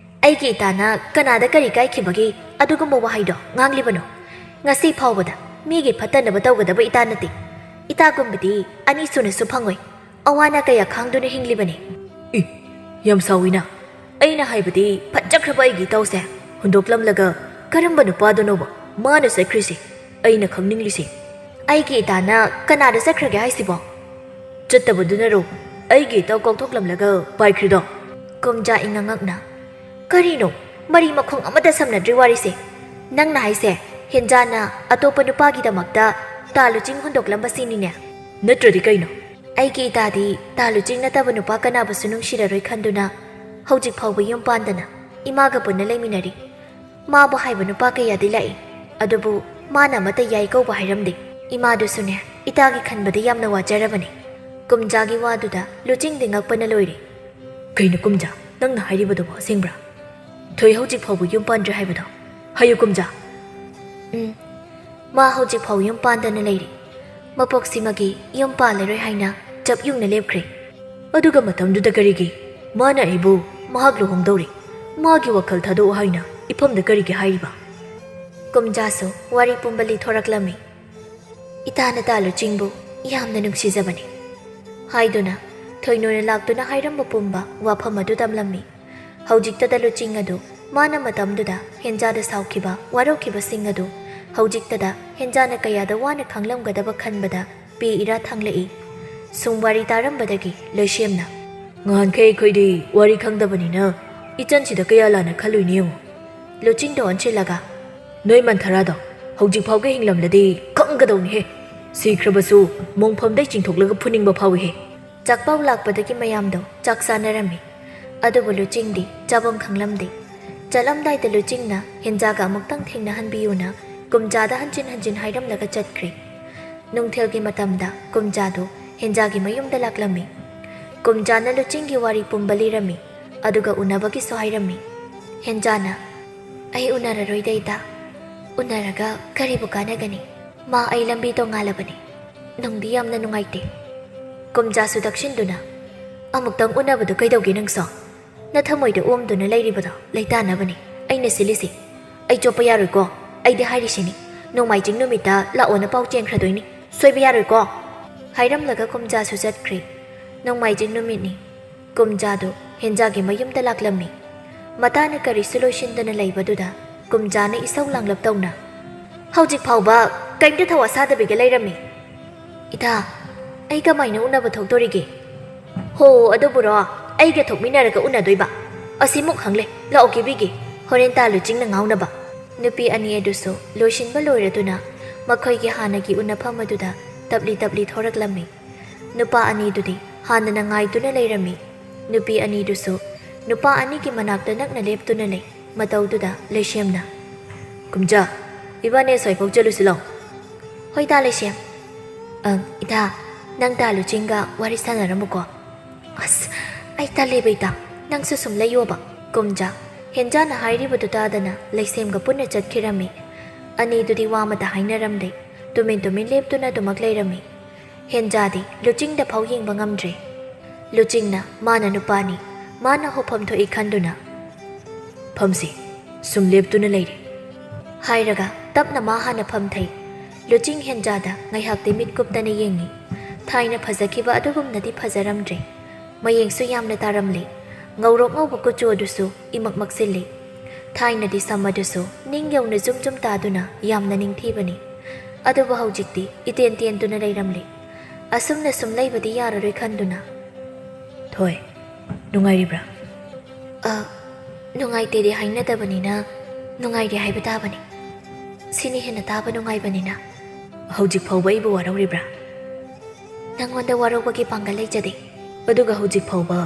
"ꯑꯩꯒꯤ ꯏꯇꯥꯅ ꯀꯅꯥꯗ ꯀꯔꯤ ꯀꯥꯏꯈꯤꯕꯒꯤ ꯑꯗꯨꯒꯨꯝꯕ ꯋꯥꯍꯩꯗꯣ ꯉꯥꯡꯂꯤꯕꯅꯣ? ꯉꯁꯤ ꯐꯥꯎꯕꯗ ꯃꯤꯒꯤ ꯐꯠꯇꯅꯕ ꯇꯧꯒꯗꯕ ꯏꯇꯥ ꯅꯠꯇꯦ꯫ ꯏꯇꯥꯒꯨꯝꯕꯗꯤ ꯑꯅꯤꯁꯨꯅꯁꯨ ꯐꯪꯉꯣꯏ꯫ ꯑꯋꯥꯅ ꯀꯌꯥ ꯈꯥꯡꯗꯨꯅ ꯍꯤꯡꯂꯤꯕꯅꯤ꯫" ꯏ, ꯌꯥꯝ ꯁꯥꯎꯏꯅ꯫ ꯑꯩꯅ ꯍꯥꯏꯕꯗꯤ ꯐꯠꯖꯈ꯭ꯔꯕ ꯑꯩꯒꯤ ꯏꯇꯥꯎꯁꯦ ꯍꯨꯟꯗꯣꯛꯂꯝꯂꯒ ꯀꯔꯝꯕ ꯅꯨꯄꯥꯗꯨꯅꯣꯕ ꯃꯥꯅ ꯆꯠꯈ꯭ꯔꯤꯁꯦ? ꯑꯩꯅ ꯈꯪꯅꯤꯡꯂꯤꯁꯦ꯫ ꯑꯩꯒꯤ ꯏꯇꯥꯅ ꯀꯅꯥꯗ ꯆꯠꯈ꯭ꯔꯒꯦ ꯍꯥꯏꯁꯤꯕꯣ? ꯆꯠꯇꯕꯗꯨꯅꯔꯣ ꯑꯩꯒꯤ ꯏꯇꯥꯎ ꯀꯥꯎꯊꯣꯛꯂꯝꯂꯒ ꯄꯥꯏꯈ꯭ꯔꯤꯗꯣ? ꯀꯨꯝꯖꯥ ꯏꯉꯛꯉꯛꯅ, "ꯀꯔꯤꯅꯣ? ꯃꯔꯤ ꯃꯈꯣꯡ ꯑꯃꯠꯇ ꯁꯝꯅꯗ꯭ꯔꯤ ꯋꯥꯔꯤꯁꯦ꯫ ꯅꯪꯅ ꯍꯥꯏꯁꯦ ꯍꯦꯟꯖꯥꯅ ꯑꯇꯣꯞꯄ ꯅꯨꯄꯥꯒꯤꯗꯃꯛꯇ ꯇꯥ ꯂꯨꯆꯤꯡ ꯍꯨꯟꯗꯣꯛꯂꯝꯕꯁꯤꯅꯤꯅꯦ?" ꯅꯠꯇ꯭ꯔꯗꯤ ꯀꯩꯅꯣ? ꯑꯩꯒꯤ ꯏꯇꯥꯗꯤ ꯇꯥ ꯂꯨꯆꯤꯡ ꯅꯠꯇꯕ ꯅꯨꯄꯥ ꯀꯅꯥꯕꯨꯁꯨ ꯅꯨꯡꯁꯤꯔꯔꯣꯏ ꯈꯟꯗꯨꯅ ꯍꯧꯖꯤꯛ ꯐꯥꯎꯕ ꯌꯨꯝ ꯄꯥꯟꯗꯅ ꯏꯃꯥꯒ ꯄꯨꯟꯅ ꯂꯩꯃꯤꯟꯅꯔꯤ꯫ ꯃꯥꯕꯨ ꯍꯥꯏꯕ ꯅꯨꯄꯥ ꯀꯌꯥꯗꯤ ꯂꯥꯛꯏ, ꯑꯗꯨꯕꯨ ꯃꯥꯅ ꯑꯃꯠꯇ ꯌꯥꯏ ꯀꯧꯕ ꯍꯥꯏꯔꯝꯗꯦ꯫ ꯏꯃꯥꯗꯨꯁꯨꯅꯦ, ꯏꯇꯥꯒꯤ ꯈꯟꯕꯗ ꯌꯥꯝꯅ ꯋꯥꯖꯔꯕꯅꯤ꯫ ꯀꯨꯝꯖꯥꯒꯤ ꯋꯥꯗꯨꯗ ꯂꯨꯆꯤꯡꯗꯤ ꯉꯛꯄꯅ ꯂꯣꯏꯔꯦ꯫ "ꯀꯩꯅꯣ ꯀꯨꯝꯖꯥ, ꯅꯪꯅ ꯍꯥꯏꯔꯤꯕꯗꯨꯕꯣ ꯑꯁꯦꯡꯕ꯭ꯔꯥ? ꯊꯣꯏ ꯍꯧꯖꯤꯛ ꯐꯥꯎꯕ ꯌꯨꯝ ꯄꯥꯟꯗ꯭ꯔꯤ ꯍꯥꯏꯕꯗꯣ? ꯍꯥꯏꯌꯨ ꯀꯨꯝꯖꯥ꯫" "ꯎꯝ, ꯃꯥ ꯍꯧꯖꯤꯛ ꯐꯥꯎ ꯌꯨꯝ ꯄꯥꯟꯗꯅ ꯂꯩꯔꯤ꯫ ꯃꯄꯣꯛꯁꯤꯃꯒꯤ ꯌꯨꯝ ꯄꯥꯜꯂꯔꯣꯏ ꯍꯥꯏꯅ ꯆꯞ ꯌꯨꯡꯅ ꯂꯦꯞꯈ꯭ꯔꯦ꯫" "ꯑꯗꯨꯒ ꯃꯇꯝꯗꯨꯗ ꯀꯔꯤꯒꯤ ꯃꯥꯅ ꯑꯩꯕꯨ ꯃꯍꯥꯛ ꯂꯨꯍꯣꯡꯗꯧꯔꯦ, ꯃꯥꯒꯤ ꯋꯥꯈꯜ ꯊꯥꯗꯣꯛꯎ ꯍꯥꯏꯅ ꯏꯐꯝꯗ ꯀꯔꯤꯒꯤ ꯍꯥꯏꯔꯤꯕ?" ꯀꯨꯝꯖꯥꯁꯨ ꯋꯥꯔꯤ ꯄꯨꯝꯕ ꯂꯤꯊꯣꯔꯛꯂꯝꯃꯤ꯫ "ꯏꯇꯥꯅ ꯇꯥ ꯂꯨꯆꯤꯡꯕꯨ ꯌꯥꯝꯅ ꯅꯨꯡꯁꯤꯖꯕꯅꯤ" ꯍꯥꯏꯗꯨꯅ ꯊꯣꯏꯅꯣꯅ ꯂꯥꯛꯇꯨꯅ ꯍꯥꯏꯔꯝꯕ ꯄꯨꯝꯕ ꯋꯥꯐꯝ ꯑꯗꯨ ꯇꯝꯂꯝꯃꯤ꯫ ꯍꯧꯖꯤꯛꯇꯗ ꯂꯨꯆꯤꯡ ꯑꯗꯨ ꯃꯥꯅ ꯃꯇꯝꯗꯨꯗ ꯍꯦꯟꯖꯥꯗ ꯁꯥꯎꯈꯤꯕ, ꯋꯥꯔꯧꯈꯤꯕꯁꯤꯡ ꯑꯗꯨ ꯍꯧꯖꯤꯛꯇꯗ ꯍꯦꯟꯖꯥꯅ ꯀꯌꯥꯗ ꯋꯥꯅ ꯈꯪꯂꯝꯒꯗꯕ ꯈꯟꯕꯗ ꯄꯤ ꯏꯔꯥ ꯊꯥꯡꯂꯛꯏ꯫ ꯁꯨꯝ ꯋꯥꯔꯤ ꯇꯥꯔꯝꯕꯗꯒꯤ ꯂꯩꯁꯦꯝꯅ, "ꯉꯍꯥꯟꯈꯩ ꯑꯩꯈꯣꯏꯗꯤ ꯋꯥꯔꯤ ꯈꯪꯗꯕꯅꯤꯅ ꯏꯆꯟꯁꯤꯗ ꯀꯌꯥ ꯂꯥꯟꯅ ꯈꯜꯂꯨꯏꯅꯤ ꯌꯦꯡꯉꯨ꯫" ꯂꯨꯆꯤꯡꯗ ꯑꯣꯟꯁꯤꯜꯂꯒ, "ꯅꯣꯏ ꯃꯟꯊꯔꯥꯗꯣ ꯍꯧꯖꯤꯛ ꯐꯥꯎꯒ ꯍꯤꯡꯂꯝꯂꯗꯤ ꯈꯪꯒꯗꯧꯅꯤꯍꯦ꯫ ꯁꯤꯈ꯭ꯔꯕꯁꯨ ꯃꯣꯡꯐꯝꯗꯩ ꯆꯤꯡꯊꯣꯛꯂꯒ ꯐꯨꯅꯤꯡꯕ ꯐꯥꯎꯏꯍꯦ꯫" ꯆꯥꯛꯄꯥꯎ ꯂꯥꯛꯄꯗꯒꯤ ꯃꯌꯥꯝꯗꯣ ꯆꯥꯛ ꯆꯥꯅꯔꯝꯃꯤ꯫ ꯑꯗꯨꯕꯨ ꯂꯨꯆꯤꯡꯗꯤ ꯆꯥꯐꯝ ꯈꯪꯂꯝꯗꯦ꯫ ꯆꯠꯂꯝꯗꯥꯏꯗ ꯂꯨꯆꯤꯡꯅ ꯍꯦꯟꯖꯥꯒ ꯑꯃꯨꯛꯇꯪ ꯊꯦꯡꯅꯍꯟꯕꯤꯌꯨꯅ ꯀꯨꯝꯖꯥꯗ ꯍꯟꯖꯤꯟ ꯍꯟꯖꯤꯟ ꯍꯥꯏꯔꯝꯂꯒ ꯆꯠꯈ꯭ꯔꯦ꯫ ꯅꯨꯡꯊꯤꯜꯒꯤ ꯃꯇꯝꯗ ꯀꯨꯝꯖꯥꯗꯨ ꯍꯦꯟꯖꯥꯒꯤ ꯃꯌꯨꯝꯗ ꯂꯥꯛꯂꯝꯃꯤ꯫ ꯀꯨꯝꯖꯥꯅ ꯂꯨꯆꯤꯡꯒꯤ ꯋꯥꯔꯤ ꯄꯨꯝꯕ ꯂꯤꯔꯝꯃꯤ, ꯑꯗꯨꯒ ꯎꯅꯕꯒꯤꯁꯨ ꯍꯥꯏꯔꯝꯃꯤ꯫ ꯍꯦꯟꯖꯥꯅ, "ꯑꯩ ꯎꯅꯔꯔꯣꯏꯗ ꯏꯇꯥ꯫ ꯎꯅꯔꯒ ꯀꯔꯤꯕꯨ ꯀꯥꯟꯅꯒꯅꯤ? ꯃꯥ ꯑꯩ ꯂꯝꯕꯤ ꯇꯣꯡꯉꯥꯜꯂꯕꯅꯤ꯫ ꯅꯨꯡꯗꯤ ꯌꯥꯝꯅ ꯅꯨꯡꯉꯥꯏꯇꯦ꯫" ꯀꯨꯝꯖꯥꯁꯨ ꯗꯛꯁꯤꯟꯗꯨꯅ, "ꯑꯃꯨꯛꯇꯪ ꯎꯅꯕꯗꯨ ꯀꯩꯗꯧꯒꯦ ꯅꯪꯁꯨ? ꯅꯊꯃꯣꯏꯗ ꯑꯣꯝꯗꯨꯅ ꯂꯩꯔꯤꯕꯗꯣ ꯂꯩꯇꯥꯅꯕꯅꯤ ꯑꯩꯅ ꯁꯤꯜꯂꯤꯁꯤ꯫ ꯑꯩ ꯆꯣꯞꯄ ꯌꯥꯔꯣꯏꯀꯣ꯫ ꯑꯩꯗꯤ ꯍꯥꯏꯔꯤꯁꯤꯅꯤ, ꯅꯣꯡꯃꯥꯏꯖꯤꯡ ꯅꯨꯃꯤꯠꯇ ꯂꯥꯛꯑꯣꯅ ꯄꯥꯎ ꯆꯦꯟꯈ꯭ꯔꯗꯣꯏꯅꯤ꯫ ꯁꯣꯏꯕ ꯌꯥꯔꯣꯏꯀꯣ꯫" ꯍꯥꯏꯔꯝꯂꯒ ꯀꯨꯝꯖꯥꯁꯨ ꯆꯠꯈ꯭ꯔꯦ꯫ ꯅꯣꯡꯃꯥꯏꯖꯤꯡ ꯅꯨꯃꯤꯠꯅꯤ꯫ ꯀꯨꯝꯖꯥꯗꯨ ꯍꯦꯟꯖꯥꯒꯤ ꯃꯌꯨꯝꯗ ꯂꯥꯛꯂꯝꯃꯤ꯫ ꯃꯇꯥꯅ ꯀꯔꯤꯁꯨ ꯂꯣꯏꯁꯤꯟꯗꯅ ꯂꯩꯕꯗꯨꯗ ꯀꯨꯝꯖꯥꯅ ꯏꯁꯧ ꯂꯥꯡꯂꯞ ꯇꯧꯅ, "ꯍꯧꯖꯤꯛ ꯐꯥꯎꯕ ꯀꯔꯤꯝꯇ ꯊꯧꯋꯥ ꯁꯥꯗꯕꯤꯒ ꯂꯩꯔꯝꯃꯤ꯫ ꯏꯇꯥ, ꯑꯩ ꯀꯃꯥꯏꯅ ꯎꯅꯕ ꯊꯣꯛꯇꯣꯔꯤꯒꯦ?" "ꯍꯣ, ꯑꯗꯨꯕꯨꯔꯣ? ꯑꯩꯒ ꯊꯣꯛꯃꯤꯟꯅꯔꯒ ꯎꯅꯗꯣꯏꯕ? ꯑꯁꯤꯃꯨꯛ ꯈꯪꯂꯦ, ꯂꯥꯛꯑꯣ ꯀꯦꯕꯤꯒꯦ꯫ ꯍꯣꯔꯦꯟ ꯇꯥ ꯂꯨꯆꯤꯡꯅ ꯉꯥꯎꯅꯕ꯫" ꯅꯨꯄꯤ ꯑꯅꯤ ꯑꯗꯨꯁꯨ ꯂꯣꯏꯁꯤꯟꯕ ꯂꯣꯏꯔꯗꯨꯅ ꯃꯈꯣꯏꯒꯤ ꯍꯥꯟꯅꯒꯤ ꯎꯅꯐꯝ ꯑꯗꯨꯗ ꯇꯞꯂꯤ ꯇꯞꯂꯤ ꯊꯣꯔꯛꯂꯝꯃꯤ꯫ ꯅꯨꯄꯥ ꯑꯅꯤꯗꯨꯗꯤ ꯍꯥꯟꯅꯅ ꯉꯥꯏꯗꯨꯅ ꯂꯩꯔꯝꯃꯤ꯫ ꯅꯨꯄꯤ ꯑꯅꯤꯗꯨꯁꯨ ꯅꯨꯄꯥ ꯑꯅꯤꯒꯤ ꯃꯅꯥꯛꯇ ꯅꯛꯅ ꯂꯦꯞꯇꯨꯅ ꯂꯩ꯫ ꯃꯇꯧꯗꯨꯗ ꯂꯩꯁꯦꯝꯅ, "ꯀꯨꯝꯖꯥ, ꯏꯕꯥꯅꯤ ꯑꯁ꯭ꯋꯥꯏꯐꯥꯎ ꯆꯠꯂꯨꯁꯤ ꯂꯥꯎ꯫" "ꯍꯣꯏ ꯇꯥ ꯂꯩꯁꯦꯝ꯫" "ꯑꯪ, ꯏꯇꯥ, ꯅꯪ ꯇꯥ ꯂꯨꯆꯤꯡꯒ ꯋꯥꯔꯤ ꯁꯥꯟꯅꯔꯝꯃꯨꯀꯣ꯫" "ꯑꯁ, ꯑꯩ ꯇꯜꯂꯦꯕ ꯏꯇꯥ, ꯅꯪꯁꯨ ꯁꯨꯝ ꯂꯩꯌꯣꯕ꯫" ꯀꯨꯝꯖꯥ ꯍꯦꯟꯖꯥꯅ ꯍꯥꯏꯔꯤꯕꯗꯨ ꯇꯥꯗꯅ ꯂꯩꯁꯦꯝꯒ ꯄꯨꯟꯅ ꯆꯠꯈꯤꯔꯝꯃꯤ꯫ ꯑꯅꯤꯗꯨꯗꯤ ꯋꯥ ꯑꯃꯇ ꯍꯥꯏꯅꯔꯝꯗꯦ꯫ ꯇꯨꯃꯤꯟ ꯇꯨꯃꯤꯟ ꯂꯦꯞꯇꯨꯅ ꯑꯗꯨꯃꯛ ꯂꯩꯔꯝꯃꯤ꯫ ꯍꯦꯟꯖꯥꯗꯤ ꯂꯨꯆꯤꯡꯗ ꯐꯥꯎ ꯌꯦꯡꯕ ꯉꯝꯗ꯭ꯔꯦ꯫ ꯂꯨꯆꯤꯡꯅ ꯃꯥꯅ ꯅꯨꯄꯥꯅꯤ, ꯃꯥꯅ ꯍꯧꯐꯝ ꯊꯣꯛꯏ ꯈꯟꯗꯨꯅ, "ꯐꯝꯁꯤ, ꯁꯨꯝ ꯂꯦꯞꯇꯨꯅ ꯂꯩꯔꯦ" ꯍꯥꯏꯔꯒ ꯇꯞꯅ ꯃꯥ ꯍꯥꯟꯅ ꯐꯝꯊꯩ꯫ ꯂꯨꯆꯤꯡ ꯍꯦꯟꯖꯥꯗ ꯉꯥꯏꯍꯥꯛꯇꯤ ꯃꯤꯠ ꯀꯨꯞꯇꯅ ꯌꯦꯡꯉꯤ꯫ ꯊꯥꯏꯅ ꯐꯖꯈꯤꯕ ꯑꯗꯨꯒꯨꯝꯅꯗꯤ ꯐꯖꯔꯝꯗ꯭ꯔꯦ꯫ ꯃꯌꯦꯡꯁꯨ ꯌꯥꯝꯅ ꯇꯥꯔꯝꯂꯦ꯫ ꯉꯧꯔꯣꯛ ꯉꯧꯕ ꯀꯨꯆꯨ ꯑꯗꯨꯁꯨ ꯏꯃꯛ ꯃꯛꯁꯤꯜꯂꯤ꯫ ꯊꯥꯏꯅꯗꯤ ꯁꯝ ꯑꯗꯨꯁꯨ ꯅꯤꯡ ꯌꯧꯅ ꯖꯨꯝ ꯖꯨꯝ ꯇꯥꯗꯨꯅ ꯌꯥꯝꯅ ꯅꯤꯡꯊꯤꯕꯅꯤ꯫ ꯑꯗꯨꯕꯨ ꯍꯧꯖꯤꯛꯇꯤ ꯏꯇꯦꯟ ꯇꯦꯟꯗꯨꯅ ꯂꯩꯔꯝꯂꯦ꯫ ꯑꯁꯨꯝꯅ ꯁꯨꯝ ꯂꯩꯕꯗꯤ ꯌꯥꯔꯔꯣꯏ ꯈꯟꯗꯨꯅ, "ꯊꯣꯏ, ꯅꯨꯡꯉꯥꯏꯔꯤꯕ꯭ꯔꯥ?" "ꯑ, ꯅꯨꯡꯉꯥꯏꯇꯦꯗꯤ ꯍꯥꯏꯅꯗꯕꯅꯤꯅ ꯅꯨꯡꯉꯥꯏꯔꯤ ꯍꯥꯏꯕ ꯇꯥꯕꯅꯤ꯫ ꯁꯤꯅ ꯍꯦꯟꯅ ꯇꯥꯕ ꯅꯨꯡꯉꯥꯏꯕꯅꯤꯅ꯫" "ꯍꯧꯖꯤꯛ ꯐꯥꯎꯕ ꯑꯩꯕꯨ ꯋꯥꯔꯧꯔꯤꯕ꯭ꯔꯥ?" "ꯅꯪꯉꯣꯟꯗ ꯋꯥꯔꯧꯕꯒꯤ ꯄꯥꯡꯒꯜ ꯂꯩꯖꯗꯦ꯫" "ꯑꯗꯨꯒ ꯍꯧꯖꯤꯛ ꯐꯥꯎꯕ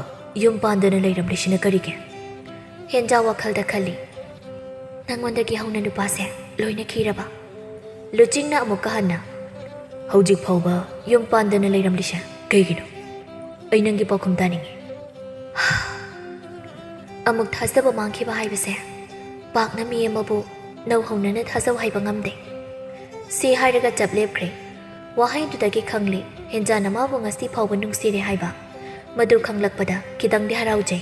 ꯌꯨꯝ ꯄꯥꯟꯗꯅ ꯂꯩꯔꯝꯂꯤꯁꯤꯅ ꯀꯔꯤꯒꯤ?" ꯍꯦꯟꯖꯥ ꯋꯥꯈꯜꯗ ꯈꯜꯂꯤ꯫ ꯅꯪꯉꯣꯟꯗꯒꯤ ꯍꯧꯅ ꯅꯨꯄꯥꯁꯦ ꯂꯣꯏꯅ ꯈꯤꯔꯕ? ꯂꯨꯆꯤꯡꯅ ꯑꯃꯨꯛꯀ ꯍꯟꯅ, "ꯍꯧꯖꯤꯛ ꯐꯥꯎꯕ ꯌꯨꯝ ꯄꯥꯟꯗꯅ ꯂꯩꯔꯝꯂꯤꯁꯦ ꯀꯩꯒꯤꯅꯣ? ꯑꯩ ꯅꯪꯒꯤ ꯄꯥꯎꯈꯨꯝ ꯇꯥꯅꯤꯡꯉꯤ꯫" ꯑꯃꯨꯛ ꯊꯥꯖꯕ ꯃꯥꯡꯈꯤꯕ ꯍꯥꯏꯕꯁꯦ ꯄꯥꯛꯅ ꯃꯤ ꯑꯃꯕꯨ ꯅꯧꯍꯧꯅꯅ ꯊꯥꯖꯧ ꯍꯥꯏꯕ ꯉꯝꯗꯦ꯫ ꯁꯤ ꯍꯥꯏꯔꯒ ꯆꯞ ꯂꯦꯞꯈ꯭ꯔꯦ꯫ ꯋꯥꯍꯩꯗꯨꯗꯒꯤ ꯈꯪꯂꯦ ꯍꯦꯟꯖꯥꯅ ꯃꯥꯕꯨ ꯉꯁꯤ ꯐꯥꯎꯕ ꯅꯨꯡꯁꯤꯔꯦ ꯍꯥꯏꯕ꯫ ꯃꯗꯨ ꯈꯪꯂꯛꯄꯗ ꯈꯤꯇꯪꯗꯤ ꯍꯔꯥꯎꯖꯩ꯫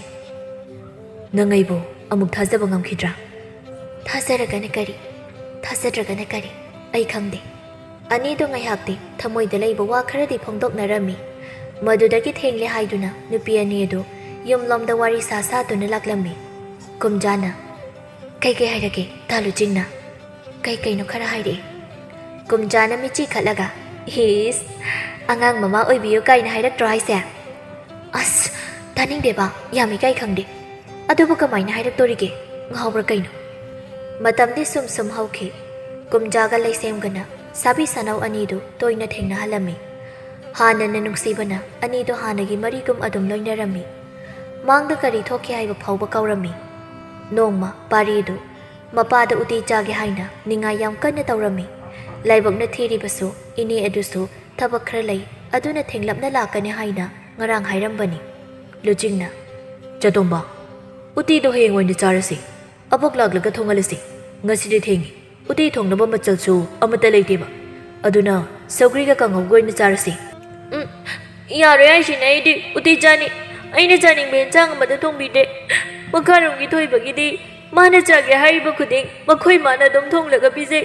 "ꯅꯪ ꯑꯩꯕꯨ ꯑꯃꯨꯛ ꯊꯥꯖꯕ ꯉꯝꯈꯤꯗ꯭ꯔꯥ?" "ꯊꯥꯖꯔꯒꯅ ꯀꯔꯤ? ꯊꯥꯖꯗ꯭ꯔꯒꯅ ꯀꯔꯤ? ꯑꯩ ꯈꯪꯗꯦ꯫" ꯑꯅꯤꯗꯣ ꯉꯥꯏꯍꯥꯛꯇꯤ ꯊꯃꯣꯏꯗ ꯂꯩꯕ ꯋꯥ ꯈꯔꯗꯤ ꯐꯣꯡꯗꯣꯛꯅꯔꯝꯃꯤ꯫ ꯃꯗꯨꯗꯒꯤ ꯊꯦꯡꯂꯦ ꯍꯥꯏꯗꯨꯅ ꯅꯨꯄꯤ ꯑꯅꯤ ꯑꯗꯨ ꯌꯨꯝꯂꯣꯝꯗ ꯋꯥꯔꯤ ꯁꯥ ꯁꯥꯗꯨꯅ ꯂꯥꯛꯂꯝꯃꯤ꯫ ꯀꯨꯝꯖꯥꯅ, "ꯀꯩ ꯀꯩ ꯍꯥꯏꯔꯛꯀꯦ ꯇꯥ ꯂꯨꯆꯤꯡꯅ?" "ꯀꯩ ꯀꯩꯅꯣ ꯈꯔ ꯍꯥꯏꯔꯛꯑꯦ꯫" ꯀꯨꯝꯖꯥꯅ ꯃꯤꯠꯆꯤ ꯈꯠꯂꯒ, "ꯏꯁ, ꯑꯉꯥꯡ ꯃꯃꯥ ꯑꯣꯏꯕꯤꯌꯨ ꯀꯥꯏꯅ ꯍꯥꯏꯔꯛꯇ꯭ꯔꯣ ꯍꯥꯏꯁꯦ?" "ꯑꯁ, ꯇꯥꯅꯤꯡꯗꯦꯕ, ꯌꯥꯝ ꯏꯀꯥꯏ ꯈꯪꯗꯦ꯫ ꯑꯗꯨꯕꯨ ꯀꯃꯥꯏꯅ ꯍꯥꯏꯔꯛꯇꯣꯔꯤꯒꯦ? ꯉꯥꯎꯕ꯭ꯔꯥ ꯀꯩꯅꯣ?" ꯃꯇꯝꯗꯤ ꯁꯨꯝ ꯁꯨꯝ ꯍꯧꯈꯤ꯫ ꯀꯨꯝꯖꯥꯒ ꯂꯩꯁꯦꯝꯒꯅ ꯁꯥꯕꯤ ꯁꯥꯅꯧ ꯑꯅꯤꯗꯨ ꯇꯣꯏꯅ ꯊꯦꯡꯅꯍꯜꯂꯝꯃꯤ꯫ ꯍꯥꯟꯅꯅ ꯅꯨꯡꯁꯤꯕꯅ ꯑꯅꯤꯗꯨ ꯍꯥꯟꯅꯒꯤ ꯃꯔꯤꯒꯨꯝ ꯑꯗꯨꯝ ꯂꯣꯏꯅꯔꯝꯃꯤ꯫ ꯃꯥꯡꯗ ꯀꯔꯤ ꯊꯣꯛꯈꯤ ꯍꯥꯏꯕ ꯐꯥꯎꯕ ꯀꯥꯎꯔꯝꯃꯤ꯫ ꯅꯣꯡꯃ ꯄꯥꯔꯤꯗꯨ ꯃꯄꯥꯗ ꯎꯇꯤ ꯆꯥꯒꯦ ꯍꯥꯏꯅ ꯅꯤꯡꯉꯥꯏ ꯌꯥꯝ ꯀꯟꯅ ꯇꯧꯔꯝꯃꯤ꯫ ꯂꯥꯏꯕꯛꯅ ꯊꯤꯔꯤꯕꯁꯨ ꯏꯅꯦ ꯑꯗꯨꯁꯨ ꯊꯕꯛ ꯈꯔ ꯂꯩ, ꯑꯗꯨꯅ ꯊꯦꯡꯂꯞꯅ ꯂꯥꯛꯀꯅꯤ ꯍꯥꯏꯅ ꯉꯔꯥꯡ ꯍꯥꯏꯔꯝꯕꯅꯤ꯫ ꯂꯨꯆꯤꯡꯅ, "ꯆꯥꯇꯣꯝꯕ, ꯎꯇꯤꯗꯣ ꯍꯌꯦꯡ ꯑꯣꯏꯅ ꯆꯥꯔꯁꯤ꯫ ꯑꯕꯣꯛ ꯂꯥꯛꯂꯒ ꯊꯣꯡꯍꯜꯂꯁꯤ꯫ ꯉꯁꯤꯗꯤ ꯊꯦꯡꯉꯤ꯫ ꯎꯇꯤ ꯊꯣꯡꯅꯕ ꯃꯆꯜꯁꯨ ꯑꯃꯠꯇ ꯂꯩꯇꯦꯕ꯫ ꯑꯗꯨꯅ ꯁꯧꯒ꯭ꯔꯤꯒ ꯀꯥꯡꯍꯧꯒ ꯑꯣꯏꯅ ꯆꯥꯔꯁꯤ꯫" "ꯎꯝ, ꯌꯥꯔꯣꯏ ꯍꯥꯏꯁꯤꯅꯦ, ꯑꯩꯗꯤ ꯎꯇꯤ ꯆꯥꯅꯤ꯫ ꯑꯩꯅ ꯆꯥꯅꯤꯡꯕ ꯌꯦꯟꯁꯥꯡ ꯑꯃꯗ ꯊꯣꯡꯕꯤꯗꯦ꯫ ꯃꯈꯥꯔꯣꯝꯒꯤ ꯊꯣꯏꯕꯒꯤꯗꯤ ꯃꯥꯅ ꯆꯥꯒꯦ ꯍꯥꯏꯔꯤꯕ ꯈꯨꯗꯤꯡ ꯃꯈꯣꯏ ꯃꯥꯅ ꯑꯗꯨꯝ ꯊꯣꯡꯂꯒ ꯄꯤꯖꯩ꯫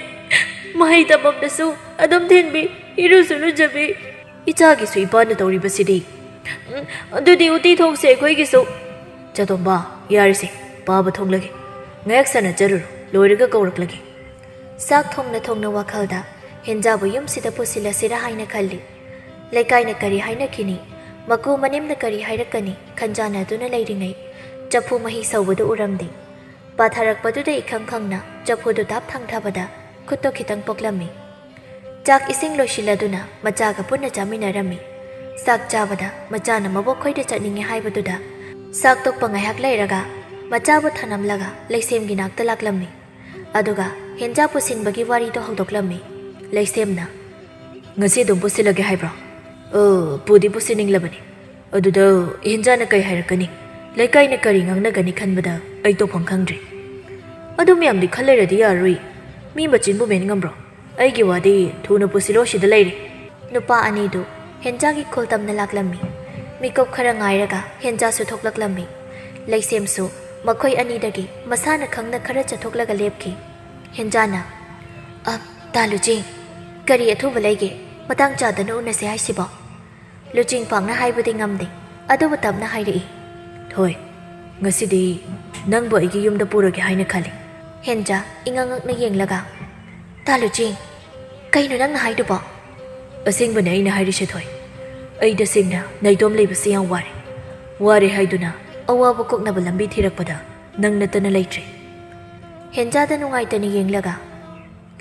ꯃꯍꯩ ꯇꯝꯐꯝꯗꯁꯨ ꯑꯗꯨꯝ ꯊꯤꯟꯕꯤ, ꯏꯔꯨꯁꯨ ꯂꯨꯖꯕꯤ꯫ ꯏꯆꯥꯒꯤꯁꯨ ꯏꯄꯥꯅ ꯇꯧꯔꯤꯕꯁꯤꯗꯤ꯫ ꯎꯝ, ꯑꯗꯨꯗꯤ ꯎꯇꯤ ꯊꯣꯡꯁꯦ ꯑꯩꯈꯣꯏꯒꯤꯁꯨ꯫" "ꯆꯥꯇꯣꯝꯕ, ꯌꯥꯔꯤꯁꯦ, ꯄꯥꯕ ꯊꯣꯡꯂꯒꯦ꯫ ꯉꯥꯏꯍꯥꯛ ꯁꯥꯟꯅꯖꯔꯨꯔꯣ, ꯂꯣꯏꯔꯒ ꯀꯧꯔꯛꯂꯒꯦ꯫" ꯆꯥꯛ ꯊꯣꯡꯅ ꯊꯣꯡꯅ ꯋꯥꯈꯜꯗ ꯍꯦꯟꯖꯥꯕꯨ ꯌꯨꯝꯁꯤꯗ ꯄꯨꯁꯤꯜꯂꯁꯤꯔꯥ ꯍꯥꯏꯅ ꯈꯜꯂꯤ꯫ ꯂꯩꯀꯥꯏꯅ ꯀꯔꯤ ꯍꯥꯏꯅꯈꯤꯅꯤ, ꯃꯀꯨ ꯃꯅꯦꯝꯅ ꯀꯔꯤ ꯍꯥꯏꯔꯛꯀꯅꯤ ꯈꯟꯖꯥꯟꯅꯗꯨꯅ ꯂꯩꯔꯤꯉꯩ ꯆꯐꯨ ꯃꯍꯤ ꯁꯧꯕꯗꯨ ꯎꯔꯝꯗꯦ꯫ ꯄꯥꯊꯔꯛꯄꯗꯨꯗ ꯏꯈꯪ ꯈꯪꯅ ꯆꯐꯨꯗꯨ ꯇꯥꯞ ꯊꯥꯡꯊꯕꯗ ꯈꯨꯠꯇꯣ ꯈꯤꯇꯪ ꯄꯣꯛꯂꯝꯃꯤ꯫ ꯆꯥꯛ ꯏꯁꯤꯡ ꯂꯣꯏꯁꯤꯜꯂꯗꯨꯅ ꯃꯆꯥꯒ ꯄꯨꯟꯅ ꯆꯥꯃꯤꯟꯅꯔꯝꯃꯤ꯫ ꯆꯥꯛ ꯆꯥꯕꯗ ꯃꯆꯥꯅ ꯃꯕꯣꯛ ꯈꯣꯏꯗ ꯆꯠꯅꯤꯡꯉꯦ ꯍꯥꯏꯕꯗꯨꯗ ꯆꯥꯛ ꯇꯣꯛꯄ ꯉꯥꯏꯍꯥꯛ ꯂꯩꯔꯒ ꯃꯆꯥꯕꯨ ꯊꯅꯝꯂꯒ ꯂꯩꯁꯦꯝꯒꯤ ꯅꯥꯛꯇ ꯂꯥꯛꯂꯝꯃꯤ꯫ ꯑꯗꯨꯒ ꯍꯦꯟꯖꯥ ꯄꯨꯁꯤꯟꯕꯒꯤ ꯋꯥꯔꯤꯗꯣ ꯍꯧꯗꯣꯛꯂꯝꯃꯤ꯫ ꯂꯩꯁꯦꯝꯅ, "ꯉꯁꯤ ꯑꯗꯨꯝ ꯄꯨꯁꯤꯜꯂꯒꯦ ꯍꯥꯏꯕ꯭ꯔꯣ?" "ꯑꯣ, ꯄꯨꯗꯤ ꯄꯨꯁꯤꯟꯅꯤꯡꯂꯕꯅꯤ꯫ ꯑꯗꯨꯗ ꯍꯦꯟꯖꯥꯅ ꯀꯩ ꯍꯥꯏꯔꯛꯀꯅꯤ? ꯂꯩꯀꯥꯏꯅ ꯀꯔꯤ ꯉꯥꯡꯅꯒꯅꯤ ꯈꯟꯕꯗ ꯑꯩ ꯇꯧꯐꯝ ꯈꯪꯗ꯭ꯔꯦ꯫ ꯑꯗꯨ ꯃꯌꯥꯝꯗꯤ ꯈꯜ ꯂꯩꯔꯗꯤ ꯌꯥꯔꯔꯣꯏ꯫ ꯃꯤ ꯃꯆꯤꯟꯕꯨ ꯃꯦꯟ ꯉꯝꯕ꯭ꯔꯣ? ꯑꯩꯒꯤ ꯋꯥꯗꯤ ꯊꯨꯅ ꯄꯨꯁꯤꯜꯂꯣ, ꯁꯤꯗ ꯂꯩꯔꯦ꯫" ꯅꯨꯄꯥ ꯑꯅꯤꯗꯨ ꯍꯦꯟꯖꯥꯒꯤ ꯈꯨꯜ ꯇꯝꯅ ꯂꯥꯛꯂꯝꯃꯤ꯫ ꯃꯤꯀꯨꯞ ꯈꯔ ꯉꯥꯏꯔꯒ ꯍꯦꯟꯖꯥꯁꯨ ꯊꯣꯛꯂꯛꯂꯝꯃꯤ꯫ ꯂꯩꯁꯦꯝꯁꯨ ꯃꯈꯣꯏ ꯑꯅꯤꯗꯒꯤ ꯃꯁꯥꯅ ꯈꯪꯅ ꯈꯔ ꯆꯠꯊꯣꯛꯂꯒ ꯂꯦꯞꯈꯤ꯫ ꯍꯦꯟꯖꯥꯅ, "ꯑ, ꯇꯥ ꯂꯨꯆꯤꯡ, ꯀꯔꯤ ꯑꯊꯨꯕ ꯂꯩꯒꯦ? ꯃꯇꯥꯡ ꯆꯥꯗꯅ ꯎꯅꯁꯦ ꯍꯥꯏꯁꯤꯕꯣ?" ꯂꯨꯆꯤꯡ ꯄꯥꯛꯅ ꯍꯥꯏꯕꯗꯤ ꯉꯝꯗꯦ, ꯑꯗꯨꯕꯨ ꯇꯞꯅ ꯍꯥꯏꯔꯛꯏ꯫ "ꯊꯣꯏ, ꯉꯁꯤꯗꯤ ꯅꯪꯕꯨ ꯑꯩꯒꯤ ꯌꯨꯝꯗ ꯄꯨꯔꯒꯦ ꯍꯥꯏꯅ ꯈꯜꯂꯤ꯫" ꯍꯦꯟꯖꯥ ꯏꯉꯛ ꯉꯛꯅ ꯌꯦꯡꯂꯒ, "ꯇꯥ ꯂꯨꯆꯤꯡ, ꯀꯩꯅꯣ ꯅꯪꯅ ꯍꯥꯏꯗꯨꯕꯣ?" "ꯑꯁꯦꯡꯕꯅꯦ ꯑꯩꯅ ꯍꯥꯏꯔꯤꯁꯦ, ꯊꯣꯏ꯫ ꯑꯩ ꯇꯁꯦꯡꯅ ꯅꯥꯏꯇꯣꯝ ꯂꯩꯕꯁꯤ ꯌꯥꯝ ꯋꯥꯔꯦ꯫ ꯋꯥꯔꯦ ꯍꯥꯏꯗꯨꯅ ꯑꯋꯥꯕ ꯀꯣꯛꯅꯕ ꯂꯝꯕꯤ ꯊꯤꯔꯛꯄꯗ ꯅꯪ ꯅꯠꯇꯅ ꯂꯩꯇ꯭ꯔꯦ꯫" ꯍꯦꯟꯖꯥꯗ ꯅꯨꯡꯉꯥꯏꯇꯅ ꯌꯦꯡꯂꯒ,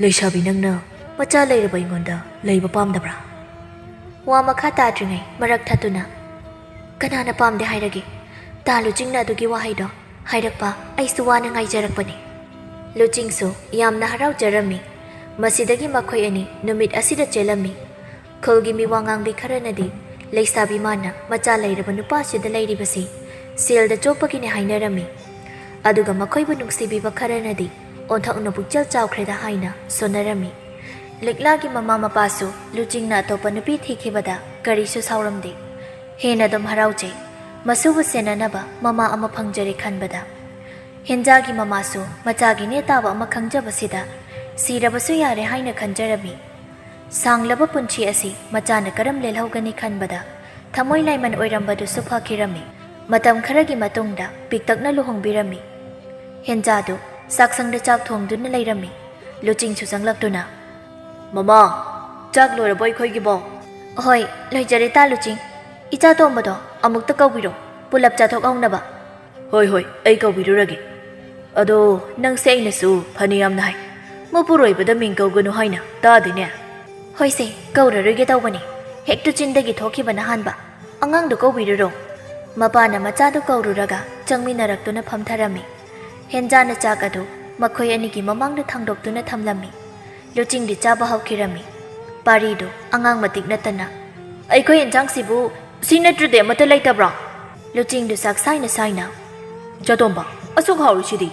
"ꯂꯩꯁꯥꯕꯤ, ꯅꯪꯅ ꯃꯆꯥ ꯂꯩꯔꯕ ꯑꯩꯉꯣꯟꯗ ꯂꯩꯕ ꯄꯥꯝꯗꯕ꯭ꯔꯥ?" ꯋꯥ ꯃꯈꯥ ꯇꯥꯗ꯭ꯔꯤꯉꯩ ꯃꯔꯛ ꯊꯠꯇꯨꯅ, "ꯀꯅꯥꯅ ꯄꯥꯝꯗꯦ ꯍꯥꯏꯔꯒꯦ? ꯇꯥ ꯂꯨꯆꯤꯡꯅ ꯑꯗꯨꯒꯤ ꯋꯥꯍꯩꯗꯣ ꯍꯥꯏꯔꯛꯄ ꯑꯩꯁꯨ ꯋꯥꯅ ꯉꯥꯏꯖꯔꯛꯄꯅꯤ꯫" ꯂꯨꯆꯤꯡꯁꯨ ꯌꯥꯝꯅ ꯍꯔꯥꯎꯖꯔꯝꯃꯤ꯫ ꯃꯁꯤꯗꯒꯤ ꯃꯈꯣꯏ ꯑꯅꯤ ꯅꯨꯃꯤꯠ ꯑꯁꯤꯗ ꯆꯦꯜꯂꯝꯃꯤ꯫ ꯈꯨꯜꯒꯤ ꯃꯤꯋꯥ ꯉꯥꯡꯕꯤ ꯈꯔꯅꯗꯤ ꯂꯩꯁꯥꯕꯤ ꯃꯥꯅ ꯃꯆꯥ ꯂꯩꯔꯕ ꯅꯨꯄꯥꯁꯤꯗ ꯂꯩꯔꯤꯕꯁꯤ ꯁꯦꯜꯗ ꯆꯣꯞꯄꯒꯤꯅꯤ ꯍꯥꯏꯅꯔꯝꯃꯤ꯫ ꯑꯗꯨꯒ ꯃꯈꯣꯏꯕꯨ ꯅꯨꯡꯁꯤꯕꯤꯕ ꯈꯔꯅꯗꯤ ꯑꯣꯟꯊꯣꯛꯅ ꯄꯨꯛꯆꯦꯜ ꯆꯥꯎꯈ꯭ꯔꯦꯗ ꯍꯥꯏꯅ ꯁꯣꯟꯅꯔꯝꯃꯤ꯫ ꯂꯤꯛꯂꯥꯒꯤ ꯃꯃꯥ ꯃꯄꯥꯁꯨ ꯂꯨꯆꯤꯡꯅ ꯑꯇꯣꯞꯄ ꯅꯨꯄꯤ ꯊꯤꯈꯤꯕꯗ ꯀꯔꯤꯁꯨ ꯁꯥꯎꯔꯝꯗꯦ꯫ ꯍꯦꯟꯅ ꯑꯗꯨꯝ ꯍꯔꯥꯎꯖꯩ꯫ ꯃꯁꯨꯕꯨ ꯁꯦꯟꯅꯅꯕ ꯃꯃꯥ ꯑꯃ ꯐꯪꯖꯔꯦ ꯈꯟꯕꯗ꯫ ꯍꯦꯟꯖꯥꯒꯤ ꯃꯃꯥꯁꯨ ꯃꯆꯥꯒꯤ ꯅꯦ ꯇꯥꯕ ꯑꯃ ꯈꯪꯖꯕꯁꯤꯗ ꯁꯤꯔꯕꯁꯨ ꯌꯥꯔꯦ ꯍꯥꯏꯅ ꯈꯟꯖꯔꯝꯃꯤ꯫ ꯁꯥꯡꯂꯕ ꯄꯨꯟꯁꯤ ꯑꯁꯤ ꯃꯆꯥꯅ ꯀꯔꯝ ꯂꯦꯜꯍꯧꯒꯅꯤ ꯈꯟꯕꯗ ꯊꯃꯣꯏ ꯂꯥꯏꯃꯟ ꯑꯣꯏꯔꯝꯕꯗꯨꯁꯨ ꯐꯈꯤꯔꯝꯃꯤ꯫ ꯃꯇꯝ ꯈꯔꯒꯤ ꯃꯇꯨꯡꯗ ꯄꯤꯛꯇꯛꯅ ꯂꯨꯍꯣꯡꯕꯤꯔꯝꯃꯤ꯫ ꯍꯦꯟꯖꯥꯗꯨ ꯆꯥꯛꯁꯪꯗ ꯆꯥꯛ ꯊꯣꯡꯗꯨꯅ ꯂꯩꯔꯝꯃꯤ꯫ ꯂꯨꯆꯤꯡꯁꯨ ꯆꯪꯂꯛꯇꯨꯅ, "ꯃꯃꯥ, ꯆꯥꯛ ꯂꯣꯏꯔꯕꯣ ꯑꯩꯈꯣꯏꯒꯤꯕꯣ?" "ꯍꯣꯏ, ꯂꯣꯏꯖꯔꯦ ꯇꯥ ꯂꯨꯆꯤꯡ꯫ ꯏꯆꯥ ꯇꯣꯝꯕꯗꯣ ꯑꯃꯨꯛꯇ ꯀꯧꯕꯤꯔꯣ, ꯄꯨꯂꯞ ꯆꯥꯊꯣꯛꯍꯧꯅꯕ꯫" "ꯍꯣꯏ, ꯍꯣꯏ, ꯑꯩ ꯀꯧꯕꯤꯔꯨꯔꯒꯦ꯫ ꯑꯗꯣ ꯅꯪꯁꯦ ꯑꯩꯅꯁꯨ ꯐꯅ ꯌꯥꯝꯅ ꯍꯥꯏ, ꯃꯄꯨꯔꯣꯏꯕꯗ ꯃꯤꯡ ꯀꯧꯒꯅꯨ ꯍꯥꯏꯅ ꯇꯥꯗꯦꯅꯦ?" "ꯍꯣꯏꯁꯦ, ꯀꯧꯔꯔꯣꯏꯒꯦ ꯇꯧꯕꯅꯤ꯫ ꯍꯦꯛꯇ ꯆꯤꯟꯗꯒꯤ ꯊꯣꯛꯈꯤꯕꯅ ꯍꯥꯟꯕ꯫ ꯑꯉꯥꯡꯗꯣ ꯀꯧꯕꯤꯔꯨꯔꯣ꯫" ꯃꯄꯥꯅ ꯃꯆꯥꯗꯨ ꯀꯧꯔꯨꯔꯒ ꯆꯪꯃꯤꯟꯅꯔꯛꯇꯨꯅ ꯐꯝꯊꯔꯝꯃꯤ꯫ ꯍꯦꯟꯖꯥꯅ ꯆꯥꯛ ꯑꯗꯨ ꯃꯈꯣꯏ ꯑꯅꯤꯒꯤ ꯃꯃꯥꯡꯗ ꯊꯥꯡꯗꯣꯛꯇꯨꯅ ꯊꯝꯂꯝꯃꯤ꯫ ꯂꯨꯆꯤꯡꯗꯤ ꯆꯥꯕ ꯍꯧꯈꯤꯔꯝꯃꯤ꯫ ꯄꯥꯔꯤꯗꯨ ꯑꯉꯥꯡ ꯃꯇꯤꯛ ꯅꯠꯇꯅ, "ꯑꯩꯈꯣꯏ ꯌꯦꯟꯁꯥꯡꯁꯤꯕꯨ ꯁꯤ ꯅꯠꯇ꯭ꯔꯗꯤ ꯑꯃꯠꯇ ꯂꯩꯇꯕ꯭ꯔꯣ?" ꯂꯨꯆꯤꯡꯗꯨ ꯆꯥꯛ ꯁꯥꯏꯅ ꯁꯥꯏꯅ, "ꯆꯥꯇꯣꯝꯕ, ꯑꯁꯨꯛ ꯍꯥꯎꯔꯤꯁꯤꯗꯤ,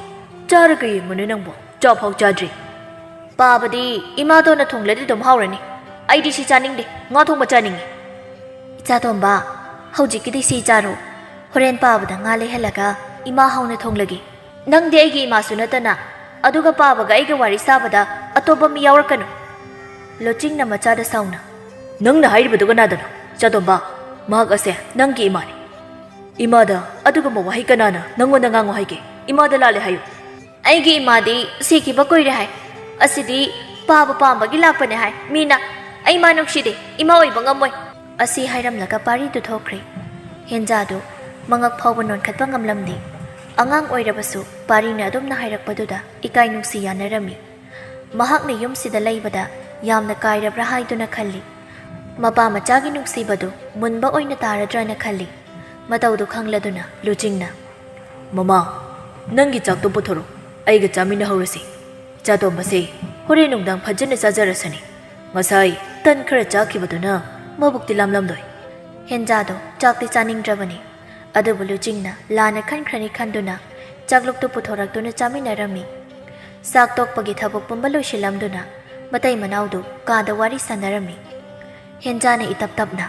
ꯆꯥꯔꯒ ꯌꯦꯡꯉꯨꯅꯦ ꯅꯪꯕꯨ, ꯆꯥꯐꯥꯎ ꯆꯥꯗ꯭ꯔꯤ꯫ ꯄꯥꯕꯗꯤ ꯏꯃꯥꯇꯣꯟꯅ ꯊꯣꯡꯂꯗꯤ ꯑꯗꯨꯝ ꯍꯥꯎꯔꯅꯤ꯫ ꯑꯩꯗꯤ ꯁꯤ ꯆꯥꯅꯤꯡꯗꯦ, ꯉꯥ ꯊꯣꯡꯕ ꯆꯥꯅꯤꯡꯉꯤ꯫" "ꯏꯆꯥꯇꯣꯝꯕ, ꯍꯧꯖꯤꯛꯀꯤꯗꯤ ꯁꯤ ꯆꯥꯔꯣ꯫ ꯍꯣꯔꯦꯟ ꯄꯥꯕꯗ ꯉꯥ ꯂꯩꯍꯜꯂꯒ ꯏꯃꯥ ꯍꯥꯎꯅ ꯊꯣꯡꯂꯒꯦ꯫ ꯅꯪꯗꯤ ꯑꯩꯒꯤ ꯏꯃꯥꯁꯨ ꯅꯠꯇꯅ, ꯑꯗꯨꯒ ꯄꯥꯕꯒ ꯑꯩꯒ ꯋꯥꯔꯤ ꯁꯥꯕꯗ ꯑꯇꯣꯞꯄ ꯃꯤ ꯌꯥꯎꯔꯛꯀꯅꯨ꯫" ꯂꯨꯆꯤꯡꯅ ꯃꯆꯥꯗ ꯁꯥꯎꯅ, "ꯅꯪꯅ ꯍꯥꯏꯔꯤꯕꯗꯨ ꯀꯅꯥꯗꯅꯣ? ꯆꯥꯇꯣꯝꯕ, ꯃꯍꯥꯛ ꯑꯁꯦ ꯅꯪꯒꯤ ꯏꯃꯥꯅꯤ꯫ ꯏꯃꯥꯗ ꯑꯗꯨꯒꯨꯝꯕ ꯋꯥꯍꯩ ꯀꯅꯥꯅ ꯅꯪꯉꯣꯟꯗ ꯉꯥꯡꯉꯨ ꯍꯥꯏꯒꯦ? ꯏꯃꯥꯗ ꯂꯥꯜꯂꯦ ꯍꯥꯏꯌꯨ꯫" "ꯑꯩꯒꯤ ꯏꯃꯥꯗꯤ ꯁꯤꯈꯤꯕ ꯀꯨꯏꯔꯦ ꯍꯥꯏ꯫ ꯑꯁꯤꯗꯤ ꯄꯥꯕ ꯄꯥꯝꯕꯒꯤ ꯂꯥꯛꯄꯅꯦ ꯍꯥꯏ ꯃꯤꯅ꯫ ꯑꯩ ꯃꯥ ꯅꯨꯡꯁꯤꯗꯦ, ꯏꯃꯥ ꯑꯣꯏꯕ ꯉꯝꯃꯣꯏ꯫" ꯑꯁꯤ ꯍꯥꯏꯔꯝꯂꯒ ꯄꯥꯔꯤꯗꯨ ꯊꯣꯛꯈ꯭ꯔꯦ꯫ ꯍꯦꯟꯖꯥꯗꯨ ꯃꯉꯛ ꯐꯥꯎꯕ ꯅꯣꯟꯈꯠꯄ ꯉꯝꯂꯝꯗꯦ꯫ ꯑꯉꯥꯡ ꯑꯣꯏꯔꯕꯁꯨ ꯄꯥꯔꯤꯅ ꯑꯗꯨꯝꯅ ꯍꯥꯏꯔꯛꯄꯗꯨꯗ ꯏꯀꯥꯏ ꯅꯨꯡꯁꯤ ꯌꯥꯅꯔꯝꯃꯤ꯫ ꯃꯍꯥꯛꯅ ꯌꯨꯝꯁꯤꯗ ꯂꯩꯕꯗ ꯌꯥꯝꯅ ꯀꯥꯏꯔꯕ꯭ꯔꯥ ꯍꯥꯏꯗꯨꯅ ꯈꯜꯂꯤ꯫ ꯃꯄꯥ ꯃꯆꯥꯒꯤ ꯅꯨꯡꯁꯤꯕꯗꯨ ꯃꯨꯟꯕ ꯑꯣꯏꯅ ꯇꯥꯔꯗ꯭ꯔꯥꯅ ꯈꯜꯂꯤ꯫ ꯃꯇꯧꯗꯨ ꯈꯪꯂꯗꯨꯅ ꯂꯨꯆꯤꯡꯅ, "ꯃꯃꯥ, ꯅꯪꯒꯤ ꯆꯥꯛꯇꯨ ꯄꯨꯊꯣꯔꯛꯎ, ꯑꯩꯒ ꯆꯥꯃꯤꯟꯅꯍꯧꯔꯁꯤ꯫ ꯆꯥꯇꯣꯝꯕꯁꯦ ꯍꯣꯔꯦꯟ ꯅꯨꯡꯗꯥꯡ ꯐꯖꯅ ꯆꯥꯖꯔꯁꯅꯤ꯫ ꯉꯁꯥꯏ ꯇꯟ ꯈꯔ ꯆꯥꯈꯤꯕꯗꯨꯅ ꯃꯕꯨꯛꯇꯤ ꯂꯥꯝꯂꯝꯂꯣꯏ꯫" ꯍꯦꯟꯖꯥꯗꯣ ꯆꯥꯛꯇꯤ ꯆꯥꯅꯤꯡꯗ꯭ꯔꯕꯅꯤ꯫ ꯑꯗꯨꯕꯨ ꯂꯨꯆꯤꯡꯅ ꯂꯥꯟꯅ ꯈꯟꯈ꯭ꯔꯅꯤ ꯈꯟꯗꯨꯅ ꯆꯥꯛꯂꯨꯛꯇꯨ ꯄꯨꯊꯣꯔꯛꯇꯨꯅ ꯆꯥꯃꯤꯟꯅꯔꯝꯃꯤ꯫ ꯆꯥꯛ ꯇꯣꯛꯄꯒꯤ ꯊꯕꯛ ꯄꯨꯝꯕ ꯂꯣꯏꯁꯤꯜꯂꯝꯗꯨꯅ ꯃꯇꯩ ꯃꯅꯥꯎꯗꯨ ꯀꯥꯗ ꯋꯥꯔꯤ ꯁꯥꯟꯅꯔꯝꯃꯤ꯫ ꯍꯦꯟꯖꯥꯅ ꯏꯇꯞ ꯇꯞꯅ,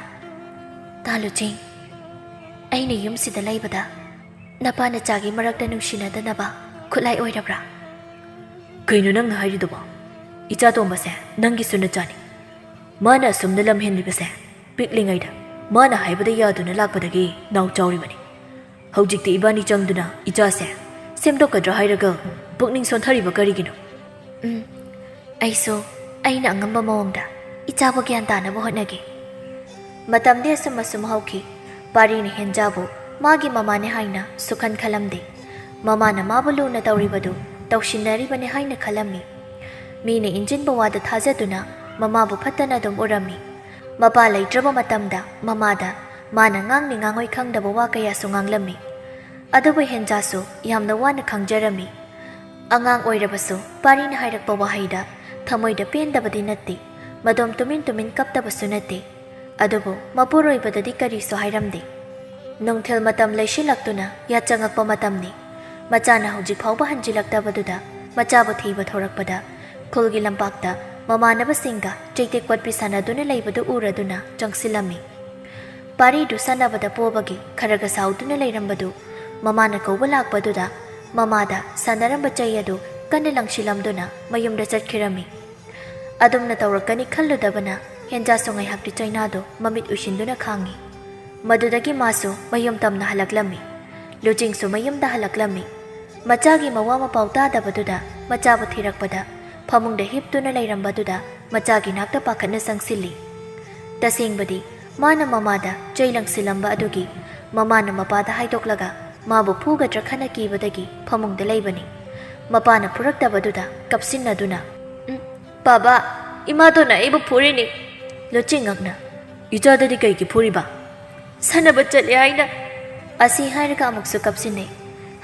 "ꯇꯥ ꯂꯨꯆꯤꯡ, ꯑꯩꯅ ꯌꯨꯝꯁꯤꯗ ꯂꯩꯕꯗ ꯅꯄꯥ ꯅꯆꯥꯒꯤ ꯃꯔꯛꯇ ꯅꯨꯡꯁꯤꯅꯗꯅꯕ ꯈꯨꯠꯂꯥꯏ ꯑꯣꯏꯔꯕ꯭ꯔꯥ?" "ꯀꯩꯅꯣ ꯅꯪꯅ ꯍꯥꯏꯔꯤꯗꯨꯕꯣ? ꯏꯆꯥ ꯇꯣꯝꯕꯁꯦ ꯅꯪꯒꯤꯁꯨ ꯅꯆꯥꯅꯤ꯫ ꯃꯥꯅ ꯑꯁꯨꯝꯅ ꯂꯝ ꯍꯦꯟꯂꯤꯕꯁꯦ ꯄꯤꯛꯂꯤꯉꯩꯗ ꯃꯥꯅ ꯍꯥꯏꯕꯗ ꯌꯥꯗꯨꯅ ꯂꯥꯛꯄꯗꯒꯤ ꯅꯥꯎ ꯆꯥꯎꯔꯤꯕꯅꯤ꯫ ꯍꯧꯖꯤꯛꯇꯤ ꯏꯕꯥꯅꯤ ꯆꯪꯗꯨꯅ ꯏꯆꯥꯁꯦ ꯁꯦꯝꯗꯣꯛꯀꯗ꯭ꯔꯥ ꯍꯥꯏꯔꯒ ꯄꯨꯛꯅꯤꯡ ꯁꯣꯟꯊꯔꯤꯕ ꯀꯔꯤꯒꯤꯅꯣ?" "ꯎꯝ, ꯑꯩꯁꯨ ꯑꯩꯅ ꯑꯉꯝꯕ ꯃꯑꯣꯡꯗ ꯏꯆꯥꯕꯨ ꯒ꯭ꯌꯥꯟ ꯇꯥꯅꯕ ꯍꯣꯠꯅꯒꯦ꯫" ꯃꯇꯝꯗꯤ ꯑꯁꯨꯝ ꯑꯁꯨꯝ ꯍꯧꯈꯤ꯫ ꯄꯥꯔꯤꯅ ꯍꯦꯟꯖꯥꯕꯨ ꯃꯥꯒꯤ ꯃꯃꯥꯅꯦ ꯍꯥꯏꯅ ꯁꯨꯈꯟ ꯈꯜꯂꯝꯗꯦ꯫ ꯃꯃꯥꯅ ꯃꯥꯕꯨ ꯂꯨꯅ ꯇꯧꯔꯤꯕꯗꯨ ꯇꯧꯁꯤꯟꯅꯔꯤꯕꯅꯦ ꯍꯥꯏꯅ ꯈꯜꯂꯝꯃꯤ꯫ ꯃꯤꯅ ꯏꯟꯖꯤꯟꯕ ꯋꯥꯗ ꯊꯥꯖꯗꯨꯅ ꯃꯃꯥꯕꯨ ꯐꯠꯇꯅ ꯑꯗꯨꯝ ꯎꯔꯝꯃꯤ꯫ ꯃꯄꯥ ꯂꯩꯇ꯭ꯔꯕ ꯃꯇꯝꯗ ꯃꯃꯥꯗ ꯃꯥꯅ ꯉꯥꯡꯅꯤ ꯉꯥꯡꯉꯣꯏ ꯈꯪꯗꯕ ꯋꯥ ꯀꯌꯥꯁꯨ ꯉꯥꯡꯂꯝꯃꯤ꯫ ꯑꯗꯨꯕꯨ ꯍꯦꯟꯖꯥꯁꯨ ꯌꯥꯝꯅ ꯋꯥꯅ ꯈꯪꯖꯔꯝꯃꯤ꯫ ꯑꯉꯥꯡ ꯑꯣꯏꯔꯕꯁꯨ ꯄꯥꯔꯤꯅ ꯍꯥꯏꯔꯛꯄ ꯋꯥꯍꯩꯗ ꯊꯃꯣꯏꯗ ꯄꯦꯟꯗꯕꯗꯤ ꯅꯠꯇꯦ, ꯃꯗꯣꯝ ꯇꯨꯃꯤꯟ ꯇꯨꯃꯤꯟ ꯀꯞꯇꯕꯁꯨ ꯅꯠꯇꯦ꯫ ꯑꯗꯨꯕꯨ ꯃꯄꯨꯔꯣꯏꯕꯗꯗꯤ ꯀꯔꯤꯁꯨ ꯍꯥꯏꯔꯝꯗꯦ꯫ ꯅꯨꯡꯊꯤꯜ ꯃꯇꯝ ꯂꯩꯁꯤꯜꯂꯛꯇꯨꯅ ꯌꯥꯆꯪꯉꯛꯄ ꯃꯇꯝꯅꯤ꯫ ꯃꯆꯥꯅ ꯍꯧꯖꯤꯛ ꯐꯥꯎꯕ ꯍꯟꯖꯤꯜꯂꯛꯇꯕꯗꯨꯗ ꯃꯆꯥꯕꯨ ꯊꯤꯕ ꯊꯣꯔꯛꯄꯗ ꯈꯨꯜꯒꯤ ꯂꯝꯄꯥꯛꯇ ꯃꯃꯥꯟꯅꯕꯁꯤꯡꯒ ꯆꯩꯇꯦꯛ ꯀꯣꯠꯄꯤ ꯁꯥꯟꯅꯗꯨꯅ ꯂꯩꯕꯗꯨ ꯎꯔꯗꯨꯅ ꯆꯪꯁꯤꯜꯂꯝꯃꯤ꯫ ꯄꯥꯔꯤꯗꯨ ꯁꯥꯟꯅꯕꯗ ꯄꯣꯕꯒꯤ ꯈꯔꯒ ꯁꯥꯎꯗꯨꯅ ꯂꯩꯔꯝꯕꯗꯨ ꯃꯃꯥꯅ ꯀꯧꯕ ꯂꯥꯛꯄꯗꯨꯗ ꯃꯃꯥꯗ ꯁꯥꯟꯅꯔꯝꯕ ꯆꯩ ꯑꯗꯨ ꯀꯟꯅ ꯂꯪꯁꯤꯜꯂꯝꯗꯨꯅ ꯃꯌꯨꯝꯗ ꯆꯠꯈꯤꯔꯝꯃꯤ꯫ ꯑꯗꯨꯝꯅ ꯇꯧꯔꯛꯀꯅꯤ ꯈꯜꯂꯨꯗꯕꯅ ꯍꯦꯟꯖꯥꯁꯨ ꯉꯥꯏꯍꯥꯛꯇꯤ ꯆꯩꯅꯥꯗꯨ ꯃꯃꯤꯠ ꯎꯏꯁꯤꯟꯗꯨꯅ ꯈꯥꯡꯉꯤ꯫ ꯃꯗꯨꯗꯒꯤ ꯃꯥꯁꯨ ꯃꯌꯨꯝ ꯇꯝꯅ ꯍꯜꯂꯛꯂꯝꯃꯤ꯫ ꯂꯨꯆꯤꯡꯁꯨ ꯃꯌꯨꯝꯗ ꯍꯜꯂꯛꯂꯝꯃꯤ꯫ ꯃꯆꯥꯒꯤ ꯃꯋꯥ ꯃꯄꯥꯎ ꯇꯥꯗꯕꯗꯨꯗ ꯃꯆꯥꯕꯨ ꯊꯤꯔꯛꯄꯗ ꯐꯃꯨꯡꯗ ꯍꯤꯞꯇꯨꯅ ꯂꯩꯔꯝꯕꯗꯨꯗ ꯃꯆꯥꯒꯤ ꯅꯥꯛꯇ ꯄꯥꯈꯠꯅ ꯆꯪꯁꯤꯜꯂꯤ꯫ ꯇꯁꯦꯡꯕꯗꯤ ꯃꯥꯅ ꯃꯃꯥꯗ ꯆꯩ ꯂꯪꯁꯤꯜꯂꯝꯕ ꯑꯗꯨꯒꯤ ꯃꯃꯥꯅ ꯃꯄꯥꯗ ꯍꯥꯏꯗꯣꯛꯂꯒ ꯃꯥꯕꯨ ꯐꯨꯒꯗ꯭ꯔꯥ ꯈꯟꯅ ꯀꯤꯕꯗꯒꯤ ꯐꯃꯨꯡꯗ ꯂꯩꯕꯅꯤ꯫ ꯃꯄꯥꯅ ꯐꯨꯔꯛꯇꯕꯗꯨꯗ ꯀꯞꯁꯤꯟꯅꯗꯨꯅ, "ꯎꯝ, ꯕꯥꯕꯥ, ꯏꯃꯥꯗꯨꯅ ꯑꯩꯕꯨ ꯐꯨꯔꯤꯅꯤ꯫" ꯂꯨꯆꯤꯡꯉꯛꯅ, "ꯏꯆꯥꯗꯗꯤ ꯀꯩꯒꯤ ꯐꯨꯔꯤꯕ?" "ꯁꯥꯟꯅꯕ ꯆꯠꯂꯦ ꯍꯥꯏꯅ꯫" ꯑꯁꯤ ꯍꯥꯏꯔꯒ ꯑꯃꯨꯛꯁꯨ ꯀꯞꯁꯤꯟꯅꯩ꯫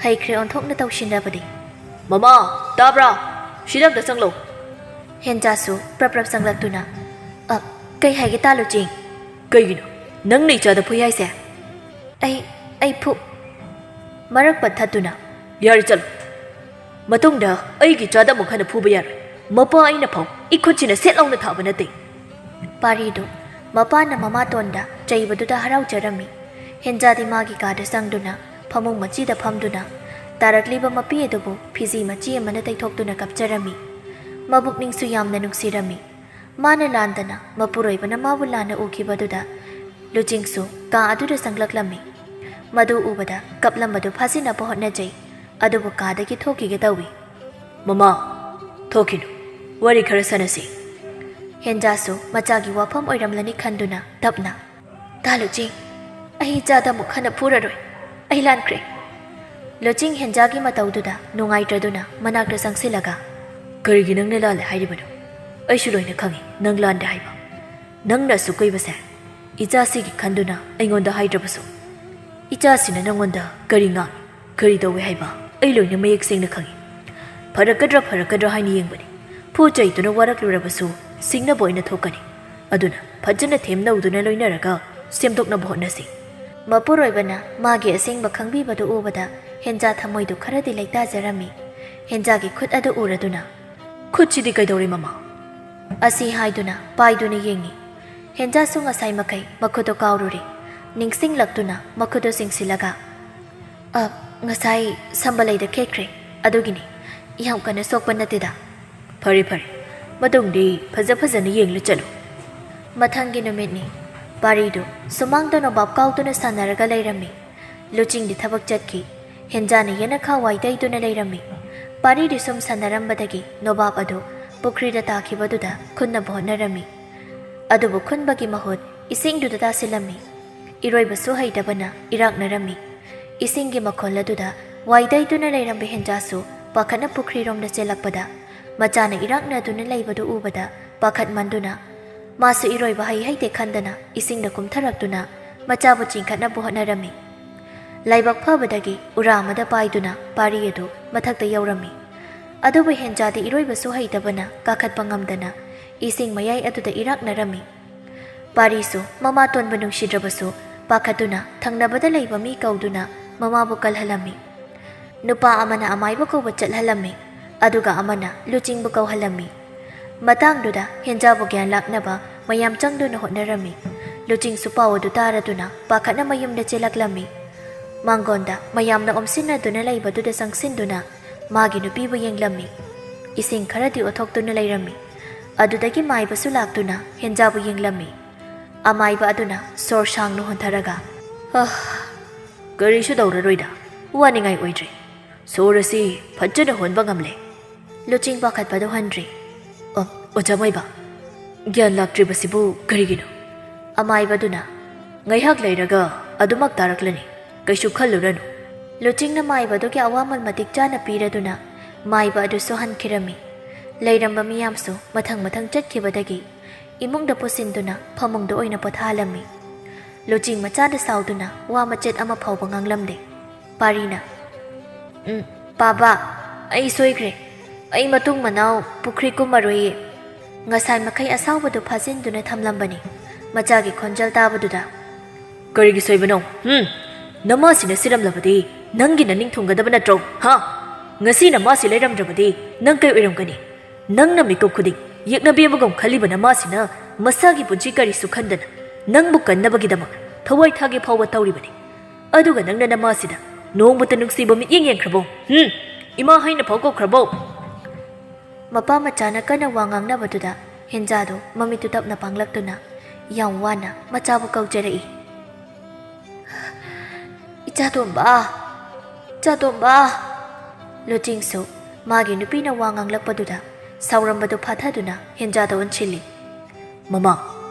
ꯍꯩꯈ꯭ꯔꯦ ꯑꯣꯟꯊꯣꯛꯅ ꯇꯧꯁꯤꯟꯅꯕꯗꯤ꯫ "ꯃꯃꯥ, ꯇꯥꯕ꯭ꯔꯥ? ꯁꯤꯗ ꯑꯝꯇ ꯆꯪꯂꯛꯎ꯫" ꯍꯦꯟꯖꯥꯁꯨ ꯄ꯭ꯔꯞ ꯄ꯭ꯔꯞ ꯆꯪꯂꯛꯇꯨꯅ, "ꯑ, ꯀꯩ ꯍꯥꯏꯒꯦ ꯇꯥ ꯂꯨꯆꯤꯡ?" "ꯀꯩꯒꯤꯅꯣ ꯅꯪꯅ ꯏꯆꯥꯗ ꯐꯨꯏ ꯍꯥꯏꯁꯦ?" "ꯑꯩ, ꯑꯩ ꯐꯨ-" ꯃꯔꯛ ꯄꯠꯊꯠꯇꯨꯅ, "ꯌꯥꯔꯦ, ꯆꯠꯂꯣ꯫ ꯃꯇꯨꯡꯗ ꯑꯩꯒꯤ ꯏꯆꯥꯗ ꯑꯃꯨꯛ ꯍꯟꯅ ꯐꯨꯕ ꯌꯥꯔꯣꯏ꯫ ꯃꯄꯥ ꯑꯩꯅ ꯐꯥꯎ ꯏꯈꯨꯠꯁꯤꯅ ꯁꯦꯠ ꯂꯥꯎꯅ ꯊꯥꯕ ꯅꯠꯇꯦ꯫" ꯄꯥꯔꯤꯗꯨ ꯃꯄꯥꯅ ꯃꯃꯥꯇꯣꯟꯗ ꯆꯩꯕꯗꯨꯗ ꯍꯔꯥꯎꯖꯔꯝꯃꯤ꯫ ꯍꯦꯟꯖꯥꯗꯤ ꯃꯥꯒꯤ ꯀꯥꯗ ꯆꯪꯗꯨꯅ ꯐꯃꯨꯡ ꯃꯆꯤꯗ ꯐꯝꯗꯨꯅ ꯇꯥꯔꯛꯂꯤꯕ ꯃꯄꯤ ꯑꯗꯨꯕꯨ ꯐꯤꯖꯤ ꯃꯆꯤ ꯑꯃꯅ ꯇꯩꯊꯣꯛꯇꯨꯅ ꯀꯞꯆꯔꯝꯃꯤ꯫ ꯃꯕꯨꯛꯅꯤꯡꯁꯨ ꯌꯥꯝꯅ ꯅꯨꯡꯁꯤꯔꯝꯃꯤ꯫ ꯃꯥꯅ ꯂꯥꯟꯗꯅ ꯃꯄꯨꯔꯣꯏꯕꯅ ꯃꯥꯕꯨ ꯂꯥꯟꯅ ꯎꯈꯤꯕꯗꯨꯗ ꯂꯨꯆꯤꯡꯁꯨ ꯀꯥ ꯑꯗꯨꯗ ꯆꯪꯂꯛꯂꯝꯃꯤ꯫ ꯃꯗꯨ ꯎꯕꯗ ꯀꯞꯂꯝꯕꯗꯨ ꯐꯥꯖꯤꯟꯅꯕ ꯍꯣꯠꯅꯖꯩ, ꯑꯗꯨꯕꯨ ꯀꯥꯗꯒꯤ ꯊꯣꯛꯈꯤꯒꯦ ꯇꯧꯏ꯫ "ꯃꯃꯥ, ꯊꯣꯛꯈꯤꯅꯨ, ꯋꯥꯔꯤ ꯈꯔ ꯁꯥꯟꯅꯁꯤ꯫" ꯍꯦꯟꯖꯥꯁꯨ ꯃꯆꯥꯒꯤ ꯋꯥꯐꯝ ꯑꯣꯏꯔꯝꯂꯅꯤ ꯈꯟꯗꯨꯅ ꯇꯞꯅ, "ꯇꯥ ꯂꯨꯆꯤꯡ, ꯑꯩ ꯏꯆꯥꯗ ꯑꯃꯨꯛ ꯍꯟꯅ ꯐꯨꯔꯔꯣꯏ꯫ ꯑꯩ ꯂꯥꯟꯈ꯭ꯔꯦ꯫" ꯂꯨꯆꯤꯡ ꯍꯦꯟꯖꯥꯒꯤ ꯃꯇꯧꯗꯨꯗ ꯅꯨꯡꯉꯥꯏꯇ꯭ꯔꯗꯨꯅ ꯃꯅꯥꯛꯇ ꯆꯪꯁꯤꯜꯂꯒ, "ꯀꯔꯤꯒꯤ ꯅꯪꯅ ꯂꯥꯜꯂꯦ ꯍꯥꯏꯔꯤꯕꯅꯣ? ꯑꯩꯁꯨ ꯂꯣꯏꯅ ꯈꯪꯏ ꯅꯪ ꯂꯥꯟꯗꯦ ꯍꯥꯏꯕ꯫ ꯅꯪꯅ ꯑꯁꯨꯛ ꯀꯨꯏꯕꯁꯦ ꯏꯆꯥꯁꯤꯒꯤ ꯈꯟꯗꯨꯅ ꯑꯩꯉꯣꯟꯗ ꯍꯥꯏꯗ꯭ꯔꯕꯁꯨ, ꯏꯆꯥꯁꯤꯅ ꯅꯪꯉꯣꯟꯗ ꯀꯔꯤ ꯉꯥꯡꯏ? "ꯀꯔꯤ ꯇꯧꯏ ꯍꯥꯏꯕ? ꯑꯩ ꯂꯣꯏꯅ ꯃꯌꯦꯛ ꯁꯦꯡꯅ ꯈꯪꯏ꯫ ꯐꯔꯛꯀꯗ꯭ꯔꯥ ꯐꯔꯛꯀꯗ꯭ꯔꯥ ꯍꯥꯏꯅ ꯌꯦꯡꯕꯅꯤ꯫ ꯐꯨ ꯆꯩꯗꯨꯅ ꯋꯥꯔꯛꯂꯨꯔꯕꯁꯨ ꯁꯤꯡꯅꯕ ꯑꯣꯏꯅ ꯊꯣꯛꯀꯅꯤ꯫ ꯑꯗꯨꯅ ꯐꯖꯅ ꯊꯦꯝꯅꯧꯗꯨꯅ ꯂꯣꯏꯅꯔꯒ ꯁꯦꯝꯗꯣꯛꯅꯕ ꯍꯣꯠꯅꯁꯤ꯫" ꯃꯄꯨꯔꯣꯏꯕꯅ ꯃꯥꯒꯤ ꯑꯁꯦꯡꯕ ꯈꯪꯕꯤꯕꯗꯨ ꯎꯕꯗ ꯍꯦꯟꯖꯥ ꯊꯃꯣꯏꯗꯨ ꯈꯔꯗꯤ ꯂꯩꯇꯥꯖꯔꯝꯃꯤ꯫ ꯍꯦꯟꯖꯥꯒꯤ ꯈꯨꯠ ꯑꯗꯨ ꯎꯔꯗꯨꯅ, "ꯈꯨꯠꯁꯤꯗꯤ ꯀꯩꯗꯧꯔꯦ, ꯃꯃꯥ?" ꯑꯁꯤ ꯍꯥꯏꯗꯨꯅ ꯄꯥꯏꯗꯨꯅ ꯌꯦꯡꯉꯤ꯫ ꯍꯦꯟꯖꯥꯁꯨ ꯉꯁꯥꯏ ꯃꯈꯩ ꯃꯈꯨꯠꯇꯨ ꯀꯥꯎꯔꯨꯔꯦ꯫ ꯅꯤꯡꯁꯤꯡꯂꯛꯇꯨꯅ ꯃꯈꯨꯠꯇꯨ ꯆꯤꯡꯁꯤꯜꯂꯒ, "ꯑ, ꯉꯁꯥꯏ ꯁꯝꯕꯂꯩꯗ ꯈꯦꯠꯈ꯭ꯔꯦ, ꯑꯗꯨꯒꯤꯅꯤ꯫ ꯌꯥꯝ ꯀꯟꯅ ꯁꯣꯛꯄ ꯅꯠꯇꯦꯗ꯫" "ꯐꯔꯦ, ꯐꯔꯦ꯫ ꯃꯇꯨꯡꯗꯤ ꯐꯖ ꯐꯖꯅ ꯌꯦꯡꯂ ꯆꯠꯂꯨ꯫" ꯃꯊꯪꯒꯤ ꯅꯨꯃꯤꯠꯅꯤ꯫ ꯄꯥꯔꯤꯗꯨ ꯁꯨꯃꯥꯡꯗ ꯅꯣꯕꯥꯞ ꯀꯥꯎꯗꯨꯅ ꯁꯥꯟꯅꯔꯒ ꯂꯩꯔꯝꯃꯤ꯫ ꯂꯨꯆꯤꯡꯗꯤ ꯊꯕꯛ ꯆꯠꯈꯤ꯫ ꯍꯦꯟꯖꯥꯅ ꯌꯦꯅꯈꯥ ꯋꯥꯏ ꯇꯩꯗꯨꯅ ꯂꯩꯔꯝꯃꯤ꯫ ꯄꯥꯔꯤꯗꯨ ꯁꯨꯝ ꯁꯥꯟꯅꯔꯝꯕꯗꯒꯤ ꯅꯣꯕꯥꯞ ꯑꯗꯨ ꯄꯨꯈ꯭ꯔꯤꯗ ꯇꯥꯈꯤꯕꯗꯨꯗ ꯈꯨꯟꯅꯕ ꯍꯣꯠꯅꯔꯝꯃꯤ꯫ ꯑꯗꯨꯕꯨ ꯈꯨꯟꯕꯒꯤ ꯃꯍꯨꯠ ꯏꯁꯤꯡꯗꯨꯗ ꯇꯥꯁꯤꯜꯂꯝꯃꯤ꯫ ꯏꯔꯣꯏꯕꯁꯨ ꯍꯩꯇꯕꯅ ꯏꯔꯥꯛꯅꯔꯝꯃꯤ꯫ ꯏꯁꯤꯡꯒꯤ ꯃꯈꯣꯜ ꯑꯗꯨꯗ ꯋꯥꯏ ꯇꯩꯗꯨꯅ ꯂꯩꯔꯝꯕ ꯍꯦꯟꯖꯥꯁꯨ ꯄꯥꯈꯠꯅ ꯄꯨꯈ꯭ꯔꯤꯔꯣꯝꯗ ꯆꯦꯜꯂꯛꯄꯗ, ꯃꯆꯥꯅ ꯏꯔꯥꯛꯅꯗꯨꯅ ꯂꯩꯕꯗꯨ ꯎꯕꯗ ꯄꯥꯈꯠꯃꯟꯗꯨꯅ ꯃꯥꯁꯨ ꯏꯔꯣꯏꯕ ꯍꯩ ꯍꯩꯇꯦ ꯈꯟꯗꯅ ꯏꯁꯤꯡꯗ ꯀꯨꯝꯊꯔꯛꯇꯨꯅ ꯃꯆꯥꯕꯨ ꯆꯤꯡꯈꯠꯅꯕ ꯍꯣꯠꯅꯔꯝꯃꯤ꯫ ꯂꯥꯏꯕꯛ ꯐꯕꯗꯒꯤ ꯎꯔꯥ ꯑꯃꯗ ꯄꯥꯏꯗꯨꯅ ꯄꯥꯔꯤ ꯑꯗꯨ ꯃꯊꯛꯇ ꯌꯧꯔꯝꯃꯤ꯫ ꯑꯗꯨꯕꯨ ꯍꯦꯟꯖꯥꯗꯤ ꯏꯔꯣꯏꯕꯁꯨ ꯍꯩꯇꯕꯅ ꯀꯥꯈꯠꯄ ꯉꯝꯗꯅ ꯏꯁꯤꯡ ꯃꯌꯥꯏ ꯑꯗꯨꯗ ꯏꯔꯥꯛꯅꯔꯝꯃꯤ꯫ ꯄꯥꯔꯤꯁꯨ ꯃꯃꯥ ꯇꯣꯟꯕ ꯅꯨꯡꯁꯤꯗ꯭ꯔꯕꯁꯨ ꯄꯥꯈꯠꯇꯨꯅ ꯊꯪꯅꯕꯗ ꯂꯩꯕ ꯃꯤ ꯀꯧꯗꯨꯅ ꯃꯃꯥꯕꯨ ꯀꯜꯍꯜꯂꯝꯃꯤ꯫ ꯅꯨꯄꯥ ꯑꯃꯅ ꯑꯃꯥꯏꯕ ꯀꯧꯕ ꯆꯠꯍꯜꯂꯝꯃꯤ, ꯑꯗꯨꯒ ꯑꯃꯅ ꯂꯨꯆꯤꯡꯕ ꯀꯧꯍꯜꯂꯝꯃꯤ꯫ ꯃꯇꯥꯡꯗꯨꯗ ꯍꯦꯟꯖꯥꯕꯨ ꯒ꯭ꯌꯥꯟ ꯂꯥꯛꯅꯕ ꯃꯌꯥꯝ ꯆꯪꯗꯨꯅ ꯍꯣꯠꯅꯔꯝꯃꯤ꯫ ꯂꯨꯆꯤꯡꯁꯨ ꯄꯥꯎ ꯑꯗꯨ ꯇꯥꯔꯗꯨꯅ ꯄꯥꯈꯠꯅ ꯃꯌꯨꯝꯗ ꯆꯦꯜꯂꯛꯂꯝꯃꯤ꯫ ꯃꯥꯡꯒꯣꯟꯗ ꯃꯌꯥꯝꯅ ꯑꯣꯝꯁꯤꯟꯅꯗꯨꯅ ꯂꯩꯕꯗꯨꯗ ꯆꯪꯁꯤꯟꯗꯨꯅ ꯃꯥꯒꯤ ꯅꯨꯄꯤꯕꯨ ꯌꯦꯡꯂꯝꯃꯤ꯫ ꯏꯁꯤꯡ ꯈꯔꯗꯤ ꯑꯣꯊꯣꯛꯇꯨꯅ ꯂꯩꯔꯝꯃꯤ꯫ ꯑꯗꯨꯗꯒꯤ ꯃꯥꯏꯕꯁꯨ ꯂꯥꯛꯇꯨꯅ ꯍꯦꯟꯖꯥꯕꯨ ꯌꯦꯡꯂꯝꯃꯤ꯫ ꯑꯃꯥꯏꯕ ꯑꯗꯨꯅ ꯁꯣꯔ ꯁꯥꯡꯅ ꯍꯣꯟꯊꯔꯒ, "ꯑꯍ, ꯀꯔꯤꯁꯨ ꯇꯧꯔꯔꯣꯏꯗ, ꯋꯥꯅꯤꯡꯉꯥꯏ ꯑꯣꯏꯗ꯭ꯔꯦ꯫ ꯁꯣꯔ ꯑꯁꯤ ꯐꯖꯅ ꯍꯣꯟꯕ ꯉꯝꯂꯦ꯫" ꯂꯨꯆꯤꯡ ꯄꯥꯈꯠꯄꯗꯨ ꯍꯟꯗ꯭ꯔꯤ꯫ "ꯑꯣ, ꯑꯣꯖꯥ ꯃꯥꯏꯕ, ꯒ꯭ꯌꯥꯟ ꯂꯥꯛꯇ꯭ꯔꯤꯕꯁꯤꯕꯨ ꯀꯔꯤꯒꯤꯅꯣ?" ꯑꯃꯥꯏꯕꯗꯨꯅ, "ꯉꯥꯏꯍꯥꯛ ꯂꯩꯔꯒ ꯑꯗꯨꯃꯛ ꯇꯥꯔꯛꯂꯅꯤ, ꯀꯩꯁꯨ ꯈꯜꯂꯨꯔꯅꯨ꯫" ꯂꯨꯆꯤꯡꯅ ꯃꯥꯏꯕꯗꯨꯒꯤ ꯑꯋꯥꯃꯜ ꯃꯇꯤꯛ ꯆꯥꯅ ꯄꯤꯔꯗꯨꯅ ꯃꯥꯏꯕ ꯑꯗꯨꯁꯨ ꯍꯟꯈꯤꯔꯝꯃꯤ꯫ ꯂꯩꯔꯝꯕ ꯃꯤꯌꯥꯝꯁꯨ ꯃꯊꯪ ꯃꯊꯪ ꯆꯠꯈꯤꯕꯗꯒꯤ ꯏꯃꯨꯡꯗ ꯄꯨꯁꯤꯟꯗꯨꯅ ꯐꯃꯨꯡꯗ ꯑꯣꯏꯅ ꯄꯣꯊꯥꯍꯜꯂꯝꯃꯤ꯫ ꯂꯨꯆꯤꯡ ꯃꯆꯥꯗ ꯁꯥꯎꯗꯨꯅ ꯋꯥ ꯃꯆꯦꯠ ꯑꯃ ꯐꯥꯎꯕ ꯉꯥꯡꯂꯝꯗꯦ꯫ ꯄꯥꯔꯤꯅ, ꯎꯝ, ꯄꯥꯕ, ꯑꯩ ꯁꯣꯏꯈ꯭ꯔꯦ꯫ ꯑꯩ ꯃꯇꯨꯡ ꯃꯅꯥꯎ ꯄꯨꯈ꯭ꯔꯤ ꯀꯨꯝꯃꯔꯣꯏꯌꯦ꯫ ꯉꯁꯥꯏ ꯃꯈꯩ ꯑꯁꯥꯎꯕꯗꯨ ꯐꯥꯖꯤꯟꯗꯨꯅ ꯊꯝꯂꯝꯕꯅꯤ꯫ ꯃꯆꯥꯒꯤ ꯈꯣꯟꯖꯦꯜ ꯇꯥꯕꯗꯨꯗ, "ꯀꯔꯤꯒꯤ ꯁꯣꯏꯕꯅꯣ? ꯍꯨꯝ? ꯅꯃꯥꯁꯤꯅ ꯁꯤꯔꯝꯂꯕꯗꯤ ꯅꯪꯒꯤ ꯅꯅꯤꯡ ꯊꯨꯡꯒꯗꯕ ꯅꯠꯇ꯭ꯔꯣ? ꯍꯥ? ꯉꯁꯤ ꯅꯃꯥꯁꯤ ꯂꯩꯔꯝꯗ꯭ꯔꯕꯗꯤ ꯅꯪ ꯀꯩ ꯑꯣꯏꯔꯝꯒꯅꯤ? ꯅꯪꯅ ꯃꯤꯀꯨꯞ ꯈꯨꯗꯤꯡ ꯌꯦꯛꯅꯕꯤ ꯑꯃꯒꯨꯝ ꯈꯜꯂꯤꯕ ꯅꯃꯥꯁꯤꯅ ꯃꯁꯥꯒꯤ ꯄꯨꯟꯁꯤ ꯀꯔꯤꯁꯨ ꯈꯟꯗꯅ ꯅꯪꯕꯨ ꯀꯟꯅꯕꯒꯤꯗꯃꯛ ꯊꯋꯥꯏ ꯊꯥꯒꯦ ꯐꯥꯎꯕ ꯇꯧꯔꯤꯕꯅꯤ꯫ ꯑꯗꯨꯒ ꯅꯪꯅ ꯅꯃꯥꯁꯤꯗ ꯅꯣꯡꯃꯇ ꯅꯨꯡꯁꯤꯕ ꯃꯤꯠꯌꯦꯡ ꯌꯦꯡꯈ꯭ꯔꯕꯣ? ꯍꯨꯝ? ꯏꯃꯥ ꯍꯥꯏꯅ ꯐꯥꯎ ꯀꯧꯈ꯭ꯔꯕꯣ?" ꯃꯄꯥ ꯃꯆꯥꯅ ꯀꯟꯅ ꯋꯥ ꯉꯥꯡꯅꯕꯗꯨꯗ ꯍꯦꯟꯖꯥꯗꯣ ꯃꯃꯤꯠꯇꯨ ꯇꯞꯅ ꯄꯥꯡꯂꯛꯇꯨꯅ ꯌꯥꯝ ꯋꯥꯅ ꯃꯆꯥꯕꯨ ꯀꯧꯖꯔꯛꯏ꯫ "ꯏꯆꯥꯇꯣꯝꯕ! ꯏꯆꯥꯇꯣꯝꯕ!" ꯂꯨꯆꯤꯡꯁꯨ ꯃꯥꯒꯤ ꯅꯨꯄꯤꯅ ꯋꯥ ꯉꯥꯡꯂꯛꯄꯗꯨꯗ ꯁꯥꯎꯔꯝꯕꯗꯨ ꯐꯥꯊꯗꯨꯅ ꯍꯦꯟꯖꯥꯗ ꯑꯣꯟꯁꯤꯜꯂꯤ꯫ "ꯃꯃꯥ,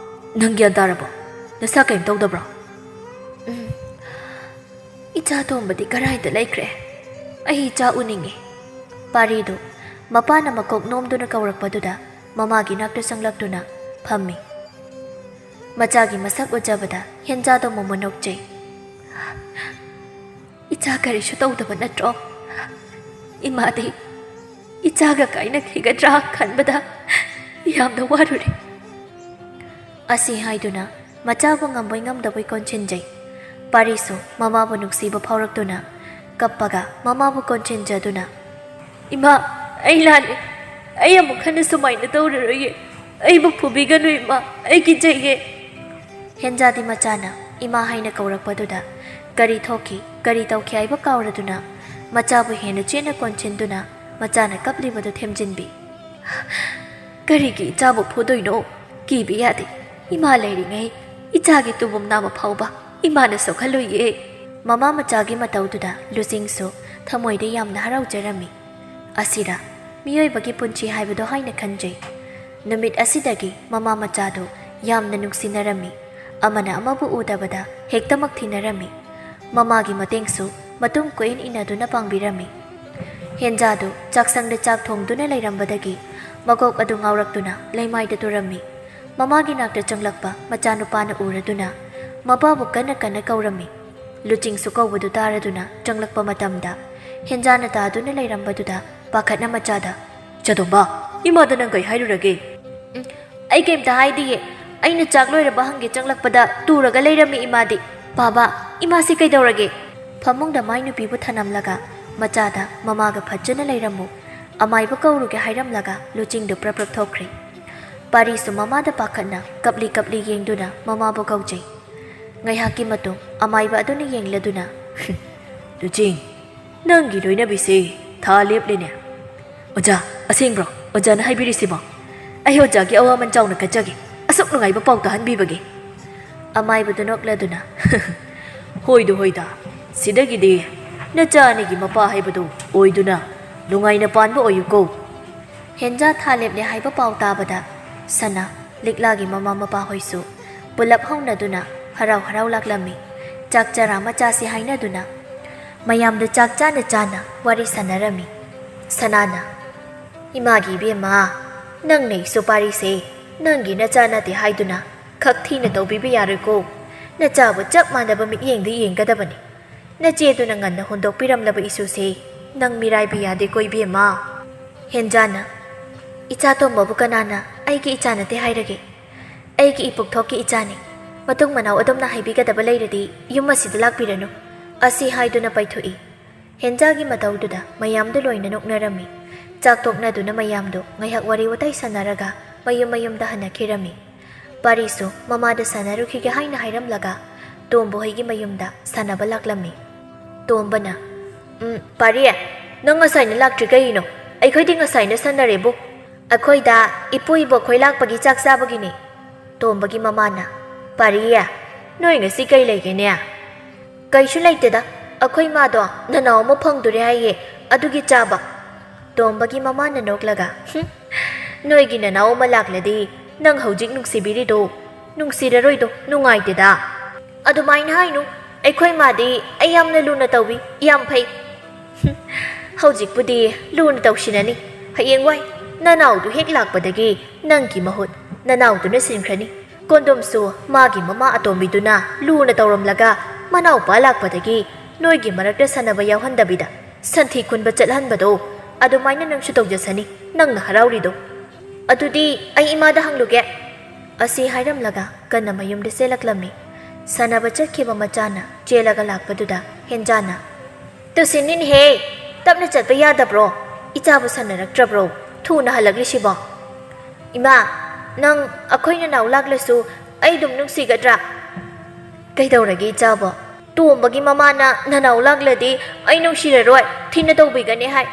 ꯅꯪ ꯒ꯭ꯌꯥꯟ ꯇꯥꯔꯕꯣ? ꯅꯁꯥ ꯀꯔꯤꯝ ꯇꯧꯗꯕ꯭ꯔꯣ?" "ꯎꯝ, ꯏꯆꯥꯇꯣꯝꯕꯗꯤ ꯀꯔꯥꯏꯗ ꯂꯩꯈ꯭ꯔꯦ? ꯑꯩ ꯏꯆꯥ ꯎꯅꯤꯡꯉꯤ꯫" ꯄꯥꯔꯤꯗꯨ ꯃꯄꯥꯅ ꯃꯀꯣꯛ ꯅꯣꯝꯗꯨꯅ ꯀꯧꯔꯛꯄꯗꯨꯗ ꯃꯃꯥꯒꯤ ꯅꯥꯛꯇ ꯆꯪꯂꯛꯇꯨꯅ ꯐꯝꯃꯤ꯫ ꯃꯆꯥꯒꯤ ꯃꯁꯛ ꯎꯖꯕꯗ ꯍꯦꯟꯖꯥꯗꯣ ꯃꯣꯃꯣꯟ ꯅꯣꯛꯆꯩ꯫ "ꯏꯆꯥ ꯀꯔꯤꯁꯨ ꯇꯧꯗꯕ ꯅꯠꯇ꯭ꯔꯣ? ꯏꯃꯥꯗꯤ ꯏꯆꯥꯒ ꯀꯥꯏꯅꯈꯤꯒꯗ꯭ꯔꯥ ꯈꯟꯕꯗ ꯌꯥꯝꯅ ꯋꯥꯔꯨꯔꯦ꯫" ꯑꯁꯤ ꯍꯥꯏꯗꯨꯅ ꯃꯆꯥꯕꯨ ꯉꯝꯕꯣꯏ ꯉꯝꯗꯕꯣꯏ ꯀꯣꯟꯁꯤꯟꯖꯩ꯫ ꯄꯥꯔꯤꯁꯨ ꯃꯃꯥꯕꯨ ꯅꯨꯡꯁꯤꯕ ꯐꯥꯎꯔꯛꯇꯨꯅ ꯀꯞꯄꯒ ꯃꯃꯥꯕꯨ ꯀꯣꯟꯁꯤꯟꯖꯗꯨꯅ, "ꯏꯃꯥ, ꯑꯩ ꯂꯥꯜꯂꯦ꯫ ꯑꯩ ꯑꯃꯨꯛ ꯍꯟꯅ ꯁꯨꯃꯥꯏꯅ ꯇꯧꯔꯔꯣꯏꯌꯦ꯫ ꯑꯩꯕꯨ ꯐꯨꯕꯤꯒꯅꯨ ꯏꯃꯥ, ꯑꯩ ꯀꯤꯖꯩꯌꯦ꯫" ꯍꯦꯟꯖꯥꯗꯤ ꯃꯆꯥꯅ ꯏꯃꯥ ꯍꯥꯏꯅ ꯀꯧꯔꯛꯄꯗꯨꯗ ꯀꯔꯤ ꯊꯣꯛꯈꯤ, ꯀꯔꯤ ꯇꯧꯈꯤ ꯍꯥꯏꯕ ꯀꯥꯎꯔꯗꯨꯅ ꯃꯆꯥꯕꯨ ꯍꯦꯟꯅ ꯆꯦꯠꯅ ꯀꯣꯟꯁꯤꯟꯗꯨꯅ ꯃꯆꯥꯅ ꯀꯞꯂꯤꯕꯗꯨ ꯊꯦꯝꯖꯤꯟꯕꯤ꯫ "ꯀꯔꯤꯒꯤ ꯏꯆꯥꯕꯨ ꯐꯨꯗꯣꯏꯅꯣ? ꯀꯤꯕ ꯌꯥꯗꯦ꯫ ꯏꯃꯥ ꯂꯩꯔꯤꯉꯩ ꯏꯆꯥꯒꯤ ꯇꯨꯕꯨꯝ ꯅꯥꯕ ꯐꯥꯎꯕ ꯏꯃꯥꯅ ꯁꯣꯛꯍꯜꯂꯣꯏꯌꯦ꯫" ꯃꯃꯥ ꯃꯆꯥꯒꯤ ꯃꯇꯧꯗꯨꯗ ꯂꯨꯆꯤꯡꯁꯨ ꯊꯃꯣꯏꯗ ꯌꯥꯝꯅ ꯍꯔꯥꯎꯖꯔꯝꯃꯤ꯫ ꯑꯁꯤꯔ ꯃꯤꯑꯣꯏꯕꯒꯤ ꯄꯨꯟꯁꯤ ꯍꯥꯏꯕꯗꯣ ꯍꯥꯏꯅ ꯈꯟꯖꯩ꯫ ꯅꯨꯃꯤꯠ ꯑꯁꯤꯗꯒꯤ ꯃꯃꯥ ꯃꯆꯥꯗꯨ ꯌꯥꯝꯅ ꯅꯨꯡꯁꯤꯅꯔꯝꯃꯤ꯫ ꯑꯃꯅ ꯑꯃꯕꯨ ꯎꯗꯕꯗ ꯍꯦꯛꯇꯃꯛ ꯊꯤꯅꯔꯝꯃꯤ꯫ ꯃꯃꯥꯒꯤ ꯃꯇꯦꯡꯁꯨ ꯃꯇꯨꯡ ꯀꯣꯏꯏꯟ ꯏꯟꯅꯗꯨꯅ ꯄꯥꯡꯕꯤꯔꯝꯃꯤ꯫ ꯍꯦꯟꯖꯥꯗꯨ ꯆꯥꯛꯁꯪꯗ ꯆꯥꯛ ꯊꯣꯡꯗꯨꯅ ꯂꯩꯔꯝꯕꯗꯒꯤ ꯃꯀꯣꯛ ꯑꯗꯨ ꯉꯥꯎꯔꯛꯇꯨꯅ ꯂꯩꯃꯥꯏꯗ ꯇꯨꯔꯝꯃꯤ꯫ ꯃꯃꯥꯒꯤ ꯅꯥꯛꯇ ꯆꯪꯂꯛꯄ ꯃꯆꯥꯅꯨꯄꯥꯅ ꯎꯔꯗꯨꯅ ꯃꯄꯥꯕꯨ ꯀꯟꯅ ꯀꯟꯅ ꯀꯧꯔꯝꯃꯤ꯫ ꯂꯨꯆꯤꯡꯁꯨ ꯀꯧꯕꯗꯨ ꯇꯥꯔꯗꯨꯅ ꯆꯪꯂꯛꯄ ꯃꯇꯝꯗ ꯍꯦꯟꯖꯥꯅ ꯇꯥꯗꯨꯅ ꯂꯩꯔꯝꯕꯗꯨꯗ ꯄꯥꯈꯠꯅ ꯃꯆꯥꯗ, "ꯆꯥꯗꯣꯝꯕ, ꯏꯃꯥꯗ ꯅꯪ ꯀꯩ ꯍꯥꯏꯔꯨꯔꯒꯦ?" "ꯎꯝ, ꯑꯩ ꯀꯩꯝꯇ ꯍꯥꯏꯗꯤꯌꯦ꯫ ꯑꯩꯅ ꯆꯥꯛ ꯂꯣꯏꯔꯕ ꯍꯪꯒꯦ ꯆꯪꯂꯛꯄꯗ ꯇꯨꯔꯒ ꯂꯩꯔꯝꯃꯤ ꯏꯃꯥꯗꯤ꯫ ꯕꯥꯕꯥ, ꯏꯃꯥꯁꯤ ꯀꯩꯗꯧꯔꯒꯦ?" ꯐꯃꯨꯡꯗ ꯃꯥꯏ ꯅꯨꯄꯤꯕꯨ ꯊꯅꯝꯂꯒ ꯃꯆꯥꯗ, "ꯃꯃꯥꯒ ꯐꯠꯖꯅ ꯂꯩꯔꯝꯃꯨ, ꯑꯃꯥꯏꯕ ꯀꯧꯔꯨꯒꯦ" ꯍꯥꯏꯔꯝꯂꯒ ꯂꯨꯆꯤꯡꯗꯨ ꯄ꯭ꯔꯞ ꯄ꯭ꯔꯞ ꯊꯣꯛꯈ꯭ꯔꯦ꯫ ꯄꯥꯔꯤꯁꯨ ꯃꯃꯥꯗ ꯄꯥꯈꯠꯅ ꯀꯞꯂꯤ ꯀꯞꯂꯤ ꯌꯦꯡꯗꯨꯅ ꯃꯃꯥꯕꯨ ꯀꯧꯖꯩ꯫ ꯉꯥꯏꯍꯥꯛꯀꯤ ꯃꯇꯨꯡ ꯑꯃꯥꯏꯕ ꯑꯗꯨꯅ ꯌꯦꯡꯂꯗꯨꯅ, "ꯂꯨꯆꯤꯡ, ꯅꯪꯒꯤ ꯂꯣꯏꯅꯕꯤꯁꯦ ꯊꯥ ꯂꯦꯞꯂꯦꯅꯦ꯫" "ꯑꯣꯖꯥ, ꯑꯁꯦꯡꯕ꯭ꯔꯣ ꯑꯣꯖꯥꯅ ꯍꯥꯏꯕꯤꯔꯤꯁꯤꯕꯣ? ꯑꯩ ꯑꯣꯖꯥꯒꯤ ꯑꯋꯥꯃꯟ ꯆꯥꯎꯅ ꯀꯠꯆꯒꯦ, ꯑꯁꯨꯛ ꯅꯨꯡꯉꯥꯏꯕ ꯄꯥꯎ ꯇꯥꯍꯟꯕꯤꯕꯒꯤ꯫" ꯑꯃꯥꯏꯕꯗꯨ ꯅꯣꯛꯂꯗꯨꯅ, "ꯍꯣꯏꯗ ꯍꯣꯏꯗ, ꯁꯤꯗꯒꯤꯗꯤ ꯅꯆꯥ ꯑꯅꯤꯒꯤ ꯃꯄꯥ ꯍꯥꯏꯕꯗꯨ ꯑꯣꯏꯗꯨꯅ ꯅꯨꯡꯉꯥꯏꯅ ꯄꯥꯟꯕ ꯑꯣꯏꯌꯨꯀꯣ꯫" ꯍꯦꯟꯖꯥ ꯊꯥ ꯂꯦꯞꯂꯦ ꯍꯥꯏꯕ ꯄꯥꯎ ꯇꯥꯕꯗ ꯁꯅꯥ, ꯂꯤꯛꯂꯥꯒꯤ ꯃꯃꯥ ꯃꯄꯥ ꯍꯣꯏꯁꯨ ꯄꯨꯂꯞ ꯍꯧꯅꯗꯨꯅ ꯍꯔꯥꯎ ꯍꯔꯥꯎ ꯂꯥꯛꯂꯝꯃꯤ꯫ ꯆꯥꯛ ꯆꯔꯥ ꯑꯃ ꯆꯥꯁꯤ ꯍꯥꯏꯅꯗꯨꯅ ꯃꯌꯥꯝꯗꯨ ꯆꯥꯛ ꯆꯥꯅ ꯆꯥꯅ ꯋꯥꯔꯤ ꯁꯥꯟꯅꯔꯝꯃꯤ꯫ ꯁꯅꯥꯅ, "ꯏꯃꯥꯒꯤ ꯏꯕꯦꯝꯃ, ꯅꯪꯅ ꯏꯁꯨ ꯄꯥꯔꯤꯁꯦ ꯅꯪꯒꯤ ꯅꯆꯥ ꯅꯠꯇꯦ ꯍꯥꯏꯗꯨꯅ ꯈꯛ ꯊꯤꯅ ꯇꯧꯕꯤꯕ ꯌꯥꯔꯣꯏꯀꯣ꯫ ꯅꯆꯥꯕꯨ ꯆꯞ ꯃꯥꯟꯅꯕ ꯃꯤꯠꯌꯦꯡꯗ ꯌꯦꯡꯒꯗꯕꯅꯤ꯫ ꯅꯆꯦꯗꯨꯅ ꯉꯟꯅ ꯍꯨꯟꯗꯣꯛꯄꯤꯔꯝꯂꯕ ꯏꯁꯨꯁꯦ ꯅꯪ ꯃꯤꯔꯥꯏꯕ ꯌꯥꯗꯦꯀꯣ ꯏꯕꯦꯝꯃ꯫" ꯍꯦꯟꯖꯥꯅ, "ꯏꯆꯥ ꯇꯣꯝꯕꯕꯨ ꯀꯅꯥꯅ ꯑꯩꯒꯤ ꯏꯆꯥ ꯅꯠꯇꯦ ꯍꯥꯏꯔꯒꯦ? ꯑꯩꯒꯤ ꯏꯄꯨꯛꯊꯣꯛꯀꯤ ꯏꯆꯥꯅꯤ꯫ ꯃꯇꯨꯡ ꯃꯅꯥꯎ ꯑꯗꯣꯝꯅ ꯍꯥꯏꯕꯤꯒꯗꯕ ꯂꯩꯔꯗꯤ ꯌꯨꯝ ꯑꯁꯤꯗ ꯂꯥꯛꯄꯤꯔꯅꯨ꯫" ꯑꯁꯤ ꯍꯥꯏꯗꯨꯅ ꯄꯩꯊꯣꯛꯏ꯫ ꯍꯦꯟꯖꯥꯒꯤ ꯃꯇꯧꯗꯨꯗ ꯃꯌꯥꯝꯗꯨ ꯂꯣꯏꯅ ꯅꯣꯛꯅꯔꯝꯃꯤ꯫ ꯆꯥꯛ ꯇꯣꯛꯅꯗꯨꯅ ꯃꯌꯥꯝꯗꯨ ꯉꯥꯏꯍꯥꯛ ꯋꯥꯔꯤ ꯋꯥꯇꯥꯏ ꯁꯥꯟꯅꯔꯒ ꯃꯌꯨꯝ ꯃꯌꯨꯝꯗ ꯍꯟꯅꯈꯤꯔꯝꯃꯤ꯫ ꯄꯥꯔꯤꯁꯨ ꯃꯃꯥꯗ ꯁꯥꯟꯅꯔꯨꯈꯤꯒꯦ ꯍꯥꯏꯅ ꯍꯥꯏꯔꯝꯂꯒ ꯇꯣꯝꯕ ꯍꯣꯏꯒꯤ ꯃꯌꯨꯝꯗ ꯁꯥꯟꯅꯕ ꯂꯥꯛꯂꯝꯃꯤ꯫ ꯇꯣꯝꯕꯅ, "ꯎꯝ, ꯄꯥꯔꯤ, ꯅꯪ ꯉꯁꯥꯏꯅ ꯂꯥꯛꯇ꯭ꯔꯤ ꯀꯩꯒꯤꯅꯣ? ꯑꯩꯈꯣꯏꯗꯤ ꯉꯁꯥꯏꯅ ꯁꯥꯟꯅꯔꯦꯕꯨ꯫" "ꯑꯩꯈꯣꯏꯗ ꯏꯄꯨ ꯏꯕꯣꯛꯈꯣꯏ ꯂꯥꯛꯄꯒꯤ ꯆꯥꯛ ꯆꯥꯕꯒꯤꯅꯤ꯫" ꯇꯣꯝꯕꯒꯤ ꯃꯃꯥꯅ, "ꯄꯥꯔꯤ, ꯅꯣꯏ ꯉꯁꯤ ꯀꯩ ꯂꯩꯒꯦꯅꯦ?" "ꯀꯩꯁꯨ ꯂꯩꯇꯦꯗ, ꯑꯩꯈꯣꯏ ꯃꯥꯗꯣ ꯅꯅꯥꯎ ꯑꯃ ꯐꯪꯗꯣꯔꯦ ꯍꯥꯏꯌꯦ, ꯑꯗꯨꯒꯤ ꯆꯥꯕ꯫" ꯇꯣꯝꯕꯒꯤ ꯃꯃꯥꯅ ꯅꯣꯛꯂꯒ, "ꯍꯨꯝ, ꯅꯣꯏꯒꯤ ꯅꯅꯥꯎ ꯑꯃ ꯂꯥꯛꯂꯗꯤ ꯅꯪ ꯍꯧꯖꯤꯛ ꯅꯨꯡꯁꯤꯕꯤꯔꯤꯗꯣ ꯅꯨꯡꯁꯤꯔꯔꯣꯏꯗꯣ, ꯅꯨꯡꯉꯥꯏꯇꯦꯗ꯫ ꯑꯗꯨꯃꯥꯏꯅ ꯍꯥꯏꯅꯨ, ꯑꯩꯈꯣꯏ ꯃꯥꯗꯤ ꯑꯩ ꯌꯥꯝꯅ ꯂꯨꯅ ꯇꯧꯏ, ꯌꯥꯝ ꯐꯩ꯫" "ꯍꯨꯝ, ꯍꯧꯖꯤꯛꯄꯨꯗꯤ ꯂꯨꯅ ꯇꯧꯁꯤꯟꯅꯅꯤ, ꯍꯌꯦꯡꯋꯥꯏ ꯅꯅꯥꯎꯗꯨ ꯍꯦꯛ ꯂꯥꯛꯄꯗꯒꯤ ꯅꯪꯒꯤ ꯃꯍꯨꯠ ꯅꯅꯥꯎꯗꯨꯅ ꯁꯤꯟꯈ꯭ꯔꯅꯤ꯫ ꯀꯣꯟꯗꯣꯝꯁꯨ ꯃꯥꯒꯤ ꯃꯃꯥ ꯑꯇꯣꯝꯕꯤꯗꯨꯅ ꯂꯨꯅ ꯇꯧꯔꯝꯂꯒ ꯃꯅꯥꯎꯄꯥ ꯂꯥꯛꯄꯗꯒꯤ ꯅꯣꯏꯒꯤ ꯃꯔꯛꯇ ꯁꯥꯟꯅꯕ ꯌꯥꯎꯍꯟꯗꯕꯤꯗ "ꯁꯟꯊꯤ ꯈꯨꯟꯕ ꯆꯠꯍꯟꯕꯗꯣ ꯑꯗꯨꯃꯥꯏꯅ ꯅꯪꯁꯨ ꯇꯧꯖꯁꯅꯤ, ꯅꯪꯅ ꯍꯔꯥꯎꯔꯤꯗꯣ꯫ ꯑꯗꯨꯗꯤ ꯑꯩ ꯏꯃꯥꯗ ꯍꯪꯂꯨꯒꯦ," ꯑꯁꯤ ꯍꯥꯏꯔꯝꯂꯒ ꯀꯟꯅ ꯃꯌꯨꯝꯗ ꯆꯦꯜꯂꯛꯂꯝꯃꯤ꯫ ꯁꯥꯟꯅꯕ ꯆꯠꯈꯤꯕ ꯃꯆꯥꯅ ꯆꯦꯜꯂꯒ ꯂꯥꯛꯄꯗꯨꯗ ꯍꯦꯟꯖꯥꯅ, "ꯇꯨ ꯁꯤꯟꯅꯤꯅꯦꯍꯦ, ꯇꯞꯅ ꯆꯠꯄ ꯌꯥꯗꯕ꯭ꯔꯣ? ꯏꯆꯥꯕꯨ ꯁꯥꯟꯅꯔꯛꯇ꯭ꯔꯕ꯭ꯔꯣ? ꯊꯨꯅ ꯍꯜꯂꯛꯂꯤꯁꯤꯕꯣ?" "ꯏꯃꯥ, ꯅꯪ ꯑꯩꯈꯣꯏ ꯅꯅꯥꯎ ꯂꯥꯛꯂꯁꯨ ꯑꯩ ꯑꯗꯨꯝ ꯅꯨꯡꯁꯤꯒꯗ꯭ꯔꯥ?" "ꯀꯩꯗꯧꯔꯒꯦ ꯏꯆꯥꯕꯣ?" "ꯇꯣꯝꯕꯒꯤ ꯃꯃꯥꯅ ꯅꯅꯥꯎ ꯂꯥꯛꯂꯗꯤ ꯑꯩ ꯅꯨꯡꯁꯤꯔꯔꯣꯏ, ꯊꯤꯅ ꯇꯧꯕꯤꯒꯅꯤ ꯍꯥꯏ꯫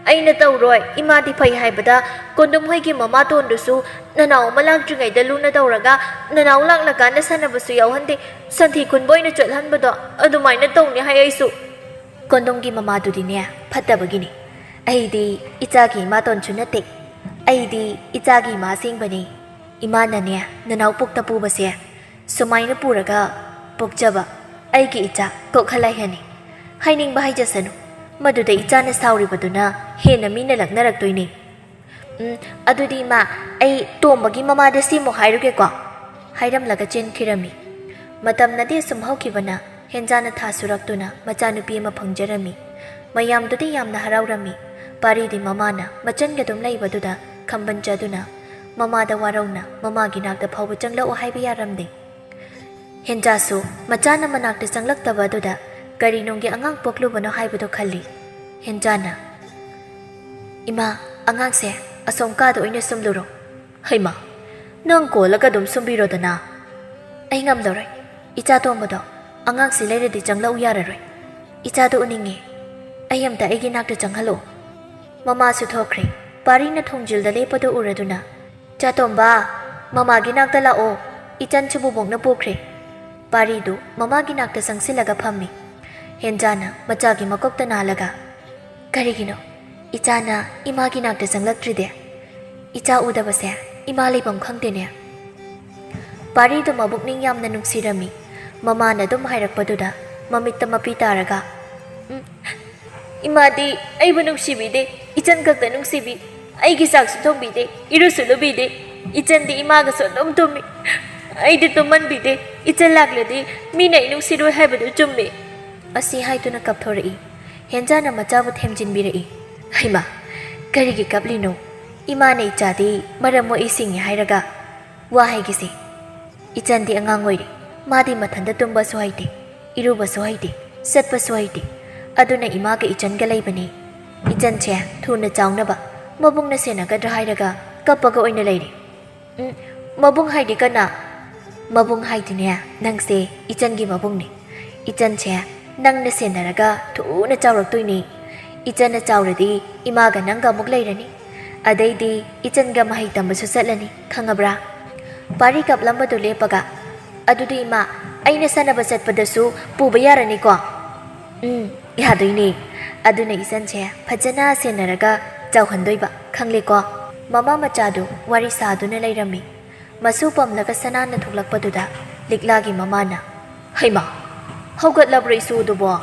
ꯑꯩꯅ ꯇꯧꯔꯣꯏ, ꯏꯃꯥꯗꯤ ꯐꯩ ꯍꯥꯏꯕꯗ ꯀꯣꯟꯗꯨꯝ ꯍꯣꯏꯒꯤ ꯃꯃꯥꯇꯣꯟꯗꯨꯁꯨ ꯅꯅꯥꯎ ꯑꯃ ꯂꯥꯛꯇ꯭ꯔꯤꯉꯩꯗ ꯂꯨꯅ ꯇꯧꯔꯒ ꯅꯅꯥꯎ ꯂꯥꯛꯂꯀꯥꯟꯗ ꯁꯥꯟꯅꯕꯁꯨ ꯌꯥꯎꯍꯟꯗꯦ, ꯁꯟꯊꯤ ꯈꯨꯟꯕ ꯑꯣꯏꯅ ꯆꯠꯍꯟꯕꯗꯣ ꯑꯗꯨꯃꯥꯏꯅ ꯇꯧꯅꯤ ꯍꯥꯏ ꯑꯩꯁꯨ꯫" "ꯀꯣꯟꯗꯣꯝꯒꯤ ꯃꯃꯥꯗꯨꯗꯤꯅꯦ ꯐꯠꯇꯕꯒꯤꯅꯤ꯫ ꯑꯩꯗꯤ ꯏꯆꯥꯒꯤ ꯏꯃꯥꯇꯣꯟꯁꯨ ꯅꯠꯇꯦ꯫ ꯑꯩꯗꯤ ꯏꯆꯥꯒꯤ ꯏꯃꯥ ꯑꯁꯦꯡꯕꯅꯤ꯫ ꯏꯃꯥꯅꯅꯦ ꯅꯅꯥꯎ ꯄꯣꯛꯇ ꯄꯨꯕꯁꯦ ꯁꯨꯃꯥꯏꯅ ꯄꯨꯔꯒ ꯄꯣꯛꯆꯕ ꯑꯩꯒꯤ ꯏꯆꯥ ꯀꯣꯛꯍꯜꯂꯥꯏꯍꯅꯤ꯫ ꯍꯥꯏꯅꯤꯡꯕ ꯍꯥꯏꯖꯁꯅꯨ, ꯃꯗꯨꯗ ꯏꯆꯥꯅ ꯁꯥꯎꯔꯤꯕꯗꯨꯅ ꯍꯦꯟꯅ ꯃꯤꯅ ꯂꯛꯅꯔꯛꯇꯣꯏꯅꯤ꯫" "ꯎꯝ, ꯑꯗꯨꯗꯤ ꯏꯃꯥ, ꯑꯩ ꯇꯣꯝꯕꯒꯤ ꯃꯃꯥꯗ ꯁꯤꯃꯨꯛ ꯍꯥꯏꯔꯨꯒꯦꯀꯣ," ꯍꯥꯏꯔꯝꯂꯒ ꯆꯦꯟꯈꯤꯔꯝꯃꯤ꯫ ꯃꯇꯝꯅꯗꯤ ꯑꯁꯨꯝ ꯍꯧꯈꯤꯕꯅ ꯍꯦꯟꯖꯥꯅ ꯊꯥ ꯁꯨꯔꯛꯇꯨꯅ ꯃꯆꯥꯅꯨꯄꯤ ꯑꯃ ꯐꯪꯖꯔꯝꯃꯤ꯫ ꯃꯌꯥꯝꯗꯨꯗꯤ ꯌꯥꯝꯅ ꯍꯔꯥꯎꯔꯝꯃꯤ꯫ ꯄꯥꯔꯤꯗꯤ ꯃꯃꯥꯅ ꯃꯆꯟꯒ ꯑꯗꯨꯝ ꯂꯩꯕꯗꯨꯗ ꯈꯝꯕꯟ ꯆꯥꯗꯨꯅ ꯃꯃꯥꯗ ꯋꯥꯔꯧꯅ ꯃꯃꯥꯒꯤ ꯅꯥꯛꯇ ꯐꯥꯎꯕ ꯆꯪꯂꯛꯎ ꯍꯥꯏꯕ ꯌꯥꯔꯝꯗꯦ꯫ ꯍꯦꯟꯖꯥꯁꯨ ꯃꯆꯥꯅ ꯃꯅꯥꯛꯇ ꯆꯪꯂꯛꯇꯕ ꯑꯗꯨꯗ ꯀꯔꯤ ꯅꯨꯡꯒꯤ ꯑꯉꯥꯡ ꯄꯣꯛꯂꯨꯕꯅꯣ ꯍꯥꯏꯕꯗꯨ ꯈꯜꯂꯤ꯫ ꯍꯦꯟꯖꯥꯅ, "ꯏꯃꯥ, ꯑꯉꯥꯡꯁꯦ ꯑꯁꯣꯝ ꯀꯥꯗ ꯑꯣꯏꯅ ꯁꯨꯝꯂꯨꯔꯣ꯫" "ꯍꯩꯃꯥ, ꯅꯪ ꯀꯣꯜꯂꯒ ꯑꯗꯨꯝ ꯁꯨꯝꯕꯤꯔꯣꯗꯅ꯫" "ꯑꯩ ꯉꯝꯂꯔꯣꯏ꯫ ꯏꯆꯥ ꯇꯣꯝꯕꯗꯣ ꯑꯉꯥꯡꯁꯤ ꯂꯩꯔꯗꯤ ꯆꯪꯂꯛꯎ ꯌꯥꯔꯔꯣꯏ꯫ ꯏꯆꯥꯗꯣ ꯎꯅꯤꯡꯉꯦ꯫ ꯑꯩ ꯑꯝꯇ ꯑꯩꯒꯤ ꯅꯥꯛꯇ ꯆꯪꯍꯜꯂꯣ꯫" ꯃꯃꯥꯁꯨ ꯊꯣꯛꯈ꯭ꯔꯦ꯫ ꯄꯥꯔꯤꯅ ꯊꯣꯡꯖꯤꯜꯗ ꯂꯦꯞꯄꯗꯨ ꯎꯔꯗꯨꯅ, "ꯆꯥꯇꯣꯝꯕ, ꯃꯃꯥꯒꯤ ꯅꯥꯛꯇ ꯂꯥꯛꯑꯣ, ꯏꯆꯟꯁꯨ ꯕꯨꯕꯣꯛꯅ ꯄꯨꯈ꯭ꯔꯦ꯫" ꯄꯥꯔꯤꯗꯨ ꯃꯃꯥꯒꯤ ꯅꯥꯛꯇ ꯆꯪꯁꯤꯜꯂꯒ ꯐꯝꯃꯤ꯫ ꯍꯦꯟꯖꯥꯅ ꯃꯆꯥꯒꯤ ꯃꯀꯣꯛꯇ ꯅꯥꯜꯂꯒ, "ꯀꯔꯤꯒꯤꯅꯣ ꯏꯆꯥꯅ ꯏꯃꯥꯒꯤ ꯅꯥꯛꯇ ꯆꯪꯂꯛꯇ꯭ꯔꯤꯗꯤ? ꯏꯆꯥ ꯎꯗꯕꯁꯦ ꯏꯃꯥ ꯂꯩꯐꯝ ꯈꯪꯗꯦꯅꯦ꯫" ꯄꯥꯔꯤꯗꯨ ꯃꯕꯨꯛꯅꯤꯡ ꯌꯥꯝꯅ ꯅꯨꯡꯁꯤꯔꯝꯃꯤ꯫ ꯃꯃꯥꯅ ꯑꯗꯨꯝ ꯍꯥꯏꯔꯛꯄꯗꯨꯗ ꯃꯃꯤꯠꯇ ꯃꯄꯤ ꯇꯥꯔꯒ, "ꯎꯝ, ꯏꯃꯥꯗꯤ ꯑꯩꯕꯨ ꯅꯨꯡꯁꯤꯕꯤꯗꯦ, ꯏꯆꯟ ꯈꯛꯇ ꯅꯨꯡꯁꯤꯕꯤ꯫ ꯑꯩꯒꯤ ꯆꯥꯛꯁꯨ ꯊꯣꯡꯕꯤꯗꯦ, ꯏꯔꯨꯁꯨ ꯂꯨꯕꯤꯗꯦ꯫ ꯏꯆꯟꯗꯤ ꯏꯃꯥꯒꯁꯨ ꯑꯗꯨꯝ ꯇꯨꯝꯃꯤ꯫ ꯑꯩꯗꯤ ꯇꯨꯝꯃꯟꯕꯤꯗꯦ꯫ ꯏꯆꯟ ꯂꯥꯛꯂꯗꯤ ꯃꯤꯅ ꯑꯩ ꯅꯨꯡꯁꯤꯔꯣꯏ ꯍꯥꯏꯕꯗꯨ ꯆꯨꯝꯃꯤ꯫" ꯑꯁꯤ ꯍꯥꯏꯗꯨꯅ ꯀꯞꯊꯣꯔꯛꯏ꯫ ꯍꯦꯟꯖꯥꯅ ꯃꯆꯥꯕꯨ ꯊꯦꯝꯖꯤꯟꯕꯤꯔꯛꯏ꯫ ꯍꯩꯃꯥ, ꯀꯔꯤꯒꯤ ꯀꯞꯂꯤꯅꯣ? ꯏꯃꯥꯅ ꯏꯆꯥꯗꯤ ꯃꯔꯝ ꯃꯣꯛꯏ ꯁꯤꯡꯉꯤ ꯍꯥꯏꯔꯒ꯫ ꯋꯥ ꯍꯥꯏꯒꯦꯁꯦ, ꯏꯆꯟꯗꯤ ꯑꯉꯥꯡ ꯑꯣꯏꯔꯤ꯫ ꯃꯥꯗꯤ ꯃꯊꯟꯇ ꯇꯨꯝꯕꯁꯨ ꯍꯩꯇꯦ, ꯏꯔꯨꯕꯁꯨ ꯍꯩꯇꯦ, ꯆꯠꯄꯁꯨ ꯍꯩꯇꯦ꯫ ꯑꯗꯨꯅ ꯏꯃꯥꯒ ꯏꯆꯟꯒ ꯂꯩꯕꯅꯤ꯫ ꯏꯆꯟꯁꯦ ꯊꯨꯅ ꯆꯥꯎꯅꯕ ꯃꯕꯨꯡꯅ ꯁꯦꯟꯅꯒꯗ꯭ꯔꯥ ꯍꯥꯏꯔꯒ ꯀꯞꯄꯒ ꯑꯣꯏꯅ ꯂꯩꯔꯦ꯫ ꯎꯝ, ꯃꯕꯨꯡ ꯍꯥꯏꯗꯤ ꯀꯅꯥ? ꯃꯕꯨꯡ ꯍꯥꯏꯗꯤꯅꯦ, ꯅꯪꯁꯦ ꯏꯆꯟꯒꯤ ꯃꯕꯨꯡꯅꯦ꯫ ꯏꯆꯟꯁꯦ ꯅꯪꯅ ꯁꯦꯟꯅꯔꯒ ꯊꯨꯅ ꯆꯥꯎꯔꯛꯇꯣꯏꯅꯦ꯫ ꯏꯆꯟꯅ ꯆꯥꯎꯔꯗꯤ ꯏꯃꯥꯒ ꯅꯪꯒ ꯑꯃꯨꯛ ꯂꯩꯔꯅꯤ꯫ ꯑꯗꯩꯗꯤ ꯏꯆꯟꯒ ꯃꯍꯩ ꯇꯝꯕꯁꯨ ꯆꯠꯂꯅꯤ, ꯈꯪꯉꯕ꯭ꯔꯥ? ꯄꯥꯔꯤ ꯀꯞꯂꯝꯕꯗꯨ ꯂꯦꯞꯄꯒ, "ꯑꯗꯨꯗꯤ ꯏꯃꯥ, ꯑꯩꯅ ꯁꯥꯟꯅꯕ ꯆꯠꯄꯗꯁꯨ ꯄꯨꯕ ꯌꯥꯔꯅꯤꯀꯣ?" "ꯎꯝ, ꯌꯥꯗꯣꯏꯅꯦ꯫ ꯑꯗꯨꯅ ꯏꯆꯟꯁꯦ ꯐꯖꯅ ꯁꯦꯟꯅꯔꯒ ꯆꯥꯎꯍꯟꯗꯣꯏꯕ, ꯈꯪꯂꯦꯀꯣ?" ꯃꯃꯥ ꯃꯆꯥꯗꯨ ꯋꯥꯔꯤ ꯁꯥꯗꯨꯅ ꯂꯩꯔꯝꯃꯤ꯫ ꯃꯁꯨ ꯄꯝꯂꯒ ꯁꯅꯥꯅ ꯊꯣꯛꯂꯛꯄꯗꯨꯗ ꯂꯤꯛꯂꯥꯒꯤ ꯃꯃꯥꯅ, "ꯍꯩꯃꯥ, ꯍꯧꯒꯠꯂꯕ꯭ꯔꯣ ꯏꯁꯨꯗꯨꯕꯣ?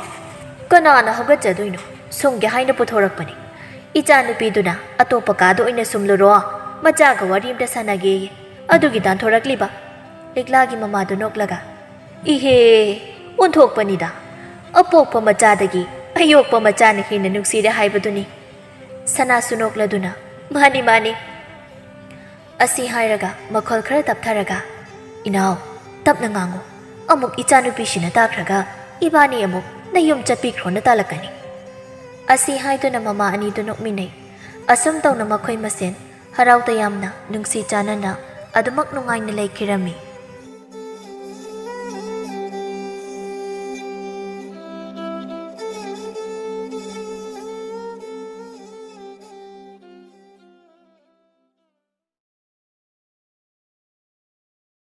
ꯀꯅꯥꯅ ꯍꯧꯒꯠꯆꯗꯣꯏꯅꯣ? ꯁꯨꯝꯒꯦ ꯍꯥꯏꯅ ꯄꯨꯊꯣꯔꯛꯄꯅꯤ꯫ ꯏꯆꯥꯅꯨꯄꯤꯗꯨꯅ ꯑꯇꯣꯞꯄ ꯀꯥꯗ ꯑꯣꯏꯅ ꯁꯨꯝꯂꯨꯔꯣ, ꯃꯆꯥꯒ ꯋꯥꯔꯤ ꯑꯝꯇ ꯁꯥꯟꯅꯒꯦꯌꯦ꯫ ꯑꯗꯨꯒꯤ ꯇꯥꯟꯊꯣꯔꯛꯂꯤꯕ?" ꯂꯤꯛꯂꯥꯒꯤ ꯃꯃꯥꯗꯨ ꯅꯣꯛꯂꯒ, "ꯏꯍꯦ, ꯑꯣꯟꯊꯣꯛꯄꯅꯤꯗ꯫ ꯑꯄꯣꯛꯄ ꯃꯆꯥꯗꯒꯤ ꯑꯌꯣꯛꯄ ꯃꯆꯥꯅ ꯍꯦꯟꯅ ꯅꯨꯡꯁꯤꯔꯦ ꯍꯥꯏꯕꯗꯨꯅꯤ꯫" ꯁꯅꯥꯁꯨ ꯅꯣꯛꯂꯗꯨꯅ, "ꯃꯥꯅꯤ, ꯃꯥꯅꯤ꯫" ꯑꯁꯤ ꯍꯥꯏꯔꯒ ꯃꯈꯣꯜ ꯈꯔ ꯇꯞꯊꯔꯒ, "ꯏꯅꯥꯎ, ꯇꯞꯅ ꯉꯥꯡꯉꯨ꯫ ꯑꯃꯨꯛ ꯏꯆꯥꯅꯨꯄꯤꯁꯤꯅ ꯇꯥꯈ꯭ꯔꯒ ꯏꯕꯥꯅꯤ ꯑꯃꯨꯛ ꯅꯌꯨꯝ ꯆꯠꯄꯤꯈ꯭ꯔꯣꯅ ꯇꯥꯜꯂꯛꯀꯅꯤ꯫" ꯑꯁꯤ ꯍꯥꯏꯗꯨꯅ ꯃꯃꯥ ꯑꯅꯤꯗꯨ ꯅꯣꯛꯃꯤꯟꯅꯩ꯫ ꯑꯁꯨꯝ ꯇꯧꯅ ꯃꯈꯣꯏ ꯃꯁꯦꯟ ꯍꯔꯥꯎ ꯇꯌꯥꯝꯅ ꯅꯨꯡꯁꯤ ꯆꯥꯟꯅꯅ ꯑꯗꯨꯃꯛ ꯅꯨꯡꯉꯥꯏꯅ ꯂꯩꯈꯤꯔꯝꯃꯤ꯫